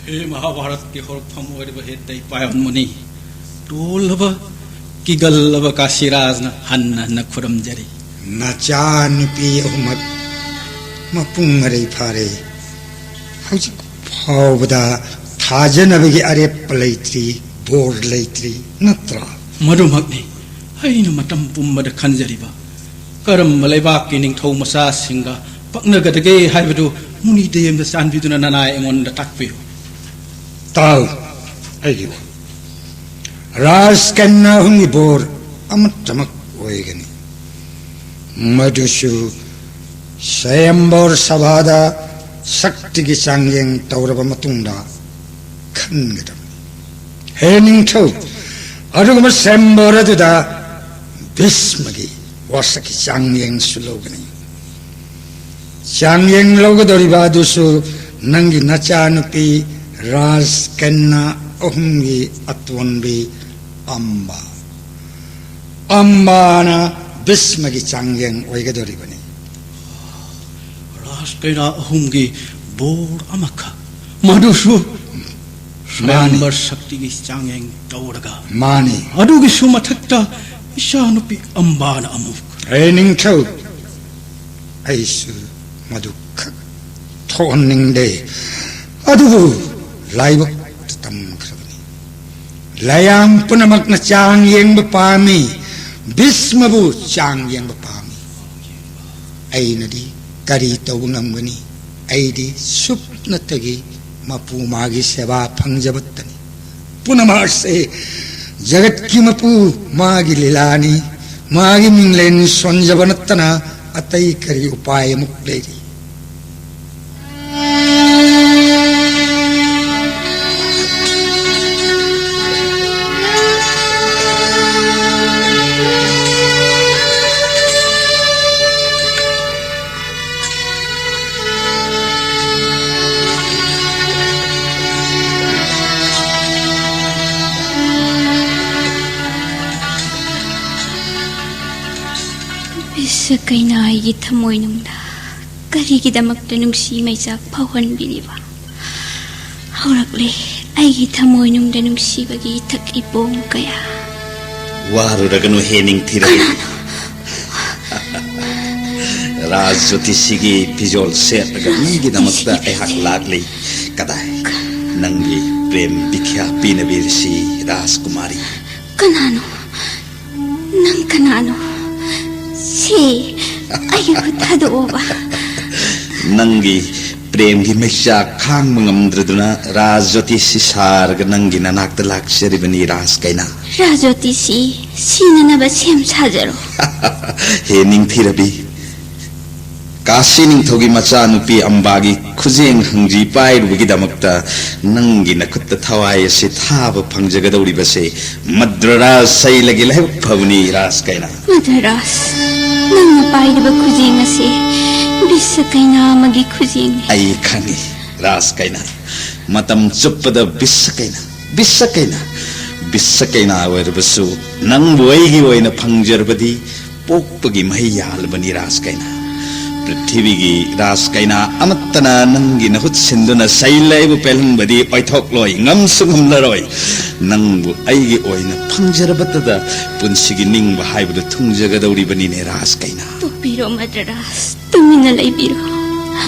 ꯍꯦ ꯃꯍꯥꯚꯥꯔꯠꯀꯤ ꯍꯧꯔꯛꯐꯝ ꯑꯣꯏꯔꯤꯕ ꯍꯦ ꯗꯩꯄꯥꯌꯟ ꯃꯨꯅꯤ, ꯇꯣꯜꯂꯕ, ꯀꯤꯒꯜꯂꯕ ꯀꯥꯁꯤꯔꯥꯖꯅ ꯍꯟꯅ ꯍꯟꯅ ꯈꯨꯔꯨꯝꯖꯔꯤ꯫ ꯅꯆꯥꯅꯨꯄꯤ ꯑꯍꯨꯝꯃꯛ ꯃꯄꯨꯡ ꯃꯔꯩ ꯐꯥꯔꯦ꯫ ꯍꯧꯖꯤꯛ ꯐꯥꯎꯕꯗ ꯊꯥꯖꯅꯕꯒꯤ ꯑꯔꯦꯞꯄ ꯂꯩꯇ꯭ꯔꯤ꯫ ꯕꯣꯔ ꯂꯩꯇ꯭ꯔꯤ ꯅꯠꯇ꯭ꯔꯥ? ꯃꯗꯨꯃꯛꯅꯤ ꯑꯩꯅ ꯃꯇꯝ ꯄꯨꯝꯕꯗ ꯈꯟꯖꯔꯤꯕ꯫ ꯀꯔꯝꯕ ꯂꯩꯕꯥꯛꯀꯤ ꯅꯤꯡꯊꯧ ꯃꯆꯥꯁꯤꯡꯒ ꯄꯛꯅꯒꯗꯒꯦ ꯍꯥꯏꯕꯗꯨ ꯃꯨꯅꯤꯗꯦꯕꯅ ꯆꯥꯟꯕꯤꯗꯨꯅ ꯅꯅꯥꯏ ꯑꯩꯉꯣꯟꯗ ꯇꯥꯛꯄꯤꯌꯨ꯫ ꯇꯥꯎ, ꯑꯩꯒꯤ ꯋꯥ꯫ ꯔꯥꯖ ꯀꯟꯌꯥ ꯑꯍꯨꯝꯒꯤ ꯕꯣꯔ ꯑꯃꯠꯇꯃꯛ ꯑꯣꯏꯒꯅꯤ꯫ ꯃꯗꯨꯁꯨ ꯁ꯭ꯋꯌꯝꯕꯔ ꯁꯚꯥꯗ ꯁꯛꯇꯤꯒꯤ ꯆꯥꯡꯌꯦꯡ ꯇꯧꯔꯕ ꯃꯇꯨꯡꯗ ꯈꯟꯒꯗꯕꯅꯤ꯫ ꯍꯦ ꯅꯤꯡꯊꯧ, ꯑꯗꯨꯒꯨꯝꯕ ꯁ꯭ꯋꯌꯝꯕꯔ ꯑꯗꯨꯗ ꯚꯤꯁꯃꯒꯤ ꯋꯥꯁꯛꯀꯤ ꯆꯥꯡꯌꯦꯡꯁꯨ ꯂꯧꯒꯅꯤ꯫ ꯆꯥꯡꯌꯦꯡ ꯂꯧꯒꯗꯧꯔꯤꯕ ꯑꯗꯨꯁꯨ ꯅꯪꯒꯤ ꯅꯆꯥꯅꯨꯄꯤ ꯔꯥꯖ ꯀꯟꯌꯥ ꯑꯍꯨꯝꯒꯤ ꯑꯇꯣꯟꯕꯤ ꯑꯝꯕ꯫ ꯑꯝꯕꯥꯅ ꯚꯤꯁꯃꯒꯤ ꯆꯥꯡꯌꯦꯡ ꯑꯣꯏꯒꯗꯧꯔꯤꯕꯅꯤ꯫ ꯔꯥꯖ ꯀꯟꯌꯥ ꯑꯍꯨꯝꯒꯤ ꯕꯣꯔ ꯑꯃꯈꯛ, ꯃꯗꯨꯁꯨ ꯃꯥꯅꯤ꯫ ꯁ꯭ꯋꯌꯝꯕꯔ ꯁꯛꯇꯤꯒꯤ ꯆꯥꯡꯌꯦꯡ ꯇꯧꯔꯒ꯫ ꯃꯥꯅꯤ꯫ ꯑꯗꯨꯒꯤꯁꯨ ꯃꯊꯛꯇ ꯏꯆꯥꯅꯨꯄꯤ ꯑꯝꯕꯥꯅ ꯑꯃꯨꯛ꯫ ꯑꯦ ꯅꯤꯡꯊꯧ, ꯑꯩꯁꯨ ꯃꯗꯨ ꯈꯛ ꯊꯣꯛꯍꯟꯅꯤꯡꯗꯦ꯫ ꯑꯗꯨꯕꯨ ꯂꯥꯏꯕꯛꯇ ꯇꯝꯈ꯭ꯔꯕꯅꯤ꯫ ꯂꯥꯏꯌꯥꯝ ꯄꯨꯝꯅꯃꯛꯅ ꯆꯥꯡ ꯌꯦꯡꯕ ꯄꯥꯝꯃꯤ, ꯚꯤꯁꯃꯕꯨ ꯆꯥꯡ ꯌꯦꯡꯕ ꯄꯥꯝꯃꯤ꯫ ꯑꯩꯅꯗꯤ ꯀꯔꯤ ꯇꯧꯕ ꯉꯝꯒꯅꯤ? ꯑꯩꯗꯤ ꯁꯨꯞꯅꯇꯒꯤ ꯃꯄꯨ ꯃꯥꯒꯤ ꯁꯦꯕꯥ ꯐꯪꯖꯕꯇꯅꯤ꯫ ꯄꯨꯝꯅꯃꯛ ꯑꯁꯦ ꯖꯒꯠꯀꯤ ꯃꯄꯨ ꯃꯥꯒꯤ ꯂꯤꯂꯥꯅꯤ꯫ ꯃꯥꯒꯤ ꯃꯤꯡꯂꯦꯟ ꯁꯣꯟꯖꯕ ꯅꯠꯇꯅ ꯑꯇꯩ ꯀꯔꯤ ꯎꯄꯥꯏ ꯑꯃꯨꯛ ꯂꯩꯔꯤ? ꯏꯁ, ꯀꯩꯅꯥ ꯑꯩꯒꯤ ꯊꯃꯣꯏꯅꯨꯡꯗ ꯀꯔꯤꯒꯤꯗꯃꯛꯇ ꯅꯨꯡꯁꯤ ꯃꯩꯆꯥꯛ ꯐꯥꯎꯍꯟꯕꯤꯔꯤꯕ? ꯍꯧꯔꯛꯂꯦ ꯑꯩꯒꯤ ꯊꯃꯣꯏꯅꯨꯡꯗ ꯅꯨꯡꯁꯤꯕꯒꯤ ꯏꯊꯛ ꯏꯄꯣꯝ ꯀꯌꯥ꯫ ꯋꯥꯔꯨꯔꯒꯅꯨ ꯍꯦ ꯅꯤꯡꯊꯤꯔꯕꯤ꯫ ꯀꯅꯥꯅꯣ? ꯔꯥꯖ ꯖꯣꯇꯤꯁꯤꯒꯤ ꯐꯤꯖꯣꯜ ꯁꯦꯠꯂꯒ ꯃꯤꯒꯤꯗꯃꯛꯇ ꯖꯣꯇꯤꯁꯤꯒꯤ ꯑꯩꯍꯥꯛ ꯐꯤꯖꯣꯜ꯫ ꯂꯥꯛꯂꯤ꯫ ꯀꯗꯥꯏ? ꯅꯪꯒꯤ ꯄ꯭ꯔꯦꯝ ꯕꯤꯈ꯭ꯌꯥ ꯄꯤꯅꯕꯤꯔꯁꯤ ꯔꯥꯖꯀꯨꯃꯥꯔꯤ꯫ ꯀꯅꯥꯅꯣ? ꯅꯪ ꯀꯅꯥꯅꯣ? ꯁꯤ ꯑꯩꯒꯤ ꯈꯨꯠ ꯊꯥꯗꯣꯛꯑꯣꯕ꯫ ꯅꯪꯒꯤ ꯄ꯭ꯔꯦꯝꯒꯤ ꯃꯩꯆꯥꯛ ꯈꯥꯡꯕ ꯉꯝꯗ꯭ꯔꯗꯨꯅ ꯔꯥꯖ ꯖꯣꯇꯤꯁꯤ ꯁꯥꯔꯒ ꯅꯪꯒꯤ ꯅꯅꯥꯛꯇ ꯂꯥꯛꯆꯔꯤꯕꯅꯤ ꯔꯥꯖ ꯀꯩꯅꯥ꯫ ꯔꯥꯖ ꯖꯣꯇꯤꯁꯤ ꯁꯤꯅꯅꯕ ꯁꯦꯝ ꯁꯥꯖꯔꯣ꯫ ꯍꯦ ꯅꯤꯡꯊꯤꯔꯕꯤ, ꯀꯥꯁꯤ ꯅꯤꯡꯊꯧꯒꯤ ꯃꯆꯥꯅꯨꯄꯤ ꯑꯝꯕꯥꯒꯤ ꯈꯨꯖꯦꯡ ꯍꯪꯖꯤ ꯄꯥꯏꯔꯨꯕꯒꯤꯗꯃꯛꯇ ꯅꯪꯒꯤ ꯅꯈꯨꯠꯇ ꯊꯋꯥꯏ ꯑꯁꯤ ꯊꯥꯕ ꯐꯪꯖꯒꯗꯧꯔꯤꯕꯁꯦ ꯃꯗ꯭ꯔ ꯔꯥꯖ ꯁꯩꯂꯒꯤ ꯂꯥꯏꯕꯛ ꯐꯕꯅꯤ ꯔꯥꯖ ꯀꯩꯅꯥ꯫ ꯃꯗ꯭ꯔ ꯔꯥꯖ, ꯅꯪꯅ ꯄꯥꯏꯔꯤꯕ ꯈꯨꯖꯦꯡ ꯑꯁꯤ ꯕꯤꯁ ꯀꯩꯅꯥ ꯑꯃꯒꯤ ꯈꯨꯖꯦꯡꯅꯤ꯫ ꯑꯩ ꯈꯪꯏ ꯔꯥꯖ ꯀꯩꯅꯥ, ꯃꯇꯝ ꯆꯨꯞꯄꯗ ꯕꯤꯁ ꯀꯩꯅꯥ, ꯕꯤꯁ ꯀꯩꯅꯥ, ꯕꯤꯁ ꯀꯩꯅꯥ ꯑꯣꯏꯔꯕꯁꯨ ꯅꯪꯕꯨ ꯑꯩꯒꯤ ꯑꯣꯏꯅ ꯐꯪꯖꯔꯕꯗꯤ ꯄꯣꯛꯄꯒꯤ ꯃꯍꯩ ꯌꯥꯜꯂꯕꯅꯤ ꯔꯥꯖ ꯀꯩꯅꯥ꯫ ꯄ꯭ꯔꯤꯊꯤꯕꯤꯒꯤ ꯔꯥꯖ ꯀꯩꯅꯥ ꯑꯃꯠꯇꯅ ꯅꯪꯒꯤ ꯅꯍꯨꯠ ꯁꯤꯟꯗꯨꯅ ꯁꯩꯂꯩꯕꯨ ꯄꯦꯜꯍꯟꯕꯗꯤ ꯑꯣꯏꯊꯣꯛꯂꯣꯏ, ꯉꯝꯁꯨ ꯉꯝꯂꯔꯣꯏ꯫ ꯅꯪꯕꯨ ꯑꯩꯒꯤ ꯑꯣꯏꯅ ꯐꯪꯖꯔꯕꯇꯗ ꯄꯨꯟꯁꯤꯒꯤ ꯅꯤꯡꯕ ꯍꯥꯏꯕꯗꯨ ꯊꯨꯡꯖꯒꯗꯧꯔꯤꯕꯅꯤꯅꯦ ꯔꯥꯖ ꯀꯩꯅꯥ꯫ ꯄꯣꯛꯄꯤꯔꯣ ꯃꯗ꯭ꯔ ꯔꯥꯖ, ꯇꯨꯃꯤꯟꯅ ꯂꯩꯕꯤꯔꯣ꯫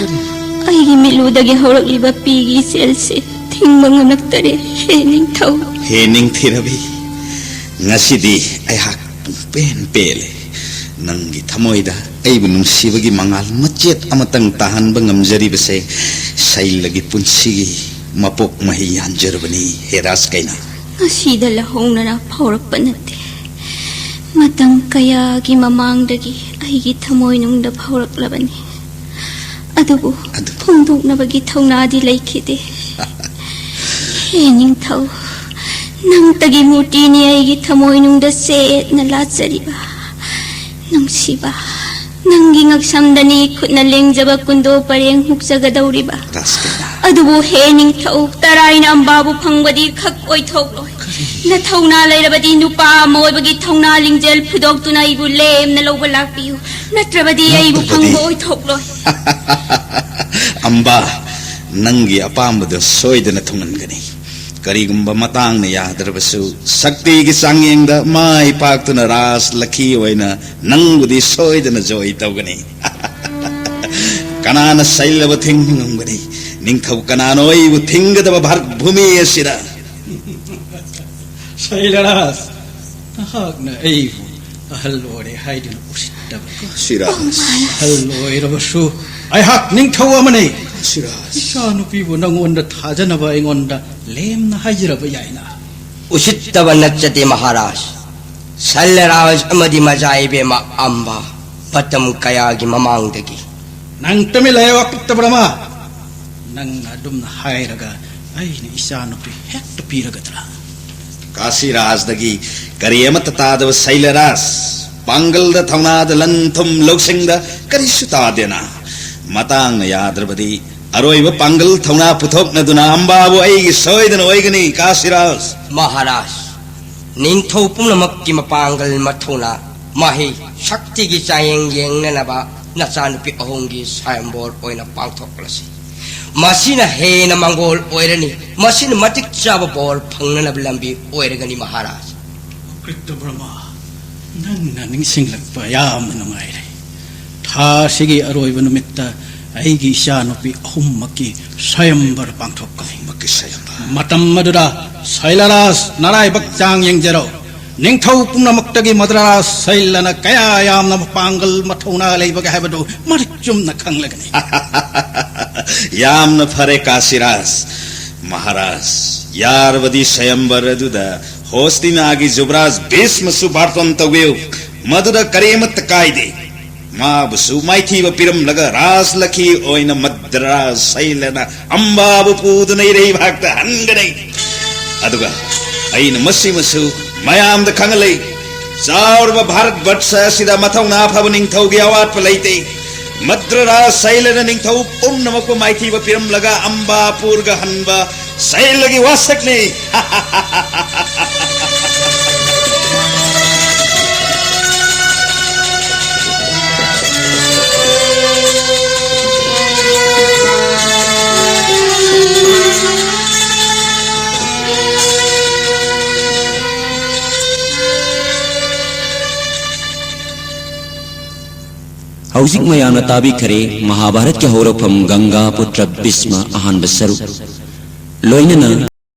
ꯑꯩꯒꯤ ꯃꯤꯠꯂꯨꯗꯒꯤ ꯍꯧꯔꯛꯂꯤꯕ ꯄꯤꯒꯤ ꯏꯆꯦꯜꯁꯦ ꯊꯤꯡꯕ ꯉꯝꯂꯛꯇꯔꯦ, ꯍꯦ ꯅꯤꯡꯊꯧ꯫ ꯍꯦ ꯅꯤꯡꯊꯤꯔꯕꯤ, ꯉꯁꯤꯗꯤ ꯑꯩꯍꯥꯛ ꯄꯨꯡꯄꯦꯟ ꯄꯦꯜꯂꯦ꯫ ꯅꯪꯒꯤ ꯊꯃꯣꯏꯗ ꯑꯩꯕꯨ ꯅꯨꯡꯁꯤꯕꯒꯤ ꯃꯉꯥꯜ ꯃꯆꯦꯠ ꯑꯃꯇꯪ ꯇꯥꯍꯟꯕ ꯉꯝꯖꯔꯤꯕꯁꯦ ꯁꯩꯂꯒꯤ ꯄꯨꯟꯁꯤꯒꯤ ꯃꯄꯣꯛ ꯃꯍꯩ ꯌꯥꯟꯖꯔꯕꯅꯤ ꯍꯦ ꯔꯥꯖ ꯀꯩꯅꯥ꯫ ꯉꯁꯤꯗ ꯂꯧꯍꯧꯅꯅ ꯐꯥꯎꯔꯛꯄ ꯅꯠꯇꯦ, ꯃꯇꯝ ꯀꯌꯥꯒꯤ ꯃꯃꯥꯡꯗꯒꯤ ꯑꯩꯒꯤ ꯊꯃꯣꯏꯅꯨꯡꯗ ꯐꯥꯎꯔꯛꯂꯕꯅꯤ꯫ ꯑꯗꯨꯕꯨ ꯑꯗꯨ- ꯐꯣꯡꯗꯣꯛꯅꯕꯒꯤ ꯊꯧꯅꯥꯗꯤ ꯂꯩꯈꯤꯗꯦ꯫ ꯍꯦ ꯅꯤꯡꯊꯧ, ꯅꯪꯇꯒꯤ ꯃꯨꯔꯇꯤꯅꯤ ꯑꯩꯒꯤ ꯊꯃꯣꯏꯅꯨꯡꯗ ꯆꯦꯠꯅ ꯂꯥꯠꯆꯔꯤꯕ꯫ ꯅꯨꯡꯁꯤꯕ, ꯅꯪꯒꯤ ꯉꯛꯁꯝꯗꯅꯤ ꯈꯨꯠꯅ ꯂꯦꯡꯖꯕ ꯀꯨꯟꯗꯣ ꯄꯔꯦꯡ ꯍꯨꯛꯆꯒꯗꯧꯔꯤꯕ꯫ ꯔꯥꯖ ꯀꯩꯅꯥ꯫ ꯑꯗꯨꯕꯨ ꯍꯦ ꯅꯤꯡꯊꯧ, ꯇꯔꯥꯏꯅ ꯑꯝꯕꯥꯕꯨ ꯐꯪꯕꯗꯤ ꯈꯛ ꯑꯣꯏꯊꯣꯛꯂꯣꯏ꯫ ꯅꯊꯧꯅꯥ ꯂꯩꯔꯕꯗꯤ ꯅꯨꯄꯥ ꯑꯃ ꯑꯣꯏꯕꯒꯤ ꯊꯧꯅꯥ ꯂꯤꯡꯖꯦꯜ ꯐꯨꯗꯣꯛꯇꯨꯅ ꯑꯩꯕꯨ ꯂꯦꯝꯅ ꯂꯧꯕ ꯂꯥꯛꯄꯤꯌꯨ꯫ ꯅꯠꯇ꯭ꯔꯕꯗꯤ ꯑꯩꯕꯨ ꯅꯠꯇ꯭ꯔꯕꯗꯤ- ꯐꯪꯕ ꯑꯣꯏꯊꯣꯛꯂꯣꯏ꯫ ꯑꯝꯕꯥ, ꯅꯪꯒꯤ ꯑꯄꯥꯝꯕꯗ ꯁꯣꯏꯗꯅ ꯊꯨꯡꯍꯟꯒꯅꯤ꯫ ꯀꯔꯤꯒꯨꯝꯕ ꯃꯇꯥꯡꯅ ꯌꯥꯗ꯭ꯔꯕꯁꯨ ꯁꯛꯇꯤꯒꯤ ꯆꯥꯡꯌꯦꯡꯗ ꯃꯥꯏ ꯄꯥꯛꯇꯨꯅ ꯔꯥꯖ ꯂꯛꯈꯤ ꯑꯣꯏꯅ ꯅꯪꯕꯨꯗꯤ ꯁꯣꯏꯗꯅ ꯖꯣꯏ ꯇꯧꯒꯅꯤ꯫ ꯀꯅꯥꯅ ꯁꯩꯂꯕ ꯊꯤꯡꯕ ꯉꯝꯒꯅꯤ? ꯅꯤꯡꯊꯧ ꯀꯅꯥꯅꯣ ꯑꯩꯕꯨ ꯊꯤꯡꯒꯗꯕ ꯚꯥꯔꯠ ꯚꯨꯃꯤ ꯑꯁꯤꯗ? ꯁꯩꯂꯔꯥꯖ, ꯅꯍꯥꯛꯅ ꯑꯩꯕꯨ ꯑꯍꯜ ꯑꯣꯏꯔꯦ ꯍꯥꯏꯗꯨꯅ ꯎꯁꯤꯠꯇꯕ꯫ ꯁꯤꯔꯥꯖ꯫ ꯑꯍꯜ ꯑꯣꯏꯔꯕꯁꯨ ꯑꯩꯍꯥꯛ ꯅꯤꯡꯊꯧ ꯑꯃꯅꯤ꯫ ꯁꯤꯔꯥꯖ꯫ ꯏꯆꯥꯅꯨꯄꯤꯕꯨ ꯅꯪꯉꯣꯟꯗ ꯊꯥꯖꯅꯕ ꯑꯩꯉꯣꯟꯗ ꯂꯦꯝꯅ ꯍꯥꯏꯖꯔꯕ ꯌꯥꯏꯅ꯫ ꯎꯁꯤꯠꯇꯕ ꯅꯠꯆꯗꯦ ꯃꯍꯥꯔꯥꯖ꯫ ꯁꯜꯂꯔꯥꯖ ꯑꯃꯗꯤ ꯃꯖꯥ ꯏꯕꯦꯝꯃ ꯑꯝꯕ ꯃꯇꯝ ꯀꯌꯥꯒꯤ ꯃꯃꯥꯡꯗꯒꯤ꯫ ꯅꯪ ꯇꯨꯃꯤꯟ ꯂꯩꯌꯨ, ꯑꯄꯤꯛꯇ ꯕ꯭ꯔꯍꯃ꯫ ꯅꯪꯅ ꯑꯗꯨꯝꯅ ꯍꯥꯏꯔꯒ ꯑꯩꯅ ꯏꯆꯥꯅꯨꯄꯤ ꯍꯦꯛꯇ ꯄꯤꯔꯒꯗ꯭ꯔꯥ? ꯀꯥꯁꯤꯔꯥꯖꯗꯒꯤ ꯀꯔꯤ ꯑꯃꯠꯇ ꯇꯥꯗꯕ ꯁꯩꯂꯔꯥꯖ, ꯄꯥꯡꯒꯜꯗ ꯊꯧꯅꯥꯗ ꯂꯟ ꯊꯨꯝ ꯂꯧꯁꯤꯡꯗ ꯀꯔꯤꯁꯨ ꯇꯥꯗꯦꯅ꯫ ꯃꯇꯥꯡꯅ ꯌꯥꯗ꯭ꯔꯕꯗꯤ ꯑꯔꯣꯏꯕ ꯄꯥꯡꯒꯜ ꯊꯧꯅꯥ ꯄꯨꯊꯣꯛꯅꯗꯨꯅ ꯑꯝꯕꯥꯕꯨ ꯑꯩꯒꯤ ꯁꯣꯏꯗꯅ ꯑꯣꯏꯒꯅꯤ, ꯀꯥꯁꯤꯔꯥꯖ꯫ ꯃꯍꯥꯔꯥꯖ, ꯅꯤꯡꯊꯧ ꯄꯨꯝꯅꯃꯛꯀꯤ ꯃꯄꯥꯡꯒꯜ ꯃꯊꯧꯅꯥ, ꯃꯍꯩ, ꯁꯛꯇꯤꯒꯤ ꯆꯥꯡꯌꯦꯡ ꯌꯦꯡꯅꯅꯕ ꯅꯆꯥꯅꯨꯄꯤ ꯑꯍꯨꯝꯒꯤ ꯁ꯭ꯋꯥꯌꯝꯕꯣꯔ ꯑꯣꯏꯅ ꯄꯥꯡꯊꯣꯛꯂꯁꯤ꯫ ꯃꯁꯤꯅ ꯍꯦꯟꯅ ꯃꯪꯒꯣꯜ ꯑꯣꯏꯔꯅꯤ꯫ ꯃꯁꯤꯅ ꯃꯇꯤꯛ ꯆꯥꯕ ꯕꯣꯔ ꯐꯪꯅꯅꯕ ꯂꯝꯕꯤ ꯑꯣꯏꯔꯒꯅꯤ, ꯃꯍꯥꯔꯥꯖ꯫ ꯀ꯭ꯔꯤꯇ ꯕ꯭ꯔꯍꯃ, ꯅꯪꯅ ꯅꯤꯡꯁꯤꯡꯂꯛꯄ ꯌꯥꯝꯅ ꯅꯨꯡꯉꯥꯏꯔꯦ꯫ ꯊꯥ ꯑꯁꯤꯒꯤ ꯑꯔꯣꯏꯕ ꯅꯨꯃꯤꯠꯇ ꯑꯩꯒꯤ ꯏꯆꯥꯅꯨꯄꯤ ꯑꯍꯨꯝꯃꯛꯀꯤ ꯁ꯭ꯋꯥꯌꯝꯕꯔ ꯄꯥꯡꯊꯣꯛꯀꯅꯤ꯫ ꯑꯍꯨꯝꯃꯛꯀꯤ ꯁ꯭ꯋꯥꯌꯝꯕꯔ꯫ ꯃꯇꯝ ꯑꯗꯨꯗ ꯁꯩꯂꯔꯥꯖ ꯅꯔꯥꯏꯕꯛ ꯆꯥꯡ ꯌꯦꯡꯖꯔꯣ꯫ ꯅꯤꯡꯊꯧ ꯄꯨꯝꯅꯃꯛꯇꯒꯤ ꯃꯗ꯭ꯔꯥꯖ ꯁꯩꯂꯅ ꯀꯌꯥ ꯌꯥꯝꯅ ꯃꯄꯥꯡꯒꯜ ꯃꯊꯧꯅꯥ ꯂꯩꯕꯒꯦ ꯍꯥꯏꯕꯗꯨ ꯃꯔꯤꯛ ꯆꯨꯝꯅ ꯈꯪꯂꯒꯅꯤ꯫ ꯌꯥꯝꯅ ꯐꯔꯦ ꯀꯥꯁꯤꯔꯥꯖ꯫ ꯃꯍꯥꯔꯥꯖ, ꯌꯥꯔꯕꯗꯤ ꯁ꯭ꯋꯥꯌꯝꯕꯔ ꯑꯗꯨꯗ ꯍꯣꯁꯇꯤꯅꯥꯒꯤ ꯖꯨꯕꯔꯥꯖ ꯚꯤꯁꯃꯁꯨ ꯕꯥꯔꯇꯣꯟ ꯇꯧꯕꯤꯌꯨ꯫ ꯃꯗꯨꯗ ꯀꯔꯤꯃꯠꯇ ꯀꯥꯏꯗꯦ꯫ ꯃꯥꯕꯨꯁꯨ ꯃꯥꯏꯊꯤꯕ ꯄꯤꯔꯝꯂꯒ ꯔꯥꯖꯂꯈꯤ ꯑꯣꯏꯅ ꯃꯗ꯭ꯔꯥꯖ ꯁꯩꯂꯅ ꯑꯝꯕꯥꯕꯨ ꯄꯨꯗꯨꯅ ꯏꯔꯩꯕꯥꯛꯇ ꯍꯟꯒꯅꯤ꯫ ꯑꯗꯨꯒ ꯑꯩꯅ ꯃꯁꯤꯃꯁꯨ ꯃꯌꯥꯝꯗ ꯈꯪꯍꯜꯂꯤ꯫ ꯆꯥꯎꯔꯕ ꯚꯥꯔꯠ ꯕꯠꯁ ꯑꯁꯤꯗ ꯃꯊꯧꯅꯥ ꯐꯕ ꯅꯤꯡꯊꯧꯒꯤ ꯑꯋꯥꯠꯄ ꯂꯩꯇꯦ꯫ ꯃꯗ꯭ꯔꯥꯖ ꯁꯩꯂꯅ ꯅꯤꯡꯊꯧ ꯄꯨꯝꯅꯃꯛꯄꯨ ꯃꯥꯏꯊꯤꯕ ꯄꯤꯔꯝꯂꯒ ꯑꯝꯕꯥꯄꯨꯔꯒ ꯍꯟꯕ ꯁꯩꯂꯒꯤ ꯋꯥꯁꯛꯅꯤ꯫ ꯍꯧꯖꯤꯛ ꯃꯌꯥꯝꯅ ꯇꯥꯕꯤꯈꯔꯦ ꯃꯍꯥꯚꯥꯔꯠꯀꯤ ꯍꯧꯔꯛꯐꯝ ꯒꯪꯒꯥ ꯄꯨꯇ꯭ꯔ ꯚꯤꯁꯃ ꯑꯍꯥꯟꯕ ꯁꯔꯨꯛ, ꯂꯣꯏꯅꯅ